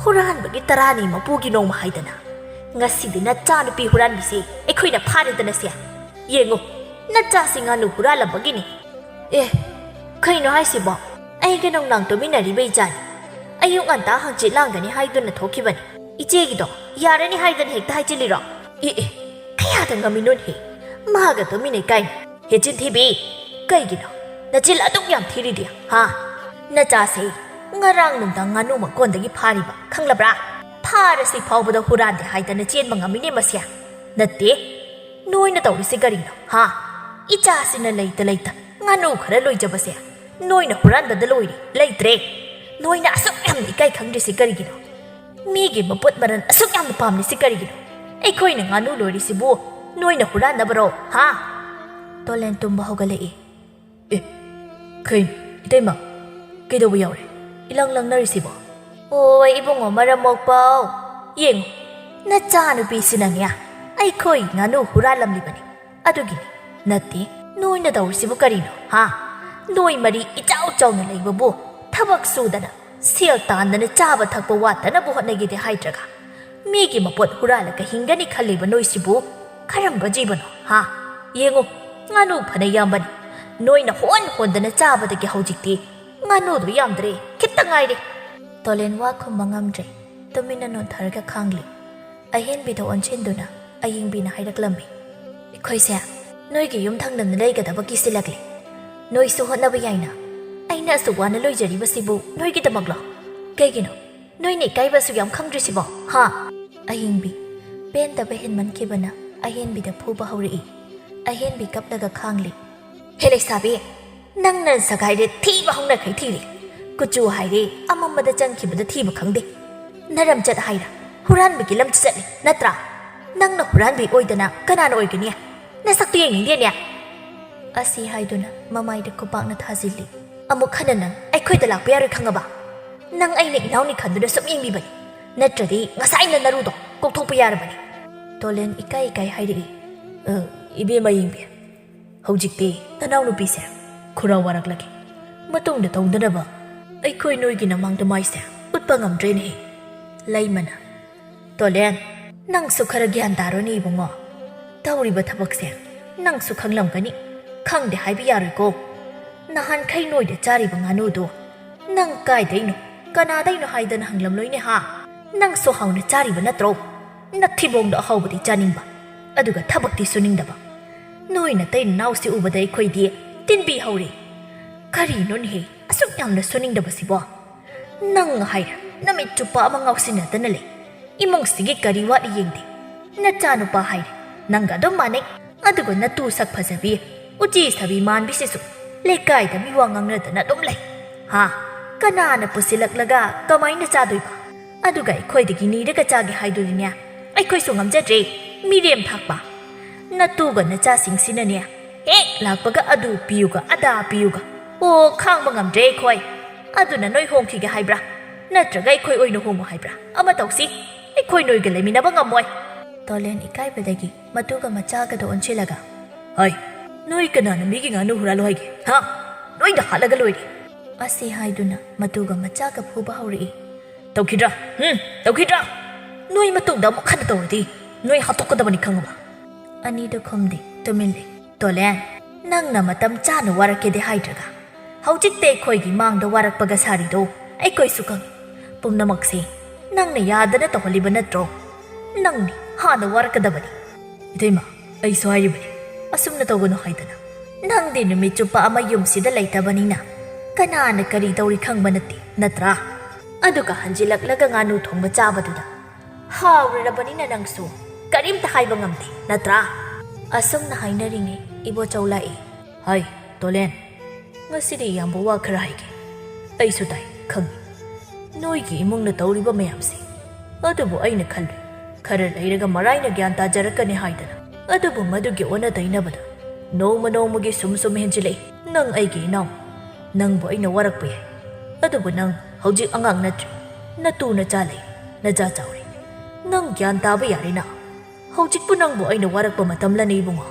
ꯍꯨꯔꯥꯟꯕꯒꯤ ꯇꯔꯥꯅꯤ ꯃꯄꯨꯒꯤ ꯅꯣꯡꯃ ꯍꯥꯏꯗꯅ꯫ ꯉꯁꯤꯗꯤ ꯅꯆꯥꯅꯨꯄꯤ ꯍꯨꯔꯥꯟꯕꯤꯁꯦ ꯑꯩꯈꯣꯏꯅ ꯐꯥꯔꯦꯗꯅꯁꯦ꯫ ꯌꯦꯡꯉꯨ, ꯅꯆꯥꯁꯤ ꯉꯥꯅꯨ ꯍꯨꯔꯥꯜꯂꯝꯕꯒꯤꯅꯤ꯫" "ꯑꯦ, ꯀꯩꯅꯣ ꯍꯥꯏꯁꯤꯕꯣ? ꯑꯩꯒ ꯅꯨꯡꯗꯥꯡ ꯇꯨꯃꯤꯟꯅꯔꯤꯕ ꯏꯆꯥꯅꯤ꯫ ꯑꯌꯨꯛ ꯉꯟꯇꯥ ꯍꯪꯆꯤꯠ ꯂꯥꯡꯒꯅꯤ ꯍꯥꯏꯗꯨꯅ ꯊꯣꯛꯈꯤꯕꯅꯤ꯫ ꯏꯆꯦꯒꯤꯗꯣ ꯌꯥꯔꯅꯤ ꯍꯥꯏꯗꯅ ꯍꯦꯛꯇ ꯍꯥꯏꯖꯤꯜꯂꯤꯔꯣ? ꯑꯦ, ꯑꯦ, ꯀꯌꯥꯗ ꯉꯝꯃꯤꯅꯣꯅꯦꯍꯦ? ꯃꯥꯒ ꯇꯨꯃꯤꯟꯅꯩ ꯀꯥꯏꯅ꯫ ꯍꯦ ꯆꯤꯟꯊꯤꯕꯤ, ꯀꯩꯒꯤꯅꯣ ꯅꯆꯤꯜ ꯑꯗꯨꯛ ꯌꯥꯝ ꯊꯤꯔꯤꯗꯤ, ꯍꯥ? ꯅꯆꯥꯁꯦ ꯉꯔꯥꯡ ꯅꯨꯡꯗꯥꯡ ꯉꯥꯅꯨ ꯃꯀꯣꯟꯗꯒꯤ ꯐꯥꯔꯤꯕ, ꯈꯪꯂꯕ꯭ꯔꯥ? ꯐꯥꯔꯁꯤ ꯐꯥꯎꯕꯗ ꯍꯨꯔꯥꯟꯗꯦ ꯍꯥꯏꯗꯅ ꯆꯦꯟꯕ ꯉꯝꯃꯤꯅꯦ ꯃꯁꯦ꯫ ꯅꯠꯇꯦ, ꯅꯣꯏꯅ ꯇꯧꯔꯤꯁꯤ ꯀꯔꯤꯅꯣ, ꯍꯥ? ꯏꯆꯥꯁꯤꯅ ꯂꯩꯇ ꯂꯩꯇ ꯉꯥꯅꯨ ꯈꯔ ꯂꯣꯏꯖꯕꯁꯦ ꯅꯣꯏꯅ ꯍꯨꯔꯥꯟꯕꯗ ꯂꯣꯏꯔꯦ, ꯂꯩꯇ꯭ꯔꯦ꯫ ꯅꯣꯏꯅ ꯑꯁꯨꯛ ꯌꯥꯝꯅ ꯏꯀꯥꯏ ꯈꯪꯗ꯭ꯔꯤꯁꯤ ꯀꯔꯤꯒꯤꯅꯣ? ꯃꯤꯒꯤ ꯃꯄꯣꯠ ꯃꯔꯜ ꯑꯁꯨꯛ ꯌꯥꯝꯅ ꯄꯥꯝꯂꯤꯁꯤ ꯀꯔꯤꯒꯤꯅꯣ? ꯑꯩꯈꯣꯏꯅ ꯉꯥꯅꯨ ꯂꯣꯏꯔꯤꯁꯤꯕꯨ ꯅꯣꯏꯅ ꯍꯨꯔꯥꯟꯅꯕꯔꯣ, ꯍꯥ?" ꯇꯣꯂꯦꯟ ꯇꯨꯝꯕ ꯍꯧꯒꯠꯂꯛꯏ꯫ "ꯑꯦ, ꯀꯩꯅꯣ, ꯏꯇꯩꯃ, ꯀꯩꯗꯧꯕ ꯌꯥꯎꯔꯦ? ꯏꯂꯪ ꯂꯪꯅꯔꯤꯁꯤꯕꯣ?" "ꯑꯣ, ꯏꯕꯨꯡꯉꯣ ꯃꯔꯝ ꯃꯣꯛꯄꯧ, ꯌꯦꯡꯉꯨ, ꯅꯆꯥꯅꯨꯄꯤꯁꯤꯅꯅꯦ ꯑꯩꯈꯣꯏ ꯉꯥꯅꯨ ꯍꯨꯔꯥꯜꯂꯝꯂꯤꯕꯅꯤ꯫ ꯑꯗꯨꯒꯤꯅꯤ, ꯅꯠꯇꯦ, ꯅꯣꯏꯅ ꯇꯧꯔꯤꯁꯤꯕꯨ ꯀꯔꯤꯅꯣ, ꯍꯥ? ꯅꯣꯏ ꯃꯔꯤ ꯏꯆꯥꯎ ꯆꯥꯎꯅ ꯂꯩꯕꯕꯨ ꯊꯕꯛ ꯁꯨꯗꯅ, ꯁꯦꯜ ꯇꯥꯟꯗꯅ ꯆꯥꯕ ꯊꯛꯄ ꯋꯥꯠꯇꯅꯕ ꯍꯣꯠꯅꯒꯦꯗꯤ ꯍꯥꯏꯗ꯭ꯔꯒ, ꯃꯤꯒꯤ ꯃꯄꯣꯠ ꯍꯨꯔꯥꯜꯂꯒ ꯍꯤꯡꯒꯅꯤ ꯈꯜꯂꯤꯕ ꯅꯣꯏꯁꯤꯕꯨ ꯀꯔꯝꯕ ꯖꯤꯕꯅꯣ, ꯍꯥ? ꯌꯦꯡꯉꯨ, ꯉꯥꯅꯨ ꯐꯅ ꯌꯥꯝꯕꯅꯤ꯫ ꯅꯣꯏꯅ ꯍꯣꯟ ꯍꯣꯟꯗꯅ ꯆꯥꯕꯗꯒꯤ ꯍꯧꯖꯤꯛꯇꯤ ꯉꯥꯅꯨꯗꯨ ꯌꯥꯝꯗ꯭ꯔꯦ, ꯈꯤꯇ ꯉꯥꯏꯔꯦ꯫" ꯇꯣꯂꯦꯟ ꯋꯥ ꯈꯨꯝꯕ ꯉꯝꯗ꯭ꯔꯦ꯫ ꯇꯨꯃꯤꯟꯅ ꯅꯣꯟꯊꯔꯒ ꯈꯥꯡꯂꯤ꯫ ꯑꯍꯦꯟꯕꯤꯗ ꯑꯣꯟꯁꯤꯟꯗꯨꯅ ꯑꯌꯤꯡꯕꯤꯅ ꯍꯥꯏꯔꯛꯂꯝꯃꯤ, "ꯑꯩꯈꯣꯏꯁꯦ ꯅꯣꯏꯒꯤ ꯌꯨꯝ ꯊꯪꯅꯅ ꯂꯩꯒꯗꯕ ꯀꯤꯁꯤꯜꯂꯛꯂꯦ꯫ ꯅꯣꯏꯁꯨ ꯍꯣꯠꯅꯕ ꯌꯥꯏꯅ꯫ ꯑꯩꯅ ꯑꯁꯨꯛ ꯋꯥꯅ ꯂꯣꯏꯖꯔꯤꯕꯁꯤꯕꯨ ꯅꯣꯏꯒꯤꯗꯃꯛꯂꯣ? ꯀꯩꯒꯤꯅꯣ ꯅꯣꯏꯅ ꯏꯀꯥꯏꯕ ꯑꯁꯨꯛ ꯌꯥꯝ ꯈꯪꯗ꯭ꯔꯤꯁꯤꯕꯣ, ꯍꯥ? ꯑꯍꯤꯡꯕꯤ, ꯄꯦꯟꯗꯕ ꯍꯦꯟꯃꯟꯈꯤꯕꯅ ꯑꯍꯦꯟꯕꯤꯗ ꯐꯨꯕ ꯍꯧꯔꯛꯏ꯫ ꯑꯍꯦꯟꯕꯤ ꯀꯞꯂꯒ ꯈꯥꯡꯂꯤ꯫ "ꯍꯦ ꯂꯩꯁꯥꯕꯤ, ꯅꯪꯅ ꯁꯒꯥꯏꯔꯦ ꯊꯤꯕ ꯍꯧꯅꯈꯩ ꯊꯤꯔꯤ꯫ ꯀꯨꯆꯨ ꯍꯥꯏꯔꯦ ꯑꯃꯝꯕꯗ ꯆꯪꯈꯤꯕꯗ ꯊꯤꯕ ꯈꯪꯗꯦ꯫ ꯅꯔꯝꯆꯠ ꯍꯥꯏꯔ ꯍꯨꯔꯥꯟꯕꯒꯤ ꯂꯝꯆꯠ ꯆꯠꯂꯤ ꯅꯠꯇ꯭ꯔꯥ? ꯅꯪꯅ ꯍꯨꯔꯥꯟꯕꯤ ꯑꯣꯏꯗꯅ ꯀꯅꯥꯅ ꯑꯣꯏꯒꯅꯤ? ꯅꯁꯛꯇꯨ ꯌꯦꯡꯅꯤꯡꯗꯦꯅꯦ!" ꯑꯁꯤ ꯍꯥꯏꯗꯨꯅ ꯃꯃꯥꯏꯗ ꯈꯨꯄꯥꯛꯅ ꯊꯥꯖꯤꯜꯂꯤ꯫ "ꯑꯃꯨꯛ ꯍꯟꯅ ꯅꯪ ꯑꯩꯈꯣꯏꯗ ꯂꯥꯛꯄ ꯌꯥꯔꯣꯏ, ꯈꯪꯉꯕ? ꯅꯪ ꯑꯩꯅ ꯏꯅꯥꯎꯅꯤ ꯈꯟꯗꯨꯅ ꯁꯨꯝ ꯌꯦꯡꯕꯤꯕꯅꯤ, ꯅꯠꯇ꯭ꯔꯗꯤ ꯉꯁꯥꯏꯅ ꯅꯔꯨꯗꯣ ꯀꯣꯛꯊꯣꯛꯄ ꯌꯥꯔꯕꯅꯤ꯫" ꯇꯣꯂꯦꯟ ꯏꯀꯥꯏ ꯏꯀꯥꯏ ꯍꯥꯏꯔꯛꯏ꯫ "ꯑ, ꯏꯕꯦꯝꯃ ꯌꯦꯡꯕꯤ, ꯍꯧꯖꯤꯛꯇꯤ ꯅꯅꯥꯎꯅꯨꯄꯤꯁꯦ ꯈꯨꯔꯥ ꯋꯥꯔꯛꯂꯒꯦ꯫ ꯃꯇꯨꯡꯗ ꯇꯧꯗꯅꯕ ꯑꯩꯈꯣꯏ ꯅꯣꯏꯒꯤ ꯅꯃꯥꯡꯗ ꯃꯥꯏꯁꯦ ꯎꯠꯄ ꯉꯝꯗ꯭ꯔꯦꯅꯦꯍꯦ꯫" ꯂꯩꯃꯅ, "ꯇꯣꯂꯦꯟ, ꯅꯪꯁꯨ ꯈꯔ ꯒ꯭ꯌꯥꯟ ꯇꯥꯔꯣꯅꯦ ꯏꯕꯨꯡꯉꯣ꯫ ꯇꯧꯔꯤꯕ ꯊꯕꯛꯁꯦ ꯅꯪꯁꯨ ꯈꯪꯂꯝꯒꯅꯤ꯫ ꯈꯪꯗꯦ ꯍꯥꯏꯕ ꯌꯥꯔꯣꯏꯀꯣ꯫ ꯅꯍꯥꯟꯈꯩ ꯅꯣꯏꯗ ꯆꯥꯔꯤꯕ ꯉꯥꯅꯨꯗꯣ ꯅꯪ ꯀꯥꯏꯗꯩꯅꯣ, ꯀꯅꯥꯗꯩꯅꯣ ꯍꯥꯏꯗꯅ ꯍꯪꯂꯝꯂꯣꯏꯅꯦ ꯍꯥ? ꯅꯪꯁꯨ ꯍꯥꯎꯅ ꯆꯥꯔꯤꯕ ꯅꯠꯇ꯭ꯔꯣ? ꯅꯊꯤꯕꯣꯡꯗꯣ ꯑꯍꯥꯎꯕꯗꯤ ꯆꯥꯅꯤꯡꯕ, ꯑꯗꯨꯒ ꯊꯕꯛꯇꯤ ꯁꯨꯅꯤꯡꯗꯕ꯫ ꯅꯣꯏ ꯅꯇꯩ ꯅꯅꯥꯎꯁꯤ ꯎꯕꯗ ꯑꯩꯈꯣꯏꯗꯤ ꯇꯤꯟꯕꯤ ꯍꯧꯔꯦ꯫ ꯀꯔꯤꯅꯣꯅꯦꯍꯦ ꯑꯁꯨꯛ ꯌꯥꯝꯅ ꯁꯨꯅꯤꯡꯗꯕꯁꯤꯕꯣ? ꯅꯪ ꯍꯥꯏꯔ ꯅꯨꯃꯤꯠ ꯆꯨꯞꯄ ꯑꯃ ꯉꯥꯎꯁꯤꯟꯅꯗꯅ ꯂꯩ꯫ ꯏꯃꯨꯡꯁꯤꯒꯤ ꯀꯔꯤ ꯋꯥꯠꯂꯤ ꯌꯦꯡꯗꯦ꯫ ꯅꯆꯥꯅꯨꯄꯥ ꯍꯥꯏꯔꯦ ꯅꯪꯒ ꯑꯗꯨꯝ ꯃꯥꯟꯅꯩ꯫ ꯑꯗꯨꯒ ꯅꯇꯨ ꯁꯛ ꯐꯖꯕꯤ, ꯎꯆꯤ ꯁꯥꯕꯤ ꯃꯥꯟꯕꯤꯁꯤꯁꯨ ꯂꯩꯀꯥꯏꯗ ꯃꯤꯋꯥ ꯉꯥꯡꯅꯗꯅ ꯑꯗꯨꯝ ꯂꯩ꯫ ꯍꯥ? ꯀꯅꯥꯅ ꯄꯨꯁꯤꯜꯂꯛꯂꯒ ꯀꯃꯥꯏꯅ ꯆꯥꯗꯣꯏꯕ? ꯑꯗꯨꯒ ꯑꯩꯈꯣꯏꯗꯒꯤ ꯅꯤꯔꯒ ꯆꯥꯒꯦ ꯍꯥꯏꯗꯨꯗꯤꯅꯦ, ꯑꯩꯈꯣꯏꯁꯨ ꯉꯝꯖꯗ꯭ꯔꯦ, ꯃꯤꯔꯦꯝ ꯊꯥꯛꯄ꯫ ꯅꯇꯨꯒ ꯅꯆꯥꯁꯤꯡꯁꯤꯅꯅꯦ, ꯍꯦꯛ ꯂꯥꯛꯄꯒ ꯑꯗꯨ ꯄꯤꯌꯨꯒ ꯑꯗꯥ ꯄꯤꯌꯨꯒ, ꯑꯣ, ꯈꯥꯡꯕ ꯉꯝꯗ꯭ꯔꯦ ꯑꯩꯈꯣꯏ꯫ ꯑꯗꯨꯅ ꯅꯣꯏ ꯍꯣꯡꯈꯤꯒꯦ ꯍꯥꯏꯕ꯭ꯔꯥ? ꯅꯠꯇ꯭ꯔꯒ ꯑꯩꯈꯣꯏ ꯑꯣꯏꯅ ꯍꯣꯡꯉꯨ ꯍꯥꯏꯕ꯭ꯔꯥ? ꯑꯃ ꯇꯧꯁꯤ, ꯑꯩꯈꯣꯏ ꯅꯣꯏꯒ ꯂꯩꯃꯤꯟꯅꯕ ꯉꯝꯃꯣꯏ꯫" ꯇꯣꯂꯦꯟ ꯏꯀꯥꯏꯕꯗꯒꯤ ꯃꯇꯨꯒ ꯃꯆꯥꯒꯗ ꯑꯣꯟꯁꯤꯜꯂꯒ, "ꯍꯩ, ꯅꯣꯏ ꯀꯅꯥꯅ ꯃꯤꯒꯤ ꯉꯥꯅꯨ ꯍꯨꯔꯥꯜꯂꯨ ꯍꯥꯏꯒꯦ? ꯍꯥ? ꯅꯣꯏꯗ ꯍꯥꯠꯂꯒ ꯂꯣꯏꯔꯦ!" ꯑꯁꯤ ꯍꯥꯏꯗꯨꯅ ꯃꯇꯨꯒ ꯃꯆꯥꯒ ꯐꯨꯕ ꯍꯧꯔꯛꯏ꯫ "ꯇꯧꯈꯤꯗ꯭ꯔꯥ? ꯎꯝ, ꯇꯧꯈꯤꯗ꯭ꯔꯥ? ꯅꯣꯏ ꯃꯇꯨꯡꯗ ꯑꯃꯨꯛ ꯍꯟꯅ ꯇꯧꯔꯗꯤ ꯅꯣꯏ ꯍꯥꯠꯇꯣꯛꯀꯗꯕꯅꯤ, ꯈꯪꯉꯕ?" ꯑꯅꯤꯗꯨ ꯈꯨꯝꯗꯦ, ꯇꯨꯃꯤꯟ ꯂꯩ꯫ "ꯇꯣꯂꯦꯟ, ꯅꯪꯅ ꯃꯇꯝ ꯆꯥꯅ ꯋꯥꯔꯛꯀꯦꯗꯤ ꯍꯥꯏꯗ꯭ꯔꯒ ꯍꯧꯖꯤꯛꯇ ꯑꯩꯈꯣꯏꯒꯤ ꯃꯥꯡꯗ ꯋꯥꯔꯛꯄꯒ ꯁꯥꯔꯤꯗꯣ ꯑꯩꯈꯣꯏꯁꯨ ꯈꯪꯉꯤ꯫ ꯄꯨꯝꯅꯃꯛꯁꯦ ꯅꯪꯅ ꯌꯥꯗꯅ ꯇꯧꯍꯜꯂꯤꯕ ꯅꯠꯇ꯭ꯔꯣ? ꯅꯪꯅꯤ ꯍꯥꯟꯅ ꯋꯥꯔꯛꯀꯗꯕꯅꯤ꯫" "ꯏꯇꯩꯃ, ꯑꯩꯁꯨ ꯍꯥꯏꯔꯤꯕꯅꯤ, ꯑꯁꯨꯝꯅ ꯇꯧꯒꯅꯨ ꯍꯥꯏꯗꯅ꯫ ꯅꯪꯗꯤ ꯅꯨꯃꯤꯠ ꯆꯨꯞꯄ ꯑꯃ ꯌꯨꯝꯁꯤꯗ ꯂꯩꯇꯕꯅꯤꯅ ꯀꯅꯥꯅ ꯀꯔꯤ ꯇꯧꯔꯤ ꯈꯪꯕ ꯅꯠꯇꯦ, ꯅꯠꯇ꯭ꯔꯥ? ꯑꯗꯨꯒ ꯍꯟꯖꯤꯜꯂꯛꯂꯒ ꯉꯥꯅꯨ ꯊꯣꯡꯕ ꯆꯥꯕꯗꯨꯗ ꯍꯥꯎꯔꯨꯔꯕꯅꯤꯅ ꯅꯪꯁꯨ ꯀꯔꯤꯝꯇ ꯍꯥꯏꯕ ꯉꯝꯗꯦ, ꯅꯠꯇ꯭ꯔꯥ? ꯑꯁꯨꯝꯅ ꯍꯥꯏꯅꯔꯤꯉꯩ ꯏꯕꯣꯆꯧ ꯂꯥꯛꯏ꯫ ꯍꯥꯏ, ꯇꯣꯂꯦꯟ, ꯉꯁꯤꯗꯤ ꯏꯌꯥꯝꯕ ꯋꯥ ꯈꯔ ꯍꯥꯏꯒꯦ꯫ ꯑꯩꯁꯨ ꯇꯥꯏ, ꯈꯪꯏ꯫ ꯅꯣꯏꯒꯤ ꯏꯃꯨꯡꯅ ꯇꯧꯔꯤꯕ ꯃꯌꯥꯝꯁꯦ꯫ ꯑꯗꯨꯕꯨ ꯑꯩꯅ ꯈꯜꯂꯨꯏ, ꯈꯔ ꯂꯩꯔꯒ ꯃꯔꯥꯏꯅ ꯒ꯭ꯌꯥꯟ ꯇꯥꯖꯔꯛꯀꯅꯤ ꯍꯥꯏꯗꯅ꯫ ꯑꯗꯨꯕꯨ ꯃꯗꯨꯒꯤ ꯑꯣꯟꯅ ꯇꯩꯅꯕꯗ ꯅꯣꯡꯃ ꯅꯣꯡꯃꯒꯤ ꯁꯨꯝ ꯁꯨꯝ ꯍꯦꯟꯖꯤꯜꯂꯛꯏ꯫ ꯅꯪ ꯑꯩꯒꯤ ꯏꯅꯥꯎ, ꯅꯪꯕꯨ ꯑꯩꯅ ꯋꯥꯔꯛꯄ ꯌꯥꯏ꯫ ꯑꯗꯨꯕꯨ ꯅꯪ ꯍꯧꯖꯤꯛ ꯑꯉꯥꯡ ꯅꯠꯇ꯭ꯔꯦ꯫ ꯅꯇꯨ ꯅꯆꯥ ꯂꯩ, ꯅꯆꯥ ꯆꯥꯎꯔꯦ꯫ ꯅꯪ ꯒ꯭ꯌꯥꯟ ꯇꯥꯕ ꯌꯥꯔꯦꯅ꯫ ꯍꯧꯖꯤꯛꯄꯨ ꯅꯪꯕꯨ ꯑꯩꯅ ꯋꯥꯔꯛꯄ ꯃꯇꯝꯂꯅꯦ ꯏꯕꯨꯡꯉꯣ?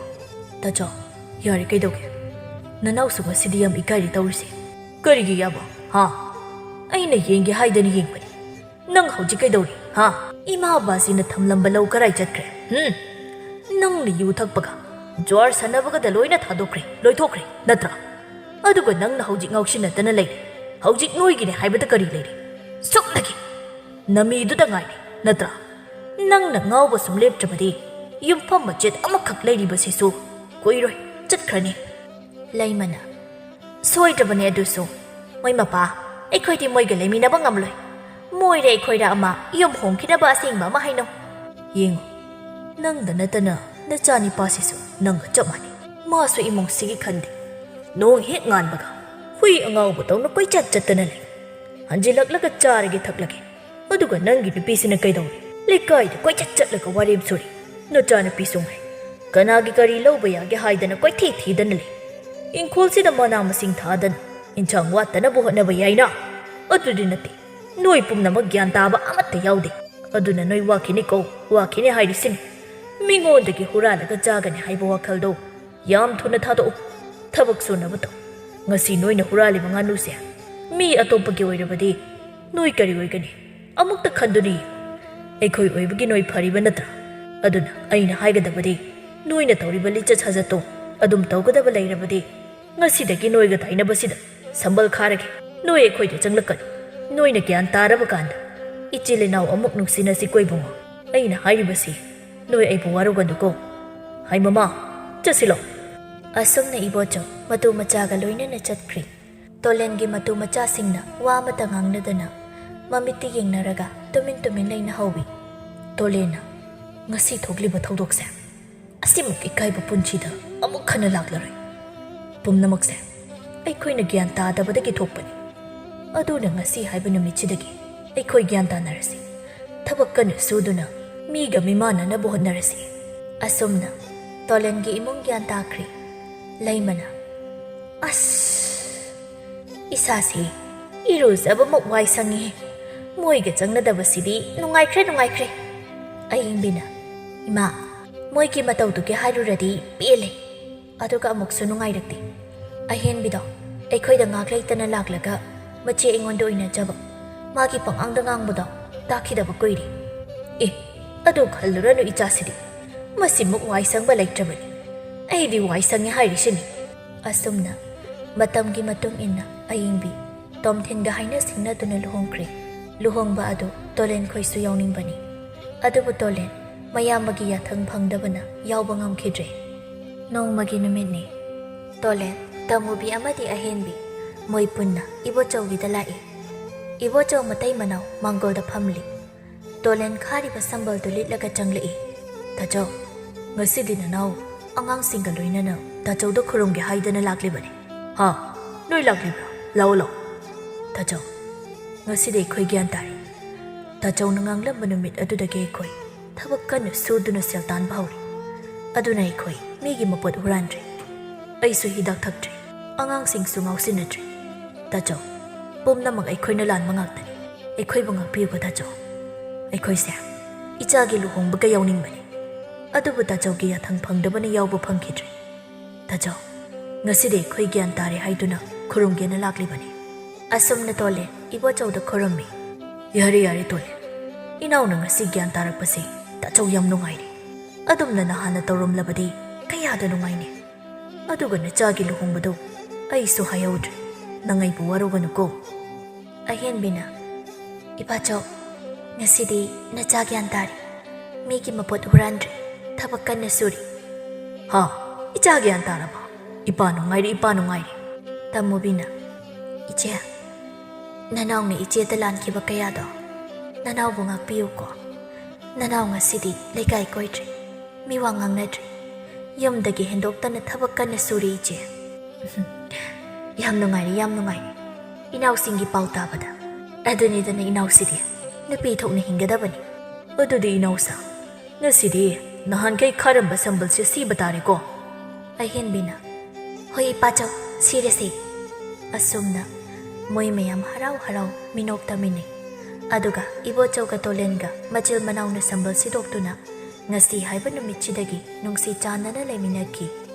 ꯇꯥꯆꯧ, ꯌꯥꯔꯦ, ꯀꯩꯗꯧꯒꯦ? ꯅꯅꯥꯎꯁꯨ ꯉꯁꯤꯗꯤ ꯌꯥꯝ ꯏꯀꯥꯏꯔꯦ ꯇꯧꯔꯤꯁꯦ꯫ ꯀꯔꯤꯒꯤ ꯌꯥꯕ? ꯍꯥ? ꯑꯩꯅ ꯌꯦꯡꯒꯦ ꯍꯥꯏꯗꯅ ꯌꯦꯡꯕꯅꯤ꯫ ꯅꯪ ꯍꯧꯖꯤꯛ ꯀꯩꯗꯧꯔꯤ? ꯍꯥ? ꯏꯃꯥ ꯕꯥꯁꯤꯅ ꯊꯝꯂꯝꯕ ꯂꯧ ꯀꯔꯥꯏ ꯆꯠꯈ꯭ꯔꯦ? ꯍꯨꯝ? ꯅꯪꯅ ꯌꯨ ꯊꯛꯄꯒ, ꯖ꯭ꯋꯥꯔ ꯁꯥꯟꯅꯕꯒꯗ ꯂꯣꯏꯅ ꯊꯥꯗꯣꯛꯈ꯭ꯔꯦ, ꯂꯣꯏꯊꯣꯛꯈ꯭ꯔꯦ, ꯅꯠꯇ꯭ꯔꯥ? ꯑꯗꯨꯒ ꯅꯪꯅ ꯍꯧꯖꯤꯛ ꯉꯥꯎꯁꯤꯟꯅꯗꯅ ꯂꯩꯔꯦ꯫ ꯍꯧꯖꯤꯛ ꯅꯣꯏꯒꯤꯅꯦ ꯍꯥꯏꯕꯗ ꯀꯔꯤ ꯂꯩꯔꯦ? ꯁꯨꯞꯅꯒꯤ ꯅꯃꯤꯗꯨꯗ ꯉꯥꯏꯔꯦ, ꯅꯠꯇ꯭ꯔꯥ? ꯅꯪꯅ ꯉꯥꯎꯕ ꯁꯨꯝ ꯂꯦꯞꯇ꯭ꯔꯕꯗꯤ ꯌꯨꯝꯐꯝ ꯃꯆꯦꯠ ꯑꯃꯈꯛ ꯂꯩꯔꯤꯕꯁꯤꯁꯨ ꯀꯨꯏꯔꯣꯏ, ꯆꯠꯈ꯭ꯔꯅꯤ꯫ ꯂꯩꯃꯅ, ꯁꯣꯏꯗ꯭ꯔꯕꯅꯦ ꯑꯗꯨꯁꯨ꯫ ꯃꯣꯏ ꯃꯄꯥ, ꯑꯩꯈꯣꯏꯗꯤ ꯃꯣꯏꯒ ꯂꯩꯃꯤꯟꯅꯕ ꯉꯝꯂꯣꯏ꯫ ꯃꯣꯏꯔ ꯑꯩꯈꯣꯏꯔ ꯑꯃ ꯌꯨꯝ ꯍꯣꯡꯈꯤꯅꯕ ꯑꯁꯦꯡꯕ ꯑꯃ ꯍꯥꯏꯅꯧ꯫ ꯌꯦꯡꯉꯨ, ꯅꯪꯗ ꯅꯠꯇꯅ ꯅꯆꯥꯅꯤꯄꯥꯁꯤꯁꯨ ꯅꯪꯒ ꯆꯞ ꯃꯥꯟꯅꯩ꯫ ꯃꯥꯁꯨ ꯏꯃꯨꯡꯁꯤꯒꯤ ꯈꯟꯗꯦ꯫ ꯅꯣꯡ ꯍꯦꯛ ꯉꯥꯟꯕꯒ ꯍꯨꯏ ꯑꯉꯥꯎꯕꯗꯧꯅ ꯀꯣꯏꯆꯠ ꯆꯠꯇꯅ ꯂꯩ꯫ ꯍꯟꯖꯤꯜꯂꯛꯂꯒ ꯆꯥꯔꯒꯦ ꯊꯛꯂꯒꯦ꯫ ꯑꯗꯨꯒ ꯅꯪꯒꯤ ꯅꯨꯄꯤꯁꯤꯅ ꯀꯩꯗꯧꯔꯤ? ꯂꯩꯀꯥꯏꯗ ꯀꯣꯏꯆꯠ ꯆꯠꯂꯒ ꯋꯥꯔꯦꯝ ꯁꯨꯔꯤ꯫ ꯅꯆꯥꯅꯨꯄꯤꯁꯨ ꯉꯥꯏ꯫ ꯀꯅꯥꯒꯤ ꯀꯔꯤ ꯂꯧꯕ ꯌꯥꯒꯦ ꯍꯥꯏꯗꯅ ꯀꯣꯏꯊꯤ ꯊꯤꯗꯅ ꯂꯩ꯫ ꯏꯪꯈꯣꯜꯁꯤꯗ ꯃꯅꯥ ꯃꯁꯤꯡ ꯊꯥꯗꯅ ꯏꯟꯁꯥꯡ ꯋꯥꯠꯇꯅꯕ ꯍꯣꯠꯅꯕ ꯌꯥꯏꯅ꯫ ꯑꯗꯨꯗꯤ ꯅꯠꯇꯦ, ꯅꯣꯏ ꯄꯨꯝꯅꯃꯛ ꯒ꯭ꯌꯥꯟ ꯇꯥꯕ ꯑꯃꯠꯇ ꯌꯥꯎꯗꯦ꯫ ꯑꯗꯨꯅ ꯅꯣꯏ ꯋꯥꯈꯤꯅꯤꯀꯣ, ꯋꯥꯈꯤꯅꯤ ꯍꯥꯏꯔꯤꯁꯤꯅꯤ꯫ ꯃꯤꯉꯣꯟꯗꯒꯤ ꯍꯨꯔꯥꯜꯂꯒ ꯆꯥꯒꯅꯤ ꯍꯥꯏꯕ ꯋꯥꯈꯜꯗꯣ ꯌꯥꯝ ꯊꯨꯅ ꯊꯥꯗꯣꯛꯎ꯫ ꯊꯕꯛ ꯁꯨꯅꯕ ꯇꯧ꯫ ꯉꯁꯤ ꯅꯣꯏꯅ ꯍꯨꯔꯥꯜꯂꯤꯕ ꯉꯥꯅꯨꯁꯦ ꯃꯤ ꯑꯇꯣꯞꯄꯒꯤ ꯑꯣꯏꯔꯕꯗꯤ ꯅꯣꯏ ꯀꯔꯤ ꯑꯣꯏꯒꯅꯤ? ꯑꯃꯨꯛꯇ ꯈꯟꯗꯨꯅ ꯌꯦꯡꯉꯨ꯫ ꯑꯩꯈꯣꯏ ꯑꯣꯏꯕꯒꯤ ꯅꯣꯏ ꯐꯔꯤꯕ ꯅꯠꯇ꯭ꯔꯥ? ꯑꯗꯨꯅ ꯑꯩꯅ ꯍꯥꯏꯒꯗꯕꯗꯤ, ꯅꯣꯏꯅ ꯇꯧꯔꯤꯕ ꯂꯤꯆꯠ ꯁꯥꯖꯠꯇꯣ ꯑꯗꯨꯝ ꯇꯧꯒꯗꯕ ꯂꯩꯔꯕꯗꯤ, ꯉꯁꯤꯗꯒꯤ ꯅꯣꯏꯒ ꯇꯥꯏꯅꯕꯁꯤꯗ ꯁꯝꯕꯜ ꯈꯥꯔꯒꯦ꯫ ꯅꯣꯏ ꯑꯩꯈꯣꯏꯗ ꯆꯪꯂꯛꯀꯅꯨ꯫ ꯅꯣꯏꯅ ꯒ꯭ꯌꯥꯟ ꯇꯥꯔꯕ ꯀꯥꯟꯗ, ꯏꯆꯤꯜ ꯏꯅꯥꯎ ꯑꯃꯨꯛ ꯅꯨꯡꯁꯤꯅꯁꯤ ꯀꯣ ꯏꯕꯨꯡꯉꯣ꯫ ꯑꯩꯅ ꯍꯥꯏꯔꯤꯕꯁꯤ ꯅꯣꯏ ꯑꯩꯕꯨ ꯋꯥꯔꯧꯒꯅꯨꯀꯣ꯫ ꯍꯥꯏ ꯃꯃꯥ, ꯆꯠꯁꯤꯜꯂꯣ꯫ ꯑꯁꯨꯝꯅ ꯏꯕꯣꯆꯧ ꯃꯇꯨ ꯃꯆꯥꯒ ꯂꯣꯏꯅꯅ ꯆꯠꯈ꯭ꯔꯤ꯫ ꯇꯣꯂꯦꯟꯒꯤ ꯃꯇꯨ ꯃꯆꯥꯁꯤꯡꯅ ꯋꯥ ꯑꯃꯠꯇ ꯉꯥꯡꯅꯗꯅ ꯃꯃꯤꯠꯇ ꯌꯦꯡꯅꯔꯒ ꯇꯨꯃꯤꯟ ꯇꯨꯃꯤꯟ ꯂꯩꯅꯍꯧꯏ꯫ ꯇꯣꯂꯦꯟꯅ, "ꯉꯁꯤ ꯊꯣꯛꯂꯤꯕ ꯊꯧꯗꯣꯛꯁꯦ ꯑꯁꯤꯃꯨꯛ ꯏꯀꯥꯏꯕ ꯄꯨꯟꯁꯤꯗ ꯑꯃꯨꯛ ꯍꯟꯅ ꯂꯥꯛꯂꯔꯣꯏ꯫ ꯄꯨꯝꯅꯃꯛꯁꯦ ꯑꯩꯈꯣꯏꯅ ꯒ꯭ꯌꯥꯟ ꯇꯥꯗꯕꯗꯒꯤ ꯊꯣꯛꯄꯅꯤ꯫ ꯑꯗꯨꯅ ꯉꯁꯤ ꯍꯥꯏꯕ ꯅꯨꯃꯤꯠꯁꯤꯗꯒꯤ ꯑꯩꯈꯣꯏ ꯒ꯭ꯌꯥꯟ ꯇꯥꯅꯔꯁꯤ꯫ ꯊꯕꯛ ꯀꯟꯅ ꯁꯨꯗꯨꯅ ꯃꯤꯒ ꯃꯤꯃꯥꯟꯅꯅꯕ ꯍꯣꯠꯅꯔꯁꯤ꯫" ꯑꯁꯨꯝꯅ ꯇꯣꯂꯦꯟꯒꯤ ꯏꯃꯨꯡ ꯒ꯭ꯌꯥꯟ ꯇꯥꯈ꯭ꯔꯦ꯫ ꯂꯩꯃꯅ, "ꯑꯁ, ꯏꯁꯥꯁꯦ ꯏꯔꯨꯖꯕꯃꯛ ꯋꯥꯏ ꯁꯪꯉꯤ꯫ ꯃꯣꯏꯒ ꯆꯪꯅꯗꯕꯁꯤꯗꯤ ꯅꯨꯡꯉꯥꯏꯈ꯭ꯔꯦ, ꯅꯨꯡꯉꯥꯏꯈ꯭ꯔꯦ꯫" ꯑꯌꯤꯡꯕꯤꯅ, "ꯏꯃꯥ, ꯃꯣꯏꯒꯤ ꯃꯇꯧꯗꯨꯒꯤ ꯍꯥꯏꯔꯨꯔꯗꯤ ꯄꯦꯜꯂꯦ꯫ ꯑꯗꯨꯒ ꯑꯃꯨꯛꯁꯨ ꯅꯨꯡꯉꯥꯏꯔꯛꯇꯦ꯫ ꯑꯍꯦꯟꯕꯤꯗꯣ ꯑꯩꯈꯣꯏꯗ ꯉꯥꯛ ꯂꯩꯇꯅ ꯂꯥꯛꯂꯒ ꯃꯆꯦ ꯑꯩꯉꯣꯟꯗ ꯑꯣꯏꯅꯖꯕ, ꯃꯥꯒꯤ ꯄꯉꯥꯡꯗ ꯉꯥꯡꯕꯗꯣ ꯇꯥꯈꯤꯗꯕ ꯀꯨꯏꯔꯦ꯫ ꯑꯦ, ꯑꯗꯨ ꯈꯜꯂꯨꯔꯅꯨ ꯏꯆꯥꯁꯤꯗꯤ꯫ ꯃꯁꯤꯃꯨꯛ ꯋꯥꯏ ꯁꯪꯕ ꯂꯩꯇ꯭ꯔꯕꯅꯤ꯫ ꯑꯩꯗꯤ ꯋꯥꯏ ꯁꯪꯉꯦ ꯍꯥꯏꯔꯤꯁꯤꯅꯤ꯫" ꯑꯁꯨꯝꯅ ꯃꯇꯝꯒꯤ ꯃꯇꯨꯡ ꯏꯟꯅ ꯑꯌꯤꯡꯕꯤ ꯇꯣꯝꯊꯤꯟꯒ ꯍꯥꯏꯅ ꯁꯤꯡꯅꯗꯨꯅ ꯂꯨꯍꯣꯡꯈ꯭ꯔꯦ꯫ ꯂꯨꯍꯣꯡꯕ ꯑꯗꯨ ꯇꯣꯂꯦꯟ ꯈꯣꯏꯁꯨ ꯌꯥꯎꯅꯤꯡꯕꯅꯤ꯫ ꯑꯗꯨꯕꯨ ꯇꯣꯂꯦꯟ ꯃꯌꯥꯝꯕꯒꯤ ꯌꯥꯊꯪ ꯐꯪꯗꯕꯅ ꯌꯥꯎꯕ ꯉꯝꯈꯤꯗ꯭ꯔꯦ꯫ ꯅꯣꯡꯃꯒꯤ ꯅꯨꯃꯤꯠꯅꯤ꯫ ꯇꯣꯂꯦꯟ, ꯇꯃꯨꯕꯤ ꯑꯃꯗꯤ ꯑꯍꯦꯟꯕꯤ ꯃꯣꯏ ꯄꯨꯟꯅ ꯏꯕꯣꯆꯧꯒꯤꯗ ꯂꯥꯛꯏ꯫ ꯏꯕꯣꯆꯧ ꯃꯇꯩ ꯃꯅꯥꯎ ꯃꯥꯡꯒꯣꯜꯗ ꯐꯝꯂꯤ꯫ ꯇꯣꯂꯦꯟ ꯈꯥꯔꯤꯕ ꯁꯝꯕꯜꯗꯨ ꯂꯤꯠꯂꯒ ꯆꯪꯂꯛꯏ꯫ "ꯇꯥꯆꯧ, ꯉꯁꯤꯗꯤ ꯅꯅꯥꯎ ꯑꯉꯥꯡꯁꯤꯡꯒ ꯂꯣꯏꯅꯅ ꯇꯥꯆꯧꯗ ꯈꯨꯔꯨꯝꯒꯦ ꯍꯥꯏꯗꯅ ꯂꯥꯛꯂꯤꯕꯅꯤ꯫" "ꯍꯥ? ꯅꯣꯏ ꯂꯥꯛꯂꯤꯕ꯭ꯔꯥ? ꯂꯥꯛꯑꯣ, ꯂꯥꯛꯑꯣ꯫" "ꯇꯥꯆꯧ, ꯉꯁꯤꯗꯤ ꯑꯩꯈꯣꯏ ꯒ꯭ꯌꯥꯟ ꯇꯥꯔꯦ꯫ ꯇꯥꯆꯧꯅ ꯉꯥꯡꯂꯝꯕ ꯅꯨꯃꯤꯠ ꯑꯗꯨꯗꯒꯤ ꯑꯩꯈꯣꯏ ꯊꯕꯛ ꯀꯟꯅ ꯁꯨꯗꯨꯅ ꯁꯦꯜ ꯇꯥꯟꯕ ꯍꯧꯔꯦ꯫ ꯑꯗꯨꯅ ꯑꯩꯈꯣꯏ ꯃꯤꯒꯤ ꯃꯄꯣꯠ ꯍꯨꯔꯥꯟꯗ꯭ꯔꯦ꯫ ꯑꯩꯁꯨ ꯍꯤꯗꯥꯛ ꯊꯛꯇ꯭ꯔꯦ꯫ ꯑꯉꯥꯡꯁꯤꯡꯁꯨ ꯉꯥꯎꯁꯤꯟꯅꯗ꯭ꯔꯦ꯫ ꯇꯥꯆꯧ, ꯄꯨꯝꯅꯃꯛ ꯑꯩꯈꯣꯏꯅ ꯂꯥꯟꯕ ꯉꯥꯛꯇꯅꯤ꯫ ꯑꯩꯈꯣꯏꯕꯨ ꯉꯥꯛꯄꯤꯌꯨꯀꯣ ꯇꯥꯆꯧ꯫ ꯑꯩꯈꯣꯏꯁꯦ ꯏꯆꯥꯒꯤ ꯂꯨꯍꯣꯡꯕꯒ ꯌꯥꯎꯅꯤꯡꯕꯅꯤ꯫ ꯑꯗꯨꯕꯨ ꯇꯥꯆꯧꯒꯤ ꯌꯥꯊꯪ ꯐꯪꯗꯕꯅ ꯌꯥꯎꯕ ꯐꯪꯈꯤꯗ꯭ꯔꯦ꯫ ꯇꯥꯆꯧ, ꯉꯁꯤꯗꯤ ꯑꯩꯈꯣꯏ ꯒ꯭ꯌꯥꯟ ꯇꯥꯔꯦ ꯍꯥꯏꯗꯨꯅ ꯈꯨꯔꯨꯝꯒꯦꯅ ꯂꯥꯛꯂꯤꯕꯅꯤ꯫" ꯑꯁꯨꯝꯅ ꯇꯣꯂꯦꯟ ꯏꯕꯣꯆꯧꯗ ꯈꯨꯔꯨꯝꯃꯤ꯫ "ꯌꯥꯔꯦ, ꯌꯥꯔꯦ ꯇꯣꯂꯦꯟ꯫ ꯏꯅꯥꯎꯅ ꯉꯁꯤ ꯒ꯭ꯌꯥꯟ ꯇꯥꯔꯛꯄꯁꯦ ꯇꯥꯆꯧ ꯌꯥꯝ ꯅꯨꯡꯉꯥꯏꯔꯦ꯫ ꯑꯗꯨꯝꯅ ꯅꯍꯥꯟꯅ ꯇꯧꯔꯝꯂꯕꯗꯤ ꯀꯌꯥꯗ ꯅꯨꯡꯉꯥꯏꯅꯤ꯫ ꯑꯗꯨꯒ ꯅꯆꯥꯒꯤ ꯂꯨꯍꯣꯡꯕꯗꯣ ꯑꯩꯁꯨ ꯍꯥꯏꯍꯧꯗ꯭ꯔꯦ꯫ ꯅꯪ ꯑꯩꯕꯨ ꯋꯥꯔꯧꯒꯅꯨꯀꯣ꯫" ꯑꯍꯦꯟꯕꯤꯅ, "ꯏꯄꯥꯆꯧ, ꯉꯁꯤꯗꯤ ꯅꯆꯥ ꯒ꯭ꯌꯥꯟ ꯇꯥꯔꯦ꯫ ꯃꯤꯒꯤ ꯃꯄꯣꯠ ꯍꯨꯔꯥꯟꯗ꯭ꯔꯦ꯫ ꯊꯕꯛ ꯀꯟꯅ ꯁꯨꯔꯤ꯫" "ꯍꯥ? ꯏꯆꯥ ꯒ꯭ꯌꯥꯟ ꯇꯥꯔꯕ? ꯏꯄꯥ ꯅꯨꯡꯉꯥꯏꯔꯦ, ꯏꯄꯥ ꯅꯨꯡꯉꯥꯏꯔꯦ꯫" ꯇꯃꯨꯕꯤꯅ, ꯏꯆꯦ, ꯅꯅꯥꯎꯅ ꯏꯆꯦꯗ ꯂꯥꯟꯈꯤꯕ ꯀꯌꯥꯗꯣ ꯅꯅꯥꯎꯕꯨ ꯉꯥꯛꯄꯤꯌꯨꯀꯣ꯫ ꯅꯅꯥꯎ ꯉꯁꯤꯗꯤ ꯂꯩꯀꯥꯏ ꯀꯣꯏꯗ꯭ꯔꯤ, ꯃꯤꯋꯥ ꯉꯥꯡꯅꯗ꯭ꯔꯤ, ꯌꯨꯝꯗꯒꯤ ꯍꯦꯟꯗꯣꯛꯇꯅ ꯊꯕꯛ ꯀꯟꯅ ꯁꯨꯔꯤ ꯏꯆꯦ꯫ ꯌꯥꯝ ꯅꯨꯡꯉꯥꯏꯔꯦ, ꯌꯥꯝ ꯅꯨꯡꯉꯥꯏꯔꯦ ꯏꯅꯥꯎꯁꯤꯡꯒꯤ ꯄꯥꯎ ꯇꯥꯕꯗ꯫ ꯑꯗꯨꯅꯤꯗꯅ ꯏꯅꯥꯎꯁꯤꯗꯤ ꯅꯨꯄꯤ ꯊꯣꯛꯅ ꯍꯤꯡꯒꯗꯕꯅꯤ꯫ ꯑꯗꯨꯗꯤ ꯏꯅꯥꯎꯁꯥ, ꯉꯁꯤꯗꯤ ꯅꯍꯥꯟꯈꯩ ꯈꯥꯔꯝꯕ ꯁꯝꯕꯜꯁꯦ ꯁꯤꯕ ꯇꯥꯔꯦꯀꯣ꯫ ꯑꯍꯦꯟꯕꯤꯅ, "ꯍꯣꯏ ꯏꯄꯥꯆꯧ, ꯁꯤꯔꯁꯤ"꯫ ꯑꯁꯨꯝꯅ ꯃꯣꯏ ꯃꯌꯥꯝ ꯍꯔꯥꯎ ꯍꯔꯥꯎ ꯃꯤꯅꯣꯛ ꯇꯝꯃꯤꯟꯅꯩ꯫ ꯑꯗꯨꯒ ꯏꯕꯣꯆꯧꯒ ꯇꯣꯂꯦꯟꯒ ꯃꯆꯤꯜ ꯃꯅꯥꯎꯅ ꯁꯝꯕꯜ ꯁꯤꯗꯣꯛꯇꯨꯅ ꯉꯁꯤ ꯍꯥꯏꯕ ꯅꯨꯃꯤꯠꯁꯤꯗꯒꯤ ꯅꯨꯡꯁꯤ ꯆꯥꯟꯅꯅ ꯂꯩꯃꯤꯟꯅꯈꯤ꯫